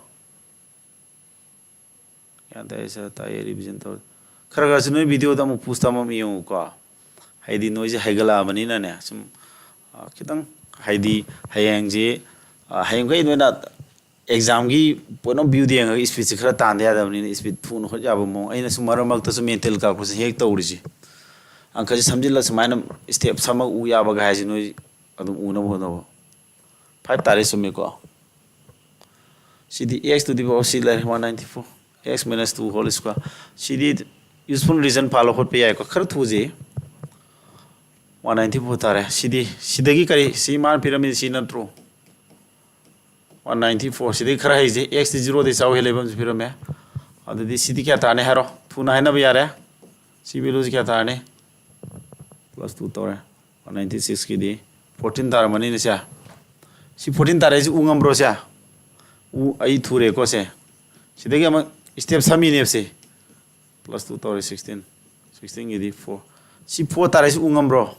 ꯒ꯭ꯌꯥꯟ ꯇꯥꯏ sir, ꯇꯥꯏꯌꯦ, revision ꯇꯧꯔꯦ꯫ ꯈꯔ ꯈꯔꯁꯨ ꯅꯣꯏ video ꯗ ꯑꯃꯨꯛ post ꯑꯃꯃꯨꯛ ꯌꯦꯡꯉꯨꯀꯣ꯫ ꯍꯥꯏꯗꯤ ꯅꯣꯏꯁꯦ ꯍꯩꯒꯠꯂꯛꯑꯕꯅꯤꯅꯅꯦ, ꯁꯨꯝ, ꯑ, ꯈꯤꯇꯪ ꯍꯥꯏꯗꯤ ꯍꯌꯦꯡꯁꯤ, ꯑ, ꯍꯌꯦꯡꯈꯩ ꯅꯣꯏꯅ exam ꯒꯤ point of view ꯗ ꯌꯦꯡꯉꯒ speed ꯁꯦ ꯈꯔ ꯇꯥꯟꯗ ꯌꯥꯗꯕꯅꯤꯅ speed ꯊꯨꯅ ꯍꯣꯠ ꯌꯥꯕ ꯃꯑꯣꯡ꯫ ꯑꯩꯅ ꯁꯨꯝ ꯃꯔꯛ ꯃꯔꯛꯇꯁꯨ mental calculation ꯍꯦꯛ ꯇꯧꯔꯤꯁꯤ꯫ ꯑꯪꯀꯁꯦ ꯁꯝꯖꯤꯜꯂ ꯁꯨꯃꯥꯏꯅ step ꯁꯝꯃ ꯎ ꯌꯥꯕꯒ ꯍꯥꯏꯁꯦ ꯅꯣꯏ ꯑꯗꯨꯝ ꯎꯅꯕ ꯍꯣꯠꯅꯧ꯫ Five ꯇꯥꯔꯦ, ꯆꯨꯝꯃꯤꯀꯣ? ꯁꯤꯗꯤ x to the power c ꯂꯩꯔꯦ, one ninety four, x minus two whole square꯫ ꯁꯤꯗꯤ useful reason ꯄꯥꯜꯂ ꯍꯣꯠꯄ ꯌꯥꯏꯀꯣ, ꯈꯔ ꯊꯨꯖꯩ꯫ One ninety four ꯇꯥꯔꯦ꯫ ꯁꯤꯗꯤ, ꯁꯤꯗꯒꯤ ꯀꯔꯤ, ꯁꯤ ꯃꯥꯅ ꯄꯤꯔꯝꯃꯤꯁꯤ ꯁꯤ ꯅꯠꯇ꯭ꯔꯣ? One ninety four꯫ ꯁꯤꯗꯒꯤ ꯈꯔ ꯍꯩꯁꯦ, x ꯇꯤ zero ꯗꯩ ꯆꯥꯎ ꯍꯦꯜꯂꯦꯕ ꯑꯃꯁꯨ ꯄꯤꯔꯝꯃꯦ꯫ ꯑꯗꯨꯗꯤ ꯁꯤꯗꯤ ꯀꯌꯥ ꯇꯥꯔꯅꯤ ꯍꯥꯏꯔꯣ? ꯊꯨꯅ ꯍꯥꯏꯅꯕ ꯌꯥꯔꯦ꯫ ꯁꯤ value ꯁꯤ ꯀꯌꯥ ꯇꯥꯔꯅꯤ? Plus two ꯇꯧꯔꯦ꯫ One ninety six ꯀꯤꯗꯤ fourteen ꯇꯥꯔꯝꯃꯅꯤꯅꯦ ꯁꯦ꯫ ꯁꯤ fourteen ꯇꯥꯔꯛꯏꯁꯤ ꯎ ꯉꯝꯕ꯭ꯔꯣ ꯁꯦ? ꯎ, ꯑꯩ ꯊꯨꯔꯦꯀꯣ ꯁꯦ꯫ ꯁꯤꯗꯒꯤ ꯑꯃ step ꯁꯝꯃꯤꯅꯦꯕ ꯁꯦ꯫ Plus two ꯇꯧꯔꯦ, sixteen꯫ Sixteen ꯒꯤꯗꯤ four꯫ ꯁꯤ four ꯇꯥꯔꯛꯏꯁꯤ ꯎ ꯉꯝꯕ꯭ꯔꯣ?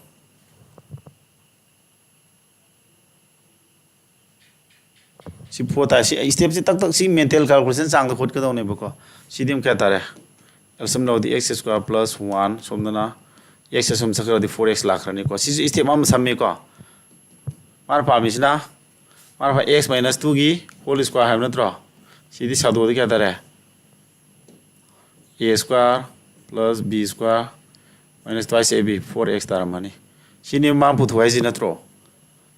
ꯁꯤ four ꯇꯥꯔꯦ꯫ ꯁꯤ ꯑꯩ step ꯁꯤ ꯇꯛ ꯇꯛ ꯁꯤ mental calculation ꯆꯥꯡꯗ ꯍꯣꯠꯀꯗꯧꯅꯦꯕꯀꯣ꯫ ꯁꯤꯗꯤ ꯑꯃꯨꯛ ꯀꯌꯥ ꯇꯥꯔꯦ? L ꯁꯝ ꯂꯧꯔꯗꯤ x square plus one, ꯁꯣꯝꯗꯅ x ꯑꯁꯨꯝ ꯆꯠꯈ꯭ꯔꯗꯤ four x ꯂꯥꯛꯈ꯭ꯔꯅꯤꯀꯣ꯫ ꯁꯤꯁꯨ step ꯑꯃ ꯁꯝꯃꯤꯀꯣ꯫ ꯃꯥꯅ ꯄꯥꯝꯃꯤꯁꯤꯅ, ꯃꯥꯅ ꯄꯥꯝ-, x minus two ꯒꯤ whole square ꯍꯥꯏꯕ ꯅꯠꯇ꯭ꯔꯣ? ꯁꯤꯗꯤ ꯁꯥꯗꯣꯛꯑꯗꯤ ꯀꯌꯥ ꯇꯥꯔꯦ? A square plus b square minus twice ab, four x ꯇꯥꯔꯝꯃꯅꯤ꯫ ꯁꯤꯅꯤ ꯃꯥꯅ ꯄꯨꯊꯣꯛ ꯍꯥꯏꯁꯤ ꯅꯠꯇ꯭ꯔꯣ?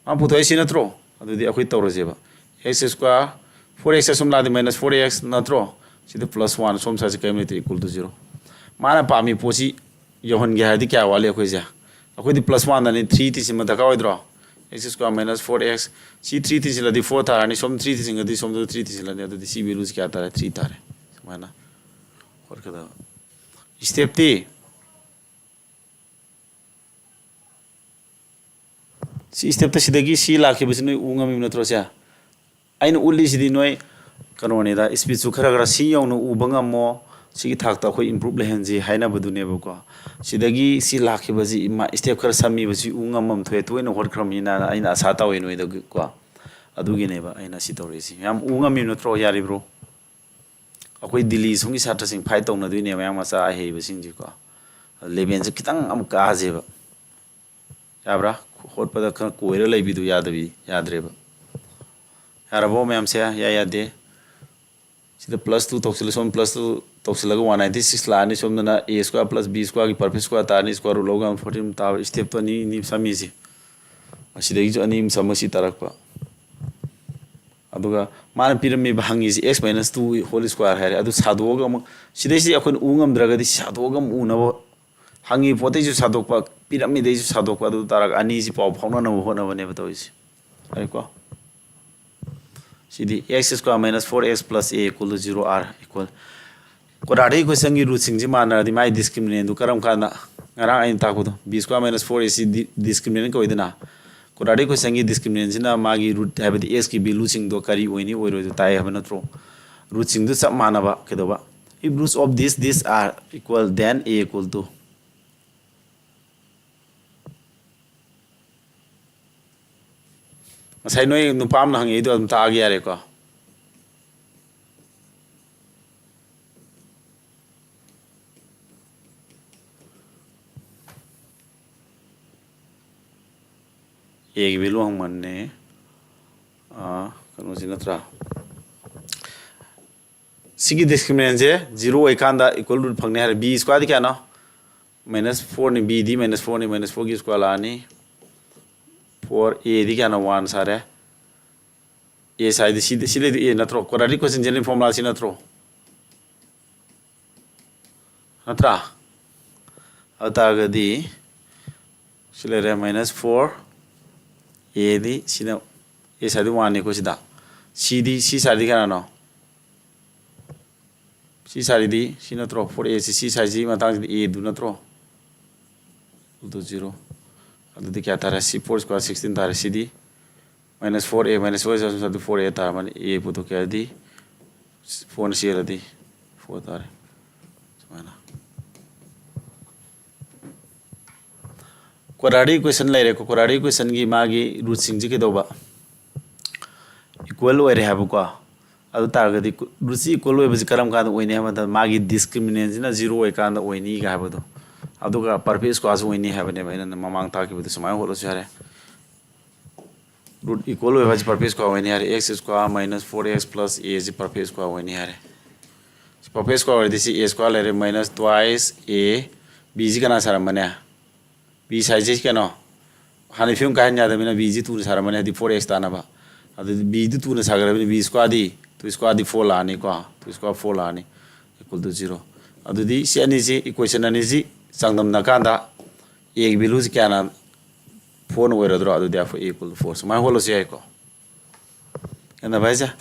ꯃꯥꯅ ꯄꯨꯊꯣꯛ ꯍꯥꯏꯁꯤ ꯅꯠꯇ꯭ꯔꯣ? ꯑꯗꯨꯗꯤ ꯑꯩꯈꯣꯏ ꯇꯧꯔꯁꯦꯕ꯫ X square, four x ꯑꯁꯨꯝ ꯂꯥꯛꯑꯗꯤ minus four x ꯅꯠꯇ꯭ꯔꯣ? ꯁꯤꯗ plus one, ꯁꯣꯝ ꯁꯥꯏꯁꯦ ꯀꯔꯤꯝ ꯂꯩꯇ꯭ꯔꯦ, equal to zero꯫ ꯃꯥꯅ ꯄꯥꯝꯃꯤ ꯄꯣꯠꯁꯤ ꯌꯧꯍꯟꯒꯦ ꯍꯥꯏꯔꯗꯤ ꯀꯌꯥ ꯋꯥꯠꯂꯤ ꯑꯩꯈꯣꯏꯁꯦ? ꯑꯩꯈꯣꯏꯗꯤ plus one ꯗꯅꯤ, three ꯇꯤꯁꯤꯟꯕ ꯗꯔꯀꯥꯔ ꯑꯣꯏꯗ꯭ꯔꯣ? X square minus four x, ꯁꯤ three ꯇꯤꯁꯤꯜꯂꯗꯤ four ꯇꯥꯔꯅꯤ, ꯁꯣꯝ three ꯇꯤꯁꯤꯟꯒꯗꯤ ꯁꯣꯝꯗ three ꯇꯤꯁꯤꯜꯂꯅꯤ꯫ ꯑꯗꯨꯗꯤ ꯁꯤ value ꯁꯤ ꯀꯌꯥ ꯇꯥꯔꯦ? Three ꯇꯥꯔꯦ꯫ ꯁꯨꯃꯥꯏꯅ ꯍꯣꯠꯀꯗꯕ꯫ Step ꯇꯤ ꯁꯤ step ꯇ ꯁꯤꯗꯒꯤ ꯁꯤ ꯂꯥꯛꯈꯤꯕꯁꯤ ꯅꯣꯏ ꯎ ꯉꯝꯃꯤꯕ ꯅꯠꯇ꯭ꯔꯣ ꯁꯦ? ꯑꯩꯅ ꯎꯠꯂꯤꯁꯤꯗꯤ ꯅꯣꯏ ꯀꯩꯅꯣꯅꯤꯗ, speed ꯁꯨ ꯈꯔ ꯈꯔ ꯁꯤ ꯌꯧꯅ ꯎꯕ ꯉꯝꯃꯣ, ꯁꯤꯒꯤ ꯊꯥꯛꯇ ꯑꯩꯈꯣꯏ improve ꯂꯩꯍꯟꯁꯤ ꯍꯥꯏꯅꯕꯗꯨꯅꯦꯕꯀꯣ꯫ ꯁꯤꯗꯒꯤ ꯁꯤ ꯂꯥꯛꯈꯤꯕꯁꯤ ꯏꯃꯥ, step ꯈꯔ ꯁꯝꯃꯤꯕꯁꯤ ꯎ ꯉꯝꯃꯝ ꯊꯣꯛꯑꯦ, ꯇꯣꯏꯅ ꯍꯣꯠꯈ꯭ꯔꯕꯅꯤꯅ ꯑꯩꯅ ꯑꯁꯥ ꯇꯧꯋꯦ ꯅꯣꯏꯗꯒꯤꯀꯣ꯫ ꯑꯗꯨꯒꯤꯅꯦꯕ ꯑꯩꯅ ꯁꯤ ꯇꯧꯔꯛꯏꯁꯤ꯫ ꯃꯌꯥꯝ ꯎ ꯉꯝꯃꯤꯕ ꯅꯠꯇ꯭ꯔꯣ? ꯌꯥꯔꯤꯕ꯭ꯔꯣ? ꯑꯩꯈꯣꯏ ꯗꯤꯜꯂꯤ ꯁꯣꯝꯒꯤ ꯁꯥꯇ꯭ꯔꯁꯤꯡ fight ꯇꯧꯅꯗꯣꯏꯅꯦ, ꯃꯌꯥꯡ ꯃꯆꯥ ꯑꯍꯩꯕꯁꯤꯡꯁꯤꯀꯣ꯫ Level ꯁꯦ ꯈꯤꯇꯪ ꯑꯃꯨꯛ ꯀꯥꯁꯦꯕ꯫ ꯌꯥꯕ꯭ꯔꯥ? ꯍꯣꯠꯄꯗ ꯈꯔ ꯀꯣꯏꯔ ꯂꯩꯕꯤꯗꯨ ꯌꯥꯗꯕꯤ, ꯌꯥꯗ꯭ꯔꯦꯕ꯫ ꯌꯥꯔꯕꯣ ꯃꯌꯥꯝꯁꯦ? ꯌꯥꯏ, ꯌꯥꯗꯦ? ꯁꯤꯗ plus two ꯇꯧꯁꯤꯜꯂ, ꯁꯣꯝ plus two ꯇꯧꯁꯤꯜꯂꯒ one ninety six ꯂꯥꯛꯑꯅꯤ꯫ ꯁꯣꯝꯗꯅ a square plus b square ꯒꯤ perfect square ꯇꯥꯔꯅꯤ꯫ Square root ꯂꯧꯀꯥꯟꯗ fourteen ꯇꯥꯕ꯫ Step ꯇꯣ ꯑꯅꯤ, ꯑꯅꯤ ꯁꯝꯃꯤꯁꯤ꯫ ꯑꯁꯤꯗꯒꯤꯁꯨ ꯑꯅꯤ ꯑꯃ ꯁꯝꯃ ꯁꯤ ꯇꯥꯔꯛꯄ꯫ ꯑꯗꯨꯒ ꯃꯥꯅ ꯄꯤꯔꯝꯃꯤꯕ ꯍꯪꯉꯤꯁꯤ x minus two whole square ꯍꯥꯏꯔꯦ꯫ ꯑꯗꯨ ꯁꯥꯗꯣꯛꯑꯒ ꯑꯃꯨꯛ, ꯁꯤꯗꯩꯁꯤꯗꯤ ꯑꯩꯈꯣꯏꯅ ꯎ ꯉꯝꯗ꯭ꯔꯒꯗꯤ ꯁꯥꯗꯣꯛꯑꯒ ꯑꯃꯨꯛ ꯎꯅꯕ, ꯍꯪꯉꯤ ꯄꯣꯠꯇꯩꯁꯨ ꯁꯥꯗꯣꯛꯄ, ꯄꯤꯔꯝꯃꯤꯗꯩꯁꯨ ꯁꯥꯗꯣꯛꯄ, ꯑꯗꯨ ꯇꯥꯔꯒ ꯑꯅꯤꯁꯤ ꯄꯥꯎ ꯐꯥꯎꯅꯅꯕ ꯍꯣꯠꯅꯕꯅꯦꯕ ꯇꯧꯔꯤꯁꯦ꯫ ꯌꯥꯔꯦꯀꯣ? ꯁꯤꯗꯤ x square minus four x plus a equal to zero are equal꯫ Quadratic equationꯒꯤ rootꯁꯤꯡꯁꯤ ꯃꯥꯟꯅꯔꯗꯤ ꯃꯥꯒꯤ discriminantꯗꯨ ꯀꯔꯝ ꯀꯥꯟꯗ, ꯉꯔꯥꯡ ꯑꯩꯅ ꯇꯥꯛꯄꯗꯣ, b square minus four ac ꯗꯤ-, discriminant ꯀꯧꯏꯗꯅ, quadratic equationꯒꯤ discriminantꯁꯤꯅ ꯃꯥꯒꯤ root ꯍꯥꯏꯕꯗꯤ xꯀꯤ valueꯁꯤꯡꯗꯣ ꯀꯔꯤ ꯑꯣꯏꯅꯤ ꯑꯣꯏꯔꯣꯏꯗꯣ ꯇꯥꯛꯑꯦ ꯍꯥꯏꯕ ꯅꯠꯇ꯭ꯔꯣ? Rootꯁꯤꯡꯗꯨ ꯆꯞ ꯃꯥꯟꯅꯕ ꯀꯩꯗꯧꯕ? If roots of this, this are equal, then a equal to꯫ ꯉꯁꯥꯏ ꯅꯣꯏ ꯅꯨꯄꯥ ꯑꯃꯅ ꯍꯪꯉꯛꯏꯗꯣ ꯑꯗꯨꯝ ꯇꯥꯛꯑꯒꯦ ꯌꯥꯔꯦꯀꯣ? Aꯒꯤ value ꯍꯪꯕꯅꯦ꯫ ꯑꯥ, ꯀꯩꯅꯣꯁꯤ ꯅꯠꯇ꯭ꯔꯥ? ꯁꯤꯒꯤ discriminantꯁꯦ zero ꯑꯣꯏꯀꯥꯟꯗ equal root ꯐꯪꯅꯤ ꯍꯥꯏꯔꯦ꯫ B squareꯗꯤ ꯀꯌꯥꯅꯣ? Minus fourꯅꯤ꯫ Bꯗꯤ minus fourꯅꯤ, minus fourꯒꯤ square ꯂꯥꯛꯑꯅꯤ꯫ Four, Aꯗꯤ ꯀꯌꯥꯅꯣ? One ꯁꯥꯔꯦ꯫ A ꯁꯥꯏꯗꯤ ꯁꯤꯗꯤ, ꯁꯤ ꯂꯩꯗꯤ A ꯅꯠꯇ꯭ꯔꯣ? Quadratic equation general formula ꯁꯤ ꯅꯠꯇ꯭ꯔꯣ? ꯅꯠꯇ꯭ꯔꯥ? ꯑꯗꯨ ꯇꯥꯔꯒꯗꯤ ꯁꯤ ꯂꯩꯔꯦ minus four, Aꯗꯤ ꯁꯤꯅ, A ꯁꯥꯏꯗꯤ oneꯅꯤꯀꯣ ꯁꯤꯗ꯫ Cꯗꯤ, C ꯁꯥꯏꯗꯤ ꯀꯅꯥꯅꯣ? C ꯁꯥꯏꯗꯤ ꯁꯤ ꯅꯠꯇ꯭ꯔꯣ? Four A C, C ꯁꯥꯏꯁꯤ ꯃꯇꯥꯡꯁꯤꯗꯤ Aꯗꯨ ꯅꯠꯇ꯭ꯔꯣ? Equal to zero꯫ ꯑꯗꯨꯗꯤ ꯀꯌꯥ ꯇꯥꯔꯦ? C four square sixteen ꯇꯥꯔꯦ꯫ ꯁꯤꯗꯤ minus four A, minus four A ꯁꯥꯏꯗꯤ four A ꯇꯥꯔꯝꯃꯅꯤ꯫ A ꯄꯨꯊꯣꯛꯀꯦ ꯍꯥꯏꯔꯗꯤ fourꯅ ꯆꯦꯜꯂꯗꯤ four ꯇꯥꯔꯦ꯫ ꯁꯨꯃꯥꯏꯅ꯫ Quadratic equation ꯂꯩꯔꯦꯀꯣ꯫ Quadratic equationꯒꯤ ꯃꯥꯒꯤ rootꯁꯤꯡꯁꯤ ꯀꯩꯗꯧꯕ? Equal ꯑꯣꯏꯔꯦ ꯍꯥꯏꯕꯀꯣ꯫ ꯑꯗꯨ ꯇꯥꯔꯒꯗꯤ rootꯁꯤ equal ꯑꯣꯏꯕꯁꯤ ꯀꯔꯝ ꯀꯥꯟꯗ ꯑꯣꯏꯅꯤ ꯍꯥꯏꯕ ꯃꯇꯝꯗ ꯃꯥꯒꯤ discriminantꯁꯤꯅ zero ꯑꯣꯏꯀꯥꯟꯗ ꯑꯣꯏꯅꯤꯒ ꯍꯥꯏꯕꯗꯣ꯫ ꯑꯗꯨꯒ perfect squareꯁꯨ ꯑꯣꯏꯅꯤ ꯍꯥꯏꯕꯅꯦꯕ ꯑꯩꯅ ꯃꯃꯥꯡ ꯇꯥꯛꯈꯤꯕꯗꯣ꯫ ꯁꯨꯃꯥꯏꯅ ꯍꯣꯠꯂꯁꯨ ꯌꯥꯔꯦ꯫ Root equal ꯑꯣꯏꯕ ꯍꯥꯏꯁꯦ perfect square ꯑꯣꯏꯅꯤ ꯍꯥꯏꯔꯦ꯫ X square minus four x plus A ꯁꯤ perfect square ꯑꯣꯏꯅꯤ ꯍꯥꯏꯔꯦ꯫ ꯁꯤ perfect square ꯑꯣꯏꯔꯗꯤ ꯁꯤ A square ꯂꯩꯔꯦ, minus twice A, B ꯁꯤ ꯀꯅꯥ ꯁꯥꯔꯝꯕꯅꯦ? B ꯁꯥꯏꯁꯤ ꯀꯩꯅꯣ? ꯍꯥꯟꯅ ꯐꯤꯕꯝ ꯀꯥꯏꯍꯟ ꯌꯥꯗꯕꯅꯤꯅ B ꯁꯤ two ꯁꯥꯔꯝꯕꯅꯦ, ꯍꯥꯏꯗꯤ four x ꯇꯥꯅꯕ꯫ ꯑꯗꯨꯗꯤ ꯕꯤꯗꯨ ꯇꯨꯅ ꯁꯥꯒꯠꯂꯕꯅꯤ, ꯕꯤ ꯁ꯭ꯀ꯭ꯋꯥꯔꯗꯤ, ꯇꯨ ꯁ꯭ꯀ꯭ꯋꯥꯔꯗꯤ ꯐꯣꯔ ꯂꯥꯛꯑꯅꯤꯀꯣ, ꯇꯨ ꯁ꯭ꯀ꯭ꯋꯥꯔ ꯐꯣꯔ ꯂꯥꯛꯑꯅꯤ, ꯏꯀ꯭ꯋꯦꯜ ꯇꯨ ꯖꯤꯔꯣ꯫ ꯑꯗꯨꯗꯤ ꯁꯤ ꯑꯅꯤꯁꯤ, ꯏꯀ꯭ꯋꯦꯁꯟ ꯑꯅꯤꯁꯤ ꯆꯥꯡꯗꯝꯅ ꯀꯥꯟꯗ ꯑꯦꯒꯤ ꯚꯦꯂꯨꯁꯤ ꯀꯌꯥꯅ ꯐꯣꯔꯅ ꯑꯣꯏꯔꯗ꯭ꯔꯣ? ꯑꯗꯨꯗꯤ ꯑꯩꯈꯣꯏ ꯑꯦ ꯏꯀ꯭ꯋꯦꯜ ꯇꯨ ꯐꯣꯔ ꯁꯨꯃꯥꯏꯅ ꯍꯣꯠꯂꯁꯨ ꯌꯥꯏꯀꯣ꯫ ꯒ꯭ꯌꯥꯟ ꯇꯥꯕ ꯍꯥꯏꯁꯦ?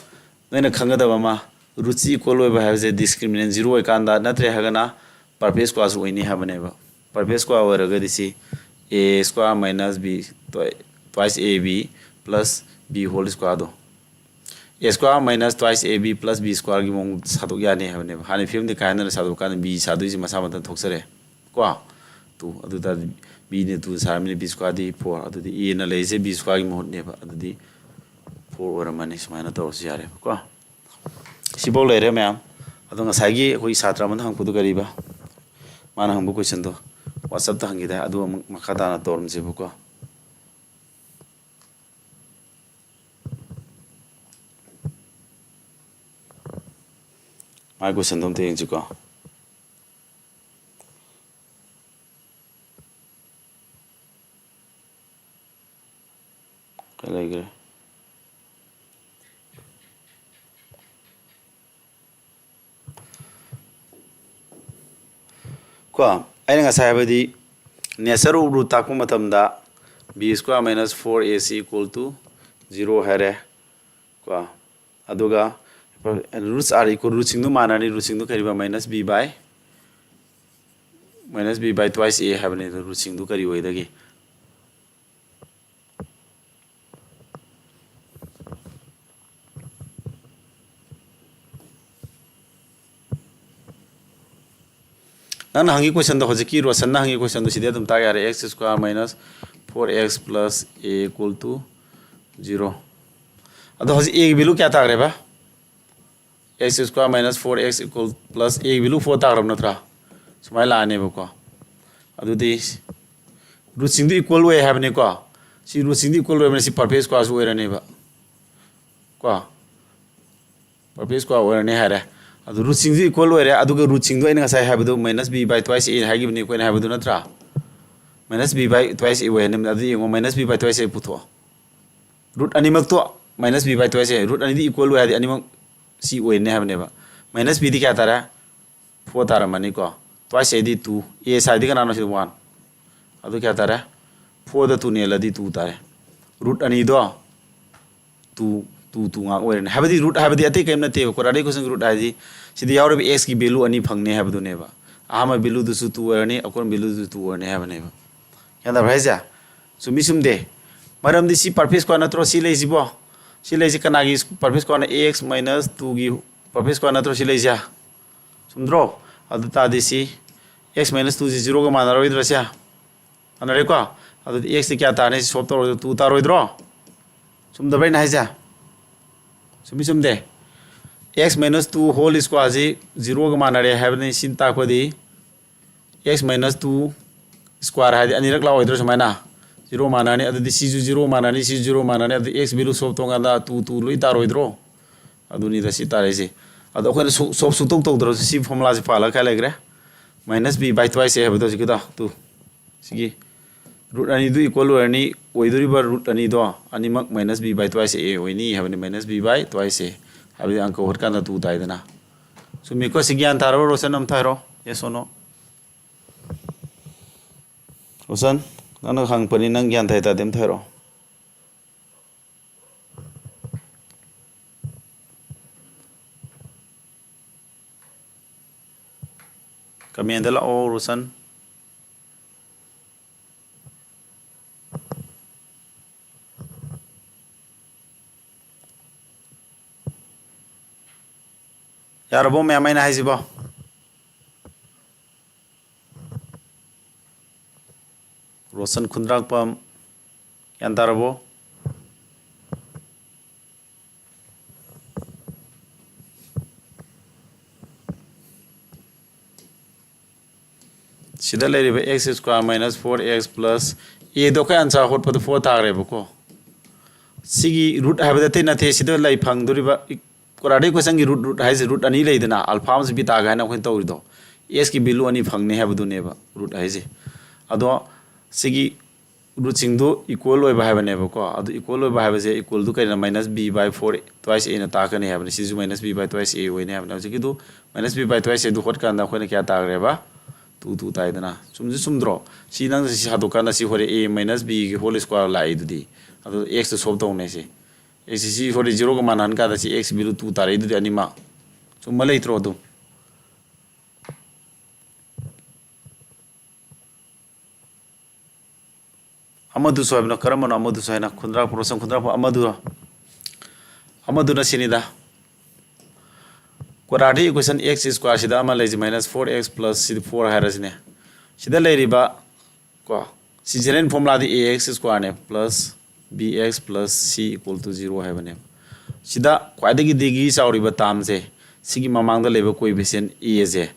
ꯅꯣꯏꯅ ꯈꯪꯒꯗꯕ ꯑꯃ, ꯔꯨꯠꯁꯤ ꯏꯀ꯭ꯋꯦꯜ ꯑꯣꯏꯕ ꯍꯥꯏꯕꯁꯦ ꯗꯤꯁꯀ꯭ꯔꯤꯃꯤꯅꯦꯟ ꯖꯤꯔꯣ ꯑꯣꯏꯀꯥꯟꯗ, ꯅꯠꯇ꯭ꯔꯦ ꯍꯥꯏꯔꯒꯅ ꯄꯔꯐꯦꯛ ꯁ꯭ꯀ꯭ꯋꯥꯔꯁꯨ ꯑꯣꯏꯅꯤ ꯍꯥꯏꯕꯅꯦꯕ꯫ ꯄꯔꯐꯦꯛ ꯁ꯭ꯀ꯭ꯋꯥꯔ ꯑꯣꯏꯔꯒꯗꯤ ꯁꯤ A square minus B twice A B plus B whole ꯁ꯭ꯀ꯭ꯋꯥꯔꯗꯣ, A square minus twice A B plus B ꯁ꯭ꯀ꯭ꯋꯥꯔꯒꯤ ꯃꯑꯣꯡ ꯁꯥꯗꯣꯛ ꯌꯥꯅꯤ ꯍꯥꯏꯕꯅꯦꯕ꯫ ꯍꯥꯟꯅ ꯐꯤꯕꯝꯗꯤ ꯀꯥꯏꯅꯅ ꯁꯥꯗꯣꯛꯀꯥꯟꯗ ꯕꯤ ꯁꯥꯗꯣꯏꯁꯦ ꯃꯁꯥ ꯃꯊꯟ ꯊꯣꯛꯆꯔꯦ ꯀꯣ꯫ ꯇꯨ ꯑꯗꯨ ꯇꯥꯔꯗꯤ ꯕꯤꯅ ꯇꯨ ꯁꯥꯔꯕꯅꯤꯅ ꯕꯤ ꯁ꯭ꯀ꯭ꯋꯥꯔꯗꯤ ꯐꯣꯔ, ꯑꯗꯨꯗꯤ ꯑꯦꯅ ꯂꯩꯔꯤꯁꯦ ꯕꯤ ꯁ꯭ꯀ꯭ꯋꯥꯔꯒꯤ ꯃꯍꯨꯠꯅꯦꯕ, ꯑꯗꯨꯗꯤ ꯐꯣꯔ ꯑꯣꯏꯔꯝꯃꯅꯤ꯫ ꯁꯨꯃꯥꯏꯅ ꯇꯧꯔꯁꯨ ꯌꯥꯔꯦꯕꯀꯣ꯫ ꯁꯤꯐꯧ ꯂꯩꯔꯦ ꯃꯌꯥꯝ꯫ ꯑꯗꯣ ꯉꯁꯥꯏꯒꯤ ꯑꯩꯈꯣꯏ ꯁꯥꯇ꯭ꯔ ꯑꯃꯅ ꯍꯪꯉꯛꯄꯗꯣ ꯀꯔꯤꯕ? ꯃꯥꯅ ꯍꯪꯕ ꯀꯣꯏꯁꯟꯗꯣ ꯋꯥꯆꯞꯇ ꯍꯪꯈꯤꯗꯥꯏ? ꯑꯗꯨ ꯑꯃꯨꯛ ꯃꯈꯥ ꯇꯥꯅ ꯇꯧꯔꯝꯁꯦꯕꯀꯣ꯫ ꯃꯥꯏ ꯀꯣꯏꯁꯟꯗꯣ ꯑꯝꯇ ꯌꯦꯡꯁꯤꯀꯣ꯫ ꯀꯥꯏ ꯂꯩꯈ꯭ꯔꯦ? ꯀꯣ, ꯑꯩꯅ ꯉꯁꯥꯏ ꯍꯥꯏꯕꯗꯤ nature of root ꯇꯥꯛꯄ ꯃꯇꯝꯗ b square minus four a c equal to zero ꯍꯥꯏꯔꯦ ꯀꯣ꯫ ꯑꯗꯨꯒ roots are equal, ꯔꯨꯠꯁꯤꯡꯗꯨ ꯃꯥꯟꯅꯔꯤ, ꯔꯨꯠꯁꯤꯡꯗꯨ ꯀꯔꯤꯕ? Minus b by, minus b by twice a ꯍꯥꯏꯕꯅꯤ꯫ ꯑꯗꯨ ꯔꯨꯠꯁꯤꯡꯗꯨ ꯀꯔꯤ ꯑꯣꯏꯗꯒꯦ? ꯅꯪꯅ ꯍꯪꯉꯤ ꯀꯣꯏꯁꯟꯗꯣ, ꯍꯧꯖꯤꯛꯀꯤ ꯔꯣꯁꯟꯅ ꯍꯪꯉꯤ ꯀꯣꯏꯁꯟꯗꯣ, ꯁꯤꯗꯤ ꯑꯗꯨꯝ ꯇꯥꯛ ꯌꯥꯔꯦ, x square minus four x plus a equal to zero꯫ ꯑꯗꯣ ꯍꯧꯖꯤꯛ a ꯒꯤ value ꯀꯌꯥ ꯇꯥꯈ꯭ꯔꯦꯕ? X square minus four x equal plus a ꯒꯤ value four ꯇꯥꯈ꯭ꯔꯕ ꯅꯠꯇ꯭ꯔꯥ? ꯁꯨꯃꯥꯏꯅ ꯂꯥꯛꯑꯅꯦꯕꯀꯣ꯫ ꯑꯗꯨꯗꯤ ꯔꯨꯠꯁꯤꯡꯗꯨ equal ꯑꯣꯏ ꯍꯥꯏꯕꯅꯤꯀꯣ꯫ ꯁꯤ ꯔꯨꯠꯁꯤꯡꯗꯨ equal ꯑꯣꯏꯕꯅꯤ, ꯁꯤ perfect squareꯁꯨ ꯑꯣꯏꯔꯅꯦꯕ ꯀꯣ꯫ Perfect square ꯑꯣꯏꯔꯅꯤ ꯍꯥꯏꯔꯦ꯫ ꯑꯗꯨ ꯔꯨꯠꯁꯤꯡꯁꯨ equal ꯑꯣꯏꯔꯦ, ꯑꯗꯨꯒ ꯔꯨꯠꯁꯤꯡꯗꯨ ꯑꯩꯅ ꯉꯁꯥꯏ ꯍꯥꯏꯕꯗꯨ minus b by twice a ꯍꯥꯏꯈꯤꯕꯅꯤ ꯑꯩꯈꯣꯏꯅ ꯍꯥꯏꯕꯗꯨ ꯅꯠꯇ꯭ꯔꯥ? Minus b by twice a ꯑꯣꯏꯍꯟꯅꯤ꯫ ꯑꯗꯨꯗꯤ ꯌꯦꯡꯉꯣ, minus b by twice a ꯄꯨꯊꯣꯛꯑꯣ꯫ ꯔꯨꯠ ꯑꯅꯤꯃꯛꯇꯣ minus b by twice a, root ꯑꯅꯤꯗꯤ equal ꯑꯣꯏ ꯍꯥꯏꯗꯤ ꯑꯅꯤꯃꯛ ꯁꯤ ꯑꯣꯏꯔꯅꯤ ꯍꯥꯏꯕꯅꯦꯕ꯫ Minus b ꯗꯤ ꯀꯌꯥ ꯇꯥꯔꯦ? Four ꯇꯥꯔꯝꯃꯅꯤꯀꯣ꯫ Twice a D two, a side ꯗꯤ ꯀꯅꯥꯅꯣ ꯁꯤꯗ? One꯫ ꯑꯗꯨ ꯀꯌꯥ ꯇꯥꯔꯦ? Four ꯗ two ꯅꯦꯜꯂꯗꯤ two ꯇꯥꯔꯦ꯫ Root ꯑꯅꯤꯗꯣ two, two, two ꯉꯥꯛ ꯑꯣꯏꯔꯅꯤ꯫ ꯍꯥꯏꯕꯗꯤ root ꯍꯥꯏꯕꯗꯤ ꯑꯇꯩ ꯀꯔꯤꯝ ꯅꯠꯇꯦꯕ꯫ Quadratic equation root ꯍꯥꯏꯗꯤ ꯁꯤꯗ ꯌꯥꯎꯔꯤꯕ x ꯀꯤ value ꯑꯅꯤ ꯐꯪꯅꯤ ꯍꯥꯏꯕꯗꯨꯅꯦꯕ꯫ ꯑꯍꯥꯟꯕ value ꯗꯨꯁꯨ two ꯑꯣꯏꯔꯅꯤ, ꯑꯀꯣꯟꯕ value ꯗꯨꯁꯨ two ꯑꯣꯏꯔꯅꯤ ꯍꯥꯏꯕꯅꯦꯕ꯫ ꯒ꯭ꯌꯥꯟ ꯇꯥꯕ꯭ꯔꯥ ꯍꯥꯏꯁꯦ? ꯆꯨꯝꯃꯤ ꯆꯨꯝꯗꯦ? ꯃꯔꯝꯗꯤ ꯁꯤ perfect square ꯅꯠꯇ꯭ꯔꯣ? ꯁꯤ ꯂꯩꯁꯤꯕꯣ? ꯁꯤ ꯂꯩꯁꯤ ꯀꯅꯥꯒꯤ perfect square ꯅꯣ? X minus two ꯒꯤ perfect square ꯅꯠꯇ꯭ꯔꯣ ꯁꯤ ꯂꯩꯁꯦ? ꯆꯨꯝꯗ꯭ꯔꯣ? ꯑꯗꯨ ꯇꯥꯔꯗꯤ ꯁꯤ x minus two ꯁꯤ zero ꯒ ꯃꯥꯟꯅꯔꯣꯏꯗ꯭ꯔꯥ ꯁꯦ? ꯃꯥꯟꯅꯔꯦꯀꯣ? ꯑꯗꯨꯗꯤ x ꯁꯤ ꯀꯌꯥ ꯇꯥꯔꯅꯤ? ꯁꯤ solve ꯇꯧꯔꯒ two ꯇꯥꯔꯣꯏꯗ꯭ꯔꯣ? ꯆꯨꯝꯗꯕ꯭ꯔꯥ ꯑꯩꯅ ꯍꯥꯏꯁꯦ? ꯆꯨꯝꯃꯤ ꯆꯨꯝꯗꯦ? X minus two whole square ꯁꯤ zero ꯒ ꯃꯥꯟꯅꯔꯦ ꯍꯥꯏꯕꯅꯤ꯫ ꯁꯤꯅ ꯇꯥꯛꯄꯗꯤ x minus two square ꯍꯥꯏꯗꯤ ꯑꯅꯤꯔꯛ ꯂꯥꯛꯑꯣꯏꯗ꯭ꯔꯣ ꯁꯨꯃꯥꯏꯅ? Zero ꯃꯥꯟꯅꯔꯅꯤ, ꯑꯗꯨꯗꯤ ꯁꯤꯁꯨ zero ꯃꯥꯟꯅꯔꯅꯤ, ꯁꯤꯁꯨ zero ꯃꯥꯟꯅꯔꯅꯤ, ꯑꯗꯨꯗꯤ x value solve ꯇꯧꯀꯥꯟꯗ two, two ꯂꯣꯏ ꯇꯥꯔꯣꯏꯗ꯭ꯔꯣ? ꯑꯗꯨꯅꯤꯗ ꯁꯤ ꯇꯥꯔꯛꯏꯁꯦ꯫ ꯑꯗꯣ ꯑꯩꯈꯣꯏꯅ ꯁꯣ-, solve ꯁꯨꯡꯇꯧ ꯇꯧꯗ꯭ꯔꯁꯨ ꯁꯤ formula ꯁꯤ ꯄꯥꯜꯂꯒ ꯀꯥꯏ ꯂꯩꯈ꯭ꯔꯦ? Minus b by twice a ꯍꯥꯏꯕꯗꯣ ꯍꯧꯖꯤꯛꯀꯤꯗꯣ꯫ Two꯫ ꯁꯤꯒꯤ root ꯑꯅꯤꯗꯨ equal ꯑꯣꯏꯔꯅꯤ, ꯑꯣꯏꯗꯣꯔꯤꯕ root ꯑꯅꯤꯗꯣ ꯑꯅꯤꯃꯛ minus b by twice a ꯑꯣꯏꯅꯤ ꯍꯥꯏꯕꯅꯤ, minus b by twice a꯫ ꯍꯥꯏꯕꯗꯤ ꯑꯪꯀ ꯍꯣꯠꯀꯥꯟꯗ two ꯇꯥꯏꯗꯅ꯫ ꯆꯨꯝꯃꯤꯀꯣ? ꯁꯤ ꯒ꯭ꯌꯥꯟ ꯇꯥꯔꯕ ꯔꯣꯁꯟ? ꯑꯝꯇ ꯍꯥꯏꯔꯣ, yes or no? ꯔꯣꯁꯟ, ꯅꯪꯅ ꯈꯪꯉꯛꯄꯅꯤ, ꯅꯪ ꯒ꯭ꯌꯥꯟ ꯇꯥꯏ ꯇꯥꯗꯦ ꯑꯝꯇ ꯍꯥꯏꯔꯣ꯫ Comment ꯗ ꯂꯥꯛꯑꯣ ꯔꯣꯁꯟ꯫ ꯌꯥꯔꯕꯣ ꯃꯌꯥꯝ ꯑꯩꯅ ꯍꯥꯏꯁꯤꯕꯣ? ꯔꯣꯁꯟ ꯈꯨꯟꯗ꯭ꯔꯥꯛꯄꯝ, ꯒ꯭ꯌꯥꯟ ꯇꯥꯔꯕꯣ? ꯁꯤꯗ ꯂꯩꯔꯤꯕ x square minus four x plus a ꯗꯣ ꯑꯩꯈꯣꯏ answer ꯍꯣꯠꯄꯗ four ꯇꯥꯈ꯭ꯔꯦꯕꯀꯣ꯫ ꯁꯤꯒꯤ root ꯍꯥꯏꯕꯗꯤ ꯑꯇꯩ ꯅꯠꯇꯦ, ꯁꯤꯗ ꯂꯩ ꯐꯪꯗꯣꯔꯤꯕ quadratic equation ꯒꯤ root, root ꯍꯥꯏꯁꯦ root ꯑꯅꯤ ꯂꯩꯗꯅ, alpha ꯑꯃꯁꯨꯡ beta ꯒ ꯍꯥꯏꯅ ꯑꯩꯈꯣꯏꯅ ꯇꯧꯔꯤꯗꯣ, x ꯀꯤ value ꯑꯅꯤ ꯐꯪꯅꯤ ꯍꯥꯏꯕꯗꯨꯅꯦꯕ root ꯍꯥꯏꯁꯦ꯫ ꯑꯗꯣ ꯁꯤꯒꯤ ꯔꯨꯠꯁꯤꯡꯗꯨ ꯏꯀ꯭ꯋꯦꯜ ꯑꯣꯏꯕ ꯍꯥꯏꯕꯅꯦꯕꯀꯣ꯫ ꯑꯗꯨ ꯏꯀ꯭ꯋꯦꯜ ꯑꯣꯏꯕ ꯍꯥꯏꯕꯁꯦ ꯏꯀ꯭ꯋꯦꯜꯗꯨ ꯀꯩꯅꯣ? Minus b by four twice a ꯅ ꯇꯥꯛꯀꯅꯤ ꯍꯥꯏꯕꯅꯤ꯫ ꯁꯤꯁꯨ minus b by twice a ꯑꯣꯏꯅꯤ ꯍꯥꯏꯕꯅꯤ꯫ ꯍꯧꯖꯤꯛꯀꯤꯗꯨ minus b by twice a ꯗꯨ ꯍꯣꯠꯀꯥꯟꯗ ꯑꯩꯈꯣꯏꯅ ꯀꯌꯥ ꯇꯥꯈ꯭ꯔꯦꯕ? Two two ꯇꯥꯏꯗꯅ꯫ ꯆꯨꯝꯁꯨ ꯆꯨꯝꯗ꯭ꯔꯣ? ꯁꯤ ꯅꯪ ꯁꯤ ꯍꯥꯠꯇꯣꯛꯀꯥꯟꯗ ꯁꯤ ꯍꯣꯔꯦ a minus b ꯒꯤ whole square ꯂꯥꯛꯏꯗꯨꯗꯤ꯫ ꯑꯗꯨ x ꯇꯨ solve ꯇꯧꯅꯦ ꯁꯤ꯫ X ꯁꯤ ꯁꯤ ꯍꯣꯔꯦ zero ꯒ ꯃꯥꯟꯅꯍꯟ ꯀꯥꯟꯗ ꯁꯤ x value two ꯇꯥꯔꯛꯏꯗꯨꯗꯤ ꯑꯅꯤꯃꯛ꯫ ꯆꯨꯝꯕ ꯂꯩꯇ꯭ꯔꯣ ꯑꯗꯨ? ꯑꯃꯗꯨꯁꯨ ꯍꯥꯏꯕꯅꯣ? ꯀꯔꯝꯕꯅꯣ ꯑꯃꯗꯨꯁꯨ ꯍꯥꯏꯅ? ꯀꯨꯟꯊ꯭ꯔꯥ ꯄꯣꯔꯁꯟ ꯀꯨꯟꯊ꯭ꯔꯥ ꯑꯃꯗꯨꯔꯣ? ꯑꯃꯗꯨꯅ ꯁꯤꯅꯤꯗ꯫ Quadratic equation x square ꯁꯤꯗ ꯑꯃ ꯂꯩꯁꯦ minus four x plus ꯁꯤꯗ four ꯍꯥꯏꯔꯁꯤꯅꯦ꯫ ꯁꯤꯗ ꯂꯩꯔꯤꯕ ꯀꯣ, ꯁꯤ general formula D a x square ꯅꯦ plus b x plus c equal to zero ꯍꯥꯏꯕꯅꯦꯕ꯫ ꯁꯤꯗ ꯈ꯭ꯋꯥꯏꯗꯒꯤ ꯗꯤꯒ꯭ꯔꯤ ꯆꯥꯎꯔꯤꯕ term ꯁꯦ, ꯁꯤꯒꯤ ꯃꯃꯥꯡꯗ ꯂꯩꯕ coefficient a ꯁꯦ,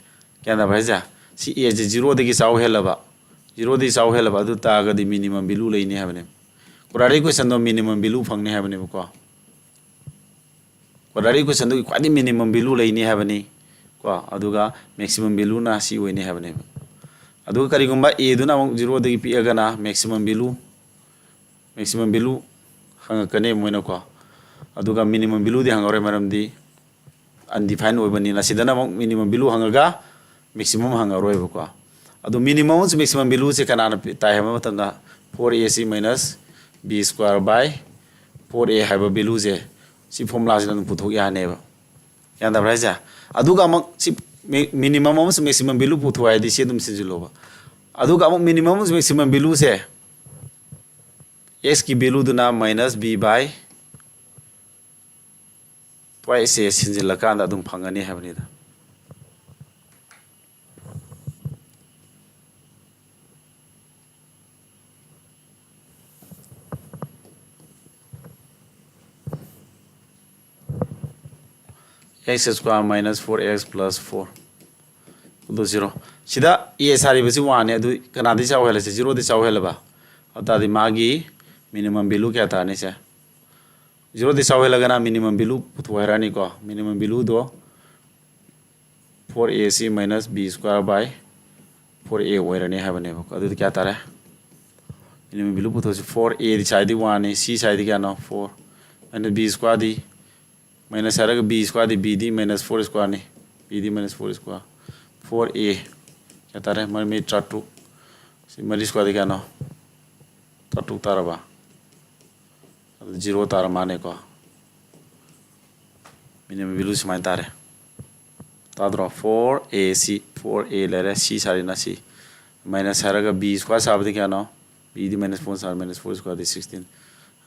ꯒ꯭ꯌꯥꯟ ꯇꯥꯕ꯭ꯔꯥ ꯍꯥꯏꯁꯦ? ꯁꯤ a ꯁꯦ zero ꯗꯒꯤ ꯆꯥꯎ ꯍꯦꯜꯂꯕ, zero ꯗꯒꯤ ꯆꯥꯎ ꯍꯦꯜꯂꯕ ꯑꯗꯨ ꯇꯥꯔꯒꯗꯤ minimum value ꯂꯩꯅꯤ ꯍꯥꯏꯕꯅꯦꯕ꯫ Quadratic equation ꯗꯣ minimum value ꯐꯪꯅꯤ ꯍꯥꯏꯕꯅꯦꯕꯀꯣ꯫ Quadratic equation ꯗꯨꯒꯤ ꯈ꯭ꯋꯥꯏꯗꯒꯤ minimum value ꯂꯩꯅꯤ ꯍꯥꯏꯕꯅꯤ ꯀꯣ, ꯑꯗꯨꯒ maximum value ꯅ ꯁꯤ ꯑꯣꯏꯅꯤ ꯍꯥꯏꯕꯅꯦꯕ꯫ ꯑꯗꯨꯒ ꯀꯔꯤꯒꯨꯝꯕ a ꯗꯨꯅ ꯑꯃꯨꯛ zero ꯗꯒꯤ ꯄꯤꯛꯑꯒꯅ maximum value, maximum value ꯍꯪꯉꯛꯀꯅꯤ ꯃꯣꯏꯅꯀꯣ꯫ ꯑꯗꯨꯒ minimum value ꯗꯤ ꯍꯪꯉꯔꯣꯏ, ꯃꯔꯝꯗꯤ undefined ꯑꯣꯏꯕꯅꯤꯅ꯫ ꯁꯤꯗꯅ ꯑꯃꯨꯛ minimum value ꯍꯪꯉꯒ maximum ꯍꯪꯉꯔꯣꯏꯕꯀꯣ꯫ ꯑꯗꯣ minimum ꯑꯃꯁꯨꯡ maximum value ꯁꯦ ꯀꯅꯥꯅ ꯄꯤ-, ꯇꯥꯏ ꯍꯥꯏꯕ ꯃꯇꯝꯗ, four a c minus b square by four a ꯍꯥꯏꯕ value ꯁꯦ ꯁꯤ formula ꯁꯤꯅ ꯑꯗꯨꯝ ꯄꯨꯊꯣꯛ ꯌꯥꯅꯦꯕ꯫ ꯒ꯭ꯌꯥꯟ ꯇꯥꯕ꯭ꯔꯥ ꯍꯥꯏꯁꯦ? ꯑꯗꯨꯒ ꯑꯃꯨꯛ ꯁꯤ mi-, minimum ꯑꯃꯁꯨꯡ maximum value ꯄꯨꯊꯣꯛ ꯍꯥꯏꯗꯤ ꯁꯤ ꯑꯗꯨꯝ ꯁꯤꯟꯖꯤꯜꯂꯣꯕ꯫ ꯑꯗꯨꯒ ꯑꯃꯨꯛ minimum ꯑꯃꯁꯨꯡ maximum value ꯁꯦ x ꯀꯤ value ꯗꯨꯅ minus b by twice a ꯁꯤꯟꯖꯤꯜꯂꯀꯥꯟꯗ ꯑꯗꯨꯝ ꯐꯪꯒꯅꯤ ꯍꯥꯏꯕꯅꯤꯗ꯫ X square minus four x plus four equal to zero꯫ ꯁꯤꯗ a ꯁꯥꯔꯤꯕꯁꯤ one ꯅꯦ, ꯑꯗꯨ ꯀꯅꯥꯗꯤ ꯆꯥꯎ ꯍꯦꯜꯂꯦ? ꯁꯤ zero ꯗꯤ ꯆꯥꯎ ꯍꯦꯜꯂꯕ? ꯑꯗꯨ ꯇꯥꯔꯗꯤ ꯃꯥꯒꯤ minimum value ꯀꯌꯥ ꯇꯥꯔꯅꯤ ꯁꯦ? Zero ꯗꯤ ꯆꯥꯎ ꯍꯦꯜꯂꯒꯅ minimum value ꯄꯨꯊꯣꯛ ꯍꯥꯏꯔꯛꯑꯅꯤꯀꯣ꯫ Minimum value ꯗꯣ four a c minus b square by four a ꯑꯣꯏꯔꯅꯤ ꯍꯥꯏꯕꯅꯦꯕꯀꯣ꯫ ꯑꯗꯨꯗꯤ ꯀꯌꯥ ꯇꯥꯔꯦ? Minimum value ꯄꯨꯊꯣꯛꯁꯤ꯫ Four A D ꯁꯥꯏꯗꯤ one ꯅꯤ, C ꯁꯥꯏꯗꯤ ꯀꯌꯥꯅꯣ? Four꯫ Minus B square ꯗꯤ, minus ꯍꯥꯏꯔꯒ B square ꯗꯤ, B ꯗꯤ minus four square ꯅꯤ, B D minus four square꯫ Four A ꯀꯌꯥ ꯇꯥꯔꯦ? ꯃꯔꯤ ꯃꯔꯤ ꯇꯔꯥꯇꯔꯨꯛ꯫ ꯁꯤ ꯃꯔꯤ square ꯗꯤ ꯀꯌꯥꯅꯣ? ꯇꯔꯥꯇꯔꯨꯛ ꯇꯥꯔꯕ? ꯑꯗꯨ zero ꯇꯥꯔ ꯃꯥꯅꯦꯀꯣ꯫ Minimum value ꯁꯨꯃꯥꯏꯅ ꯇꯥꯔꯦ꯫ ꯇꯥꯗ꯭ꯔꯣ? Four A C, four A ꯂꯩꯔꯦ, C ꯁꯥꯔꯤꯅ C꯫ Minus ꯍꯥꯏꯔꯒ B square ꯁꯥꯕꯗꯤ ꯀꯌꯥꯅꯣ? B ꯗꯤ minus four ꯁꯥꯔꯦ, minus four square ꯗꯤ sixteen꯫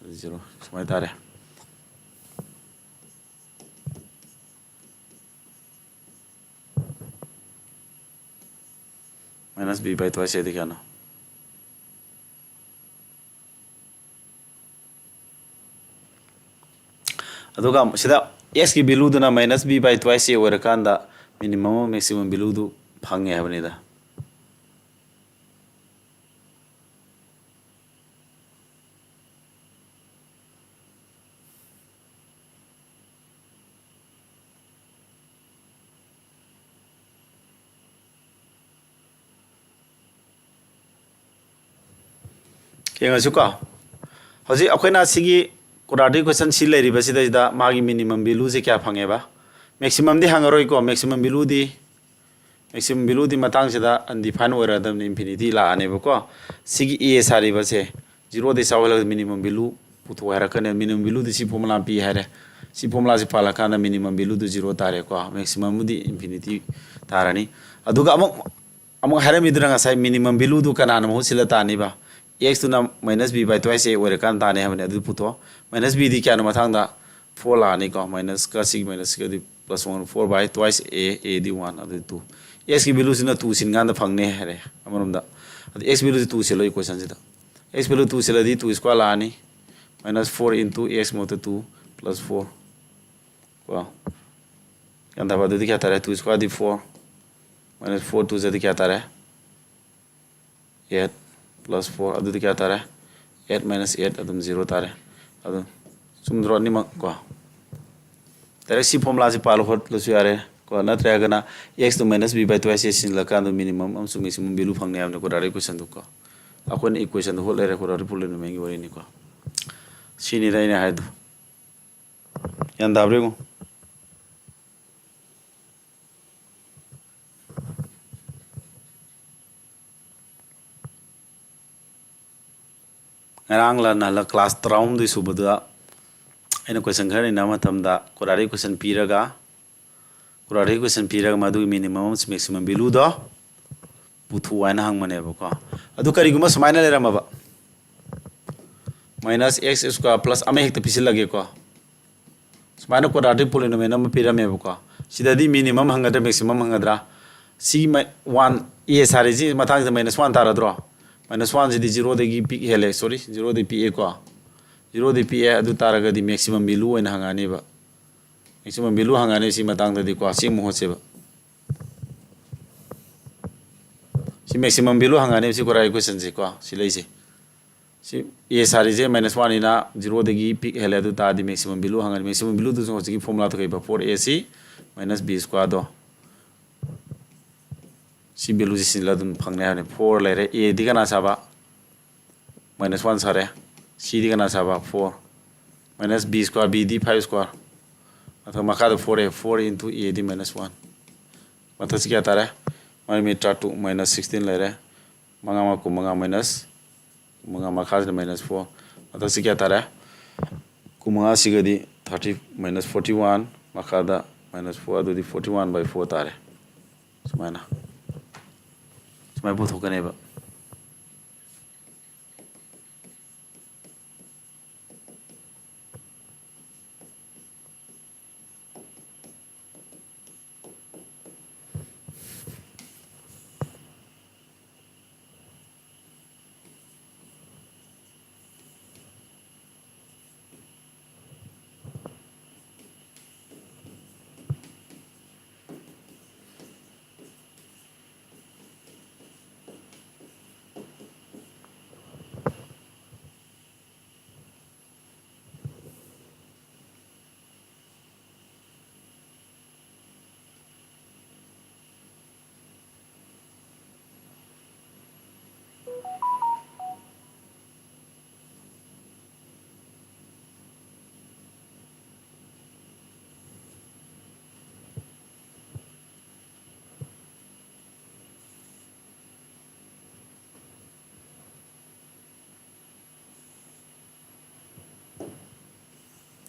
ꯑꯗꯨ zero꯫ ꯁꯨꯃꯥꯏꯅ ꯇꯥꯔꯦ꯫ Minus B by twice A ꯗꯤ ꯀꯌꯥꯅꯣ? ꯑꯗꯨꯒ ꯁꯤꯗ X ꯀꯤ value ꯗꯨꯅ minus B by twice A ꯑꯣꯏꯔꯀꯥꯟꯗ minimum ꯑꯃ maximum value ꯗꯨ ꯐꯪꯉꯦ ꯍꯥꯏꯕꯅꯤꯗ꯫ ꯌꯦꯡꯉꯁꯤꯀꯣ꯫ ꯍꯧꯖꯤꯛ ꯑꯩꯈꯣꯏꯅ ꯁꯤꯒꯤ quadratic equation ꯁꯤ ꯂꯩꯔꯤꯕꯁꯤꯗꯩꯁꯤꯗ ꯃꯥꯒꯤ minimum value ꯁꯦ ꯀꯌꯥ ꯐꯪꯉꯦꯕ? Maximum ꯗꯤ ꯍꯪꯉꯔꯣꯏꯀꯣ꯫ Maximum value ꯗꯤ, maximum value ꯗꯤ ꯃꯇꯥꯡꯁꯤꯗ undefined ꯑꯣꯏꯔꯛꯑꯗꯕꯅꯤ, infinity ꯂꯥꯛꯑꯅꯦꯕꯀꯣ꯫ ꯁꯤꯒꯤ A ꯁꯥꯔꯤꯕꯁꯦ zero ꯗꯩ ꯆꯥꯎꯍꯜꯂꯒ minimum value ꯄꯨꯊꯣꯛ ꯍꯥꯏꯔꯛꯀꯅꯤ꯫ Minimum value ꯗꯤ ꯁꯤ formula ꯄꯤ ꯍꯥꯏꯔꯦ꯫ ꯁꯤ formula ꯁꯤ ꯄꯥꯜꯂꯀꯥꯟꯗ minimum value ꯗꯨ zero ꯇꯥꯔꯦꯀꯣ꯫ Maximum ꯗꯤ infinity ꯇꯥꯔꯅꯤ꯫ ꯑꯗꯨꯒ ꯑꯃꯨꯛ, ꯑꯃꯨꯛ ꯍꯥꯏꯔꯝꯃꯤꯗꯨꯅ ꯉꯁꯥꯏ minimum value ꯗꯨ ꯀꯅꯥꯅ ꯃꯍꯨꯠ ꯁꯤꯜꯂ ꯇꯥꯅꯤꯕ? X ꯇꯨꯅ minus B by twice A ꯑꯣꯏꯔꯀꯥꯟ ꯇꯥꯅꯤ ꯍꯥꯏꯕꯅꯤ꯫ ꯑꯗꯨ ꯄꯨꯊꯣꯛ꯫ Minus B ꯗꯤ ꯀꯌꯥꯅꯣ ꯃꯊꯪꯗ? Four ꯂꯥꯛꯑꯅꯤꯀꯣ꯫ Minus ꯀ ꯁꯤꯒꯤ minus ꯀꯗꯤ plus one, four by twice A, A D one, ꯑꯗꯨꯗꯤ two꯫ X ꯀꯤ value ꯁꯤꯅ two ꯁꯤꯟꯀꯥꯟꯗ ꯐꯪꯅꯤ ꯍꯥꯏꯔꯦ ꯑꯃꯔꯣꯝꯗ꯫ ꯑꯗꯨ X value ꯁꯤ two ꯁꯤꯜꯂꯣ equation ꯁꯤꯗ꯫ X value two ꯁꯤꯜꯂꯗꯤ two square ꯂꯥꯛꯑꯅꯤ꯫ Minus four into X ꯃꯍꯨꯠꯇ two plus four꯫ ꯀꯣ꯫ ꯒ꯭ꯌꯥꯟ ꯇꯥꯕ? ꯑꯗꯨꯗꯤ ꯀꯌꯥ ꯇꯥꯔꯦ? Two square ꯗꯤ four, minus four two ꯖꯗꯤ ꯀꯌꯥ ꯇꯥꯔꯦ? Eight plus four, ꯑꯗꯨꯗꯤ ꯀꯌꯥ ꯇꯥꯔꯦ? Eight minus eight ꯑꯗꯨꯝ zero ꯇꯥꯔꯦ꯫ ꯑꯗꯨ ꯆꯨꯝꯗ꯭ꯔꯣ ꯑꯅꯤꯃꯛ ꯀꯣ? Direct ꯁꯤ formula ꯁꯤ ꯄꯥꯜꯂ ꯈꯣꯠꯂꯁꯨ ꯌꯥꯔꯦ ꯀꯣ, ꯅꯠꯇ꯭ꯔꯒꯅ X two minus B by twice A ꯁꯤꯜꯂꯀꯥꯟꯗ minimum ꯑꯃꯁꯨꯡ maximum value ꯐꯪꯅꯤ ꯍꯥꯏꯕꯅꯤ quadratic equation ꯗꯨ ꯀꯣ꯫ ꯑꯩꯈꯣꯏꯅ ꯏꯀ꯭ꯋꯦꯁꯟꯗ ꯍꯣꯠ ꯂꯩꯔꯦ, ꯀꯣꯔꯥꯔꯤ ꯄꯣꯂꯤꯅꯣꯃꯤꯌꯦꯜꯒꯤ ꯋꯥꯔꯤꯅꯤꯀꯣ꯫ ꯁꯤꯅꯤꯗ ꯑꯩꯅ ꯍꯥꯏꯗꯣ꯫ ꯒ꯭ꯌꯥꯟ ꯇꯥꯕ꯭ꯔꯥ ꯌꯦꯡꯉꯨ꯫ ꯉꯔꯥꯡ ꯂꯥꯟꯅ ꯍꯜꯂꯛ ꯀ꯭ꯂꯥꯁ ꯇꯔꯥꯍꯨꯝꯗꯣꯏ ꯁꯨꯕꯗ ꯑꯩꯅ ꯀꯣꯏꯁꯟ ꯈꯔ ꯅꯩꯅꯕ ꯃꯇꯝꯗ ꯀꯣꯔꯥꯔꯤ ꯀꯣꯏꯁꯟ ꯄꯤꯔꯒ, ꯀꯣꯔꯥꯔꯤ ꯀꯣꯏꯁꯟ ꯄꯤꯔꯒ ꯃꯗꯨꯒꯤ ꯃꯤꯅꯤꯃꯝ ꯑꯃꯁꯨꯡ ꯃꯦꯛꯁꯤꯃꯝ ꯚꯦꯂꯨꯗꯣ ꯄꯨꯊꯣꯛꯑꯣ ꯍꯥꯏꯅ ꯍꯪꯕꯅꯦꯕꯀꯣ꯫ ꯑꯗꯨ ꯀꯔꯤꯒꯨꯝꯕ ꯁꯨꯃꯥꯏꯅ ꯂꯩꯔꯝꯃꯕ, ꯃꯥꯏꯅꯁ ꯑꯦꯛꯁ ꯁ꯭ꯀ꯭ꯋꯥꯔ ꯄ꯭ꯂꯁ ꯑꯃ ꯍꯦꯛꯇ ꯄꯤꯁꯤꯜꯂꯒꯦꯀꯣ꯫ ꯁꯨꯃꯥꯏꯅ ꯀꯣꯗ꯭ꯔꯥꯇꯤꯛ ꯄꯣꯂꯤꯅꯣꯃꯤꯌꯦꯜ ꯑꯃ ꯄꯤꯔꯝꯃꯦꯕꯀꯣ꯫ ꯁꯤꯗꯗꯤ ꯃꯤꯅꯤꯃꯝ ꯍꯪꯒꯗ꯭ꯔꯥ, ꯃꯦꯛꯁꯤꯃꯝ ꯍꯪꯒꯗ꯭ꯔꯥ? ꯁꯤ ꯃ-, ꯋꯥꯟ, ꯑꯦ ꯁꯥꯔꯤꯁꯤ ꯃꯊꯪꯁꯤꯗ ꯃꯥꯏꯅꯁ ꯋꯥꯟ ꯇꯥꯔꯗ꯭ꯔꯣ? ꯃꯥꯏꯅꯁ ꯋꯥꯟꯁꯤꯗꯤ ꯖꯤꯔꯣꯗꯒꯤ ꯄꯤꯛ ꯍꯦꯜꯂꯦ, ꯁꯣꯔꯤ, ꯖꯤꯔꯣꯗꯒꯤ ꯄꯤꯛꯑꯦꯀꯣ꯫ ꯖꯤꯔꯣꯗꯒꯤ ꯄꯤꯛꯑꯦ, ꯑꯗꯨ ꯇꯥꯔꯒꯗꯤ ꯃꯦꯛꯁꯤꯃꯝ ꯚꯦꯂꯨ ꯑꯣꯏꯅ ꯍꯪꯉꯛꯑꯅꯦꯕ꯫ ꯃꯦꯛꯁꯤꯃꯝ ꯚꯦꯂꯨ ꯍꯪꯉꯛꯑꯅꯤ ꯁꯤ ꯃꯇꯥꯡꯗꯗꯤꯀꯣ, ꯁꯤ ꯑꯃꯨꯛ ꯍꯣꯠꯁꯦꯕ꯫ ꯁꯤ ꯃꯦꯛꯁꯤꯃꯝ ꯚꯦꯂꯨ ꯍꯪꯉꯛꯑꯅꯦꯕ ꯁꯤ ꯀꯣꯔꯥꯔꯤ ꯏꯀ꯭ꯋꯦꯁꯟꯁꯤꯀꯣ, ꯁꯤ ꯂꯩꯁꯦ꯫ ꯁꯤ ꯑꯦ ꯁꯥꯔꯤꯁꯦ ꯃꯥꯏꯅꯁ ꯋꯥꯟꯅꯤꯅ ꯖꯤꯔꯣꯗꯒꯤ ꯄꯤꯛ ꯍꯦꯜꯂꯦ, ꯑꯗꯨ ꯇꯥꯔꯗꯤ ꯃꯦꯛꯁꯤꯃꯝ ꯚꯦꯂꯨ ꯍꯪꯉꯅꯤ꯫ ꯃꯦꯛꯁꯤꯃꯝ ꯚꯦꯂꯨꯗꯨꯁꯨ ꯍꯧꯖꯤꯛꯀꯤ ꯐꯣꯔꯃꯨꯂꯥꯗꯣ ꯀꯩꯕ, ꯐꯣꯔ ꯑꯦ ꯁꯤ ꯃꯥꯏꯅꯁ ꯕꯤ ꯁ꯭ꯀ꯭ꯋꯥꯔꯗꯣ, ꯁꯤ ꯚꯦꯂꯨꯁꯤ ꯁꯤꯜꯂ ꯑꯗꯨꯝ ꯐꯪꯅꯤ ꯍꯥꯏꯕꯅꯤ꯫ ꯐꯣꯔ ꯂꯩꯔꯦ, ꯑꯦꯗꯤ ꯀꯅꯥ ꯁꯥꯕ? ꯃꯥꯏꯅꯁ ꯋꯥꯟ ꯁꯥꯔꯦ꯫ ꯁꯤꯗꯤ ꯀꯅꯥ ꯁꯥꯕ? ꯐꯣꯔ꯫ ꯃꯥꯏꯅꯁ ꯕꯤ ꯁ꯭ꯀ꯭ꯋꯥꯔ, ꯕꯤꯗꯤ ꯐꯥꯏꯚ ꯁ꯭ꯀ꯭ꯋꯥꯔ꯫ ꯃꯊꯛ ꯃꯈꯥꯗ ꯐꯣꯔ ꯑꯦ, ꯐꯣꯔ ꯏꯟꯇꯨ ꯑꯦꯗꯤ ꯃꯥꯏꯅꯁ ꯋꯥꯟ꯫ ꯃꯊꯛꯁꯤ ꯀꯌꯥ ꯇꯥꯔꯦ? ꯃꯔꯤ ꯃꯤ ꯇꯔꯥꯇꯔꯨꯛ ꯃꯥꯏꯅꯁ ꯁꯤꯛꯁꯇꯤꯟ ꯂꯩꯔꯦ꯫ ꯃꯉꯥ ꯃꯉꯥ ꯀꯨꯟꯃꯉꯥ ꯃꯥꯏꯅꯁ ꯀꯨꯟꯃꯉꯥ, ꯃꯈꯥꯁꯤꯗ ꯃꯥꯏꯅꯁ ꯐꯣꯔ꯫ ꯃꯊꯛꯁꯤ ꯀꯌꯥ ꯇꯥꯔꯦ? ꯀꯨꯟꯃꯉꯥꯁꯤꯒꯗꯤ ꯊꯥꯔꯇꯤ ꯃꯥꯏꯅꯁ ꯐꯣꯔꯇꯤ ꯋꯥꯟ, ꯃꯈꯥꯗ ꯃꯥꯏꯅꯁ ꯐꯣꯔ, ꯑꯗꯨꯗꯤ ꯐꯣꯔꯇꯤ ꯋꯥꯟ ꯕꯥꯏ ꯐꯣꯔ ꯇꯥꯔꯦ꯫ ꯁꯨꯃꯥꯏꯅ, ꯁꯨꯃꯥꯏꯅ ꯄꯨꯊꯣꯛꯀꯅꯦꯕ꯫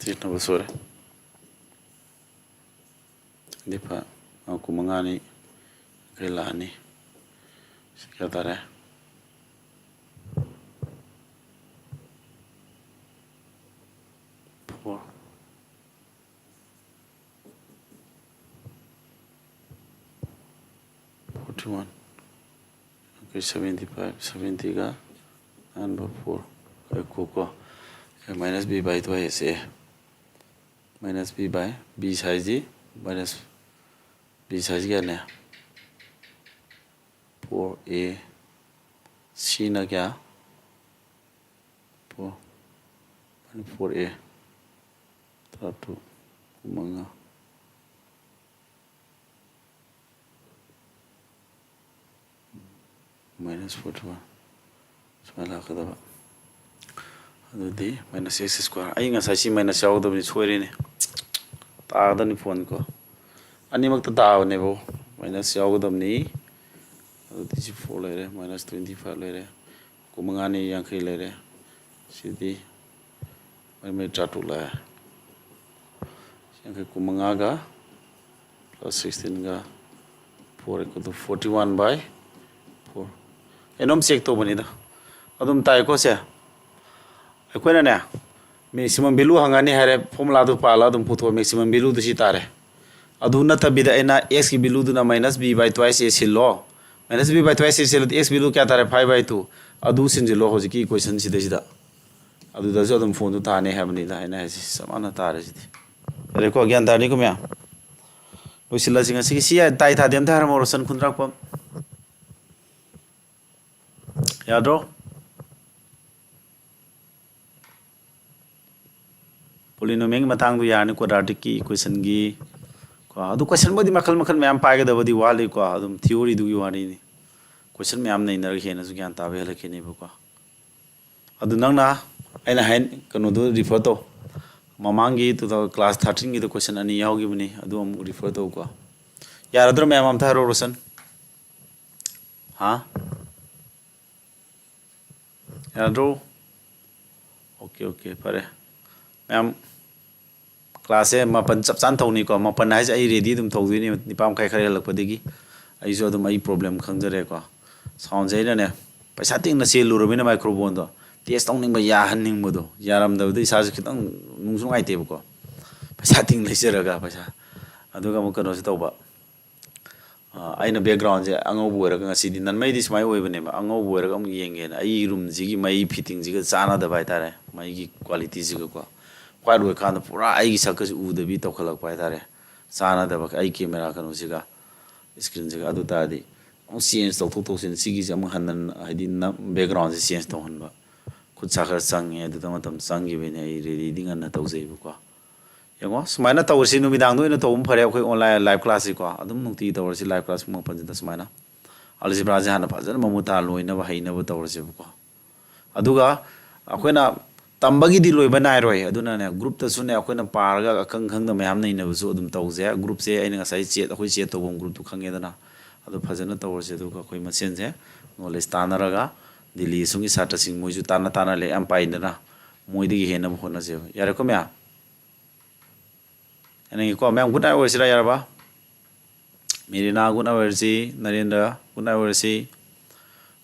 ꯁꯤꯖꯤꯟꯅꯕ ꯁꯣꯏꯔꯦ꯫ ꯗꯤ ꯐ-, ꯑ, ꯀꯨꯟꯃꯉꯥꯅꯤ ꯌꯥꯡꯈꯩ ꯂꯥꯛꯑꯅꯤ꯫ ꯁꯤ ꯀꯌꯥ ꯇꯥꯔꯦ? Four. Forty one. Okay, seventy five, seventy ꯒ ꯑꯍꯥꯟꯕ four, ꯀꯣ, ꯀꯣ, ꯀꯣ꯫ Okay, minus b by two ꯍꯥꯏꯁꯦ꯫ Minus b by b size ꯁꯤ, minus b size ꯁꯤ ꯀꯌꯥꯅꯦ? Four a꯫ C ꯅ ꯀꯌꯥ? Four꯫ Four a꯫ ꯇꯔꯥꯇꯔꯨꯛ꯫ ꯃꯉꯥ꯫ Minus forty one꯫ ꯁꯨꯃꯥꯏꯅ ꯂꯥꯛꯀꯗꯕ꯫ ꯑꯗꯨꯗꯤ minus x square꯫ ꯑꯩ ꯉꯁꯥꯏ ꯁꯤ minus ꯌꯥꯎꯒꯗꯕꯅꯤ, ꯁꯣꯏꯔꯦꯅꯦ꯫ ꯇꯥꯒꯗꯕꯅꯤ phone ꯀꯣ꯫ ꯑꯅꯤꯃꯛꯇ ꯇꯥꯕꯅꯦꯕꯣ꯫ Minus ꯌꯥꯎꯒꯗꯕꯅꯤ꯫ ꯑꯗꯨꯗꯤ ꯁꯤ four ꯂꯩꯔꯦ, minus twenty five ꯂꯩꯔꯦ꯫ ꯀꯨꯟꯃꯉꯥꯅꯤ ꯌꯥꯡꯈꯩ ꯂꯩꯔꯦ꯫ ꯁꯤꯗꯤ ꯃꯔꯤ ꯃꯔꯤ ꯇꯔꯥꯇꯔꯨꯛ ꯂꯥꯛꯑꯦ꯫ ꯌꯥꯡꯈꯩ ꯀꯨꯟꯃꯉꯥꯒ plus sixteen ꯒ four equal to forty one by four꯫ ꯀꯩꯅꯣꯝ check ꯇꯧꯕꯅꯤꯗ꯫ ꯑꯗꯨꯝ ꯇꯥꯏꯀꯣ ꯁꯦ? ꯑꯩꯈꯣꯏꯅꯅꯦ, maximum value ꯍꯪꯉꯅꯤ ꯍꯥꯏꯔꯦ, formula ꯗꯨ ꯄꯥꯜꯂ ꯑꯗꯨꯝ ꯄꯨꯊꯣꯛꯑꯣ, maximum value ꯗꯨ ꯁꯤ ꯇꯥꯔꯦ꯫ ꯑꯗꯨ ꯅꯠꯇꯕꯤꯗ ꯑꯩꯅ x ꯀꯤ value ꯗꯨꯅ minus b by twice a ꯁꯤꯜꯂꯣ꯫ Minus b by twice a ꯁꯤꯜꯂꯗꯤ x value ꯀꯌꯥ ꯇꯥꯔꯦ? Five by two꯫ ꯑꯗꯨ ꯁꯤꯟꯖꯤꯜꯂꯣ ꯍꯧꯖꯤꯛꯀꯤ equation ꯁꯤꯗꯩꯁꯤꯗ꯫ ꯑꯗꯨꯗꯁꯨ ꯑꯗꯨꯝ phone ꯗꯨ ꯇꯥꯅꯤ ꯍꯥꯏꯕꯅꯤꯗ ꯑꯩꯅ ꯍꯥꯏꯁꯦ꯫ ꯆꯞ ꯃꯥꯟꯅ ꯇꯥꯔꯦ ꯁꯤꯗꯤ꯫ ꯌꯥꯔꯦꯀꯣ? ꯒ꯭ꯌꯥꯟ ꯇꯥꯔꯅꯤꯀꯣ ꯃꯌꯥꯝ? ꯂꯣꯏꯁꯤꯜꯂꯁꯤ ꯉꯁꯤꯒꯤ꯫ ꯁꯤ ꯌꯥ-, ꯇꯥꯏ ꯊꯥꯗꯦ ꯑꯝꯇ ꯍꯥꯏꯔꯝꯃꯣ, ꯔꯣꯁꯟ ꯈꯨꯟꯗ꯭ꯔꯥꯛꯄꯝ꯫ ꯌꯥꯗ꯭ꯔꯣ? Polynomial ꯒꯤ ꯃꯇꯥꯡꯗꯣ ꯌꯥꯔꯅꯤ, quadratic ꯀꯤ equation ꯒꯤ ꯀꯣ꯫ ꯑꯗꯨ question ꯕꯨꯗꯤ ꯃꯈꯜ ꯃꯈꯜ ꯃꯌꯥꯝ ꯄꯥꯏꯒꯗꯕꯗꯤ ꯋꯥꯠꯂꯤꯀꯣ, ꯑꯗꯨꯝ theory ꯗꯨꯒꯤ ꯋꯥꯔꯤꯅꯤ꯫ Question ꯃꯌꯥꯝ ꯅꯩꯅꯔꯒ ꯍꯦꯟꯅꯁꯨ ꯒ꯭ꯌꯥꯟ ꯇꯥꯕ ꯍꯦꯜꯂꯛꯈꯤꯅꯦꯕꯀꯣ꯫ ꯑꯗꯨ ꯅꯪꯅ, ꯑꯩꯅ ꯍꯥꯏ, ꯀꯩꯅꯣꯗꯨ refer ꯇꯧ꯫ ꯃꯃꯥꯡꯒꯤ two thousand, class thirteen ꯒꯤꯗ question ꯑꯅꯤ ꯌꯥꯎꯈꯤꯕꯅꯤ, ꯑꯗꯨ ꯑꯃꯨꯛ refer ꯇꯧꯀꯣ꯫ ꯌꯥꯔꯗ꯭ꯔꯣ ꯃꯌꯥꯝ? ꯑꯝꯇ ꯍꯥꯏꯔꯣ ꯔꯣꯁꯟ꯫ ꯍꯥ? ꯌꯥꯗ꯭ꯔꯣ? Okay, okay, ꯐꯔꯦ꯫ ꯃꯌꯥꯝ, ꯀ꯭ꯂꯥꯁꯁꯦ ꯃꯥꯄꯟ ꯆꯞ ꯆꯥꯅ ꯊꯧꯅꯤꯀꯣ꯫ ꯃꯥꯄꯟ ꯍꯥꯏꯁꯦ ꯑꯩ ꯔꯦꯗꯤ ꯑꯗꯨꯝ ꯊꯧꯗꯣꯏꯅꯤ, ꯅꯤꯄꯥꯟ ꯃꯈꯥꯏ ꯈꯔ ꯍꯦꯜꯂꯛꯄꯗꯒꯤ꯫ ꯑꯩꯁꯨ ꯑꯗꯨꯝ ꯑꯩ ꯄ꯭ꯔꯣꯕ꯭ꯂꯦꯝ ꯈꯪꯖꯔꯦꯀꯣ꯫ ꯁꯥꯎꯟꯁꯦ ꯑꯩꯅꯅꯦ, ꯄꯩꯁꯥ ꯇꯤꯡꯅ ꯆꯦꯜꯂꯨꯔꯕꯅꯤꯅ ꯃꯥꯏꯀ꯭ꯔꯣꯐꯣꯟꯗꯣ ꯇꯦꯁ ꯇꯧꯅꯤꯡꯕ, ꯌꯥꯍꯟꯅꯤꯡꯕꯗꯣ, ꯌꯥꯔꯝꯗꯕꯗ ꯏꯁꯥꯁꯨ ꯈꯤꯇꯪ ꯅꯨꯡꯁꯨ ꯅꯨꯡꯉꯥꯏꯇꯦꯕꯀꯣ꯫ ꯄꯩꯁꯥ ꯇꯤꯡ ꯂꯩꯖꯔꯒ ꯄꯩꯁꯥ꯫ ꯑꯗꯨꯒ ꯑꯃꯨꯛ ꯀꯩꯅꯣꯁꯨ ꯇꯧꯕ, ꯑ, ꯑꯩꯅ ꯕꯦꯛꯒ꯭ꯔꯥꯎꯟꯁꯦ ꯑꯉꯧꯕ ꯑꯣꯏꯔꯒ, ꯉꯁꯤꯗꯤ ꯅꯟꯃꯩꯗꯤ ꯁꯨꯃꯥꯏꯅ ꯑꯣꯏꯕꯅꯦꯕ, ꯑꯉꯧꯕ ꯑꯣꯏꯔꯒ ꯑꯃꯨꯛ ꯌꯦꯡꯒꯦꯅ꯫ ꯑꯩꯒꯤ ꯔꯨꯝꯁꯤꯒꯤ ꯃꯩ ꯐꯤꯠꯇꯤꯡꯁꯤꯒ ꯆꯥꯟꯅꯗꯕ ꯍꯥꯏꯇꯥꯔꯦ, ꯃꯩꯒꯤ ꯀ꯭ꯋꯥꯂꯤꯇꯤꯁꯤꯒꯀꯣ꯫ ꯋꯥꯏꯠ ꯑꯣꯏꯔꯀꯥꯟꯗ ꯄꯨꯔꯥ ꯑꯩꯒꯤ ꯁꯛꯀꯁꯤ ꯎꯗꯕꯤ ꯇꯧꯈꯠꯂꯛꯄ ꯍꯥꯏꯇꯥꯔꯦ, ꯆꯥꯟꯅꯗꯕ ꯑꯩ ꯀꯦꯃꯦꯔꯥ ꯀꯩꯅꯣꯁꯤꯒ, ꯏꯁꯀ꯭ꯔꯤꯟꯁꯤꯒ꯫ ꯑꯗꯨ ꯇꯥꯔꯗꯤ ꯑꯃꯨꯛ ꯆꯦꯟꯖ ꯇꯧꯊꯣꯛ ꯇꯧꯁꯤꯟ, ꯁꯤꯒꯤꯁꯦ ꯑꯃꯨꯛ ꯍꯟꯅ, ꯍꯥꯏꯗꯤ ꯕꯦꯛꯒ꯭ꯔꯥꯎꯟꯁꯦ ꯆꯦꯟꯖ ꯇꯧꯍꯟꯕ꯫ ꯈꯨꯠ ꯁꯥ ꯈꯔ ꯆꯪꯉꯦ, ꯑꯗꯨꯗ ꯃꯇꯝ ꯆꯪꯈꯤꯕꯩꯅꯦ꯫ ꯑꯩ ꯔꯦꯗꯤꯗꯤ ꯉꯟꯅ ꯇꯧꯖꯩꯕꯀꯣ꯫ ꯌꯦꯡꯉꯣ, ꯁꯨꯃꯥꯏꯅ ꯇꯧꯔꯁꯤ, ꯅꯨꯃꯤꯗꯥꯡꯗ ꯑꯣꯏꯅ ꯇꯧꯕꯅ ꯐꯔꯦ꯫ ꯑꯩꯈꯣꯏ ꯑꯣꯟꯂꯥꯏꯟ ꯂꯥꯏꯞ ꯀ꯭ꯂꯥꯁꯁꯤꯀꯣ ꯑꯗꯨꯝ ꯅꯨꯡꯇꯤꯒꯤ ꯇꯧꯔꯁꯤ, ꯂꯥꯏꯞ ꯀ꯭ꯂꯥꯁ ꯄꯨꯡ ꯃꯥꯄꯟꯁꯤꯗ ꯁꯨꯃꯥꯏꯅ꯫ ꯑꯜꯖꯤꯕ꯭ꯔꯥꯁꯦ ꯍꯥꯟꯅ ꯐꯖꯅ ꯃꯃꯨꯠ ꯇꯥꯅ ꯂꯣꯏꯅꯕ ꯍꯩꯅꯕ ꯇꯧꯔꯁꯦꯕꯀꯣ꯫ ꯑꯗꯨꯒ ꯑꯩꯈꯣꯏꯅ ꯇꯝꯕꯒꯤꯗꯤ ꯂꯣꯏꯕ ꯅꯥꯏꯔꯣꯏ꯫ ꯑꯗꯨꯅꯅꯦ, ꯒ꯭ꯔꯨꯞꯇꯁꯨꯅꯦ, ꯑꯩꯈꯣꯏꯅ ꯄꯥꯔꯒ ꯑꯈꯪ ꯈꯪꯗꯕ ꯃꯌꯥꯝ ꯅꯩꯅꯕꯁꯨ ꯑꯗꯨꯝ ꯇꯧꯁꯦ꯫ ꯒ꯭ꯔꯨꯞꯁꯦ ꯑꯩꯅ ꯉꯁꯥꯏ ꯆꯦꯠ, ꯑꯩꯈꯣꯏ ꯆꯦꯠ ꯇꯧꯐꯝ ꯒ꯭ꯔꯨꯞꯇꯨ ꯈꯪꯉꯦꯗꯅ, ꯑꯗꯨ ꯐꯖꯅ ꯇꯧꯔꯁꯦ꯫ ꯑꯗꯨꯒ ꯑꯩꯈꯣꯏ ꯃꯁꯦꯟꯁꯦ ꯅꯣꯂꯦꯖ ꯇꯥꯟꯅꯔꯒ, ꯗꯤꯜꯂꯤ ꯑꯁꯣꯝꯒꯤ ꯁꯥꯇ꯭ꯔꯁꯤꯡ, ꯃꯣꯏꯁꯨ ꯇꯥꯟꯅ ꯇꯥꯟꯅ ꯂꯥꯏꯔꯤꯛ ꯌꯥꯝ ꯄꯥꯏꯗꯅ, ꯃꯣꯏꯗꯒꯤ ꯍꯦꯟꯅꯕ ꯍꯣꯠꯅꯁꯦꯕ꯫ ꯌꯥꯔꯦꯀꯣ ꯃꯌꯥꯝ? ꯌꯥꯅꯤꯡꯉꯤꯀꯣ? ꯃꯌꯥꯝ ꯒꯨꯗ ꯅꯥꯏꯠ ꯑꯣꯏꯔꯁꯤꯔꯥ, ꯌꯥꯔꯕ? ꯃꯦꯔꯤꯅꯥ ꯒꯨꯗ ꯅꯥꯏꯠ ꯑꯣꯏꯔꯁꯤ, ꯅꯔꯦꯟꯗ꯭ꯔ ꯒꯨꯗ ꯅꯥꯏꯠ ꯑꯣꯏꯔꯁꯤ,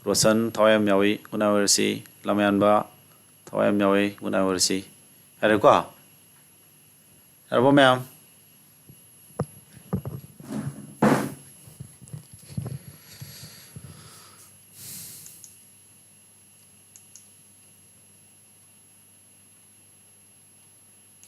ꯔꯣꯁꯟ ꯊꯋꯥꯏ ꯌꯥꯝ ꯌꯥꯎꯏ ꯒꯨꯗ ꯅꯥꯏꯠ ꯑꯣꯏꯔꯁꯤ, ꯂꯝꯌꯥꯟꯕ ꯊꯋꯥꯏ ꯌꯥꯝ ꯌꯥꯎꯏ ꯒꯨꯗ ꯅꯥꯏꯠ ꯑꯣꯏꯔꯁꯤ꯫ ꯌꯥꯔꯦꯀꯣ? ꯌꯥꯔꯕꯣ ꯃꯌꯥꯝ?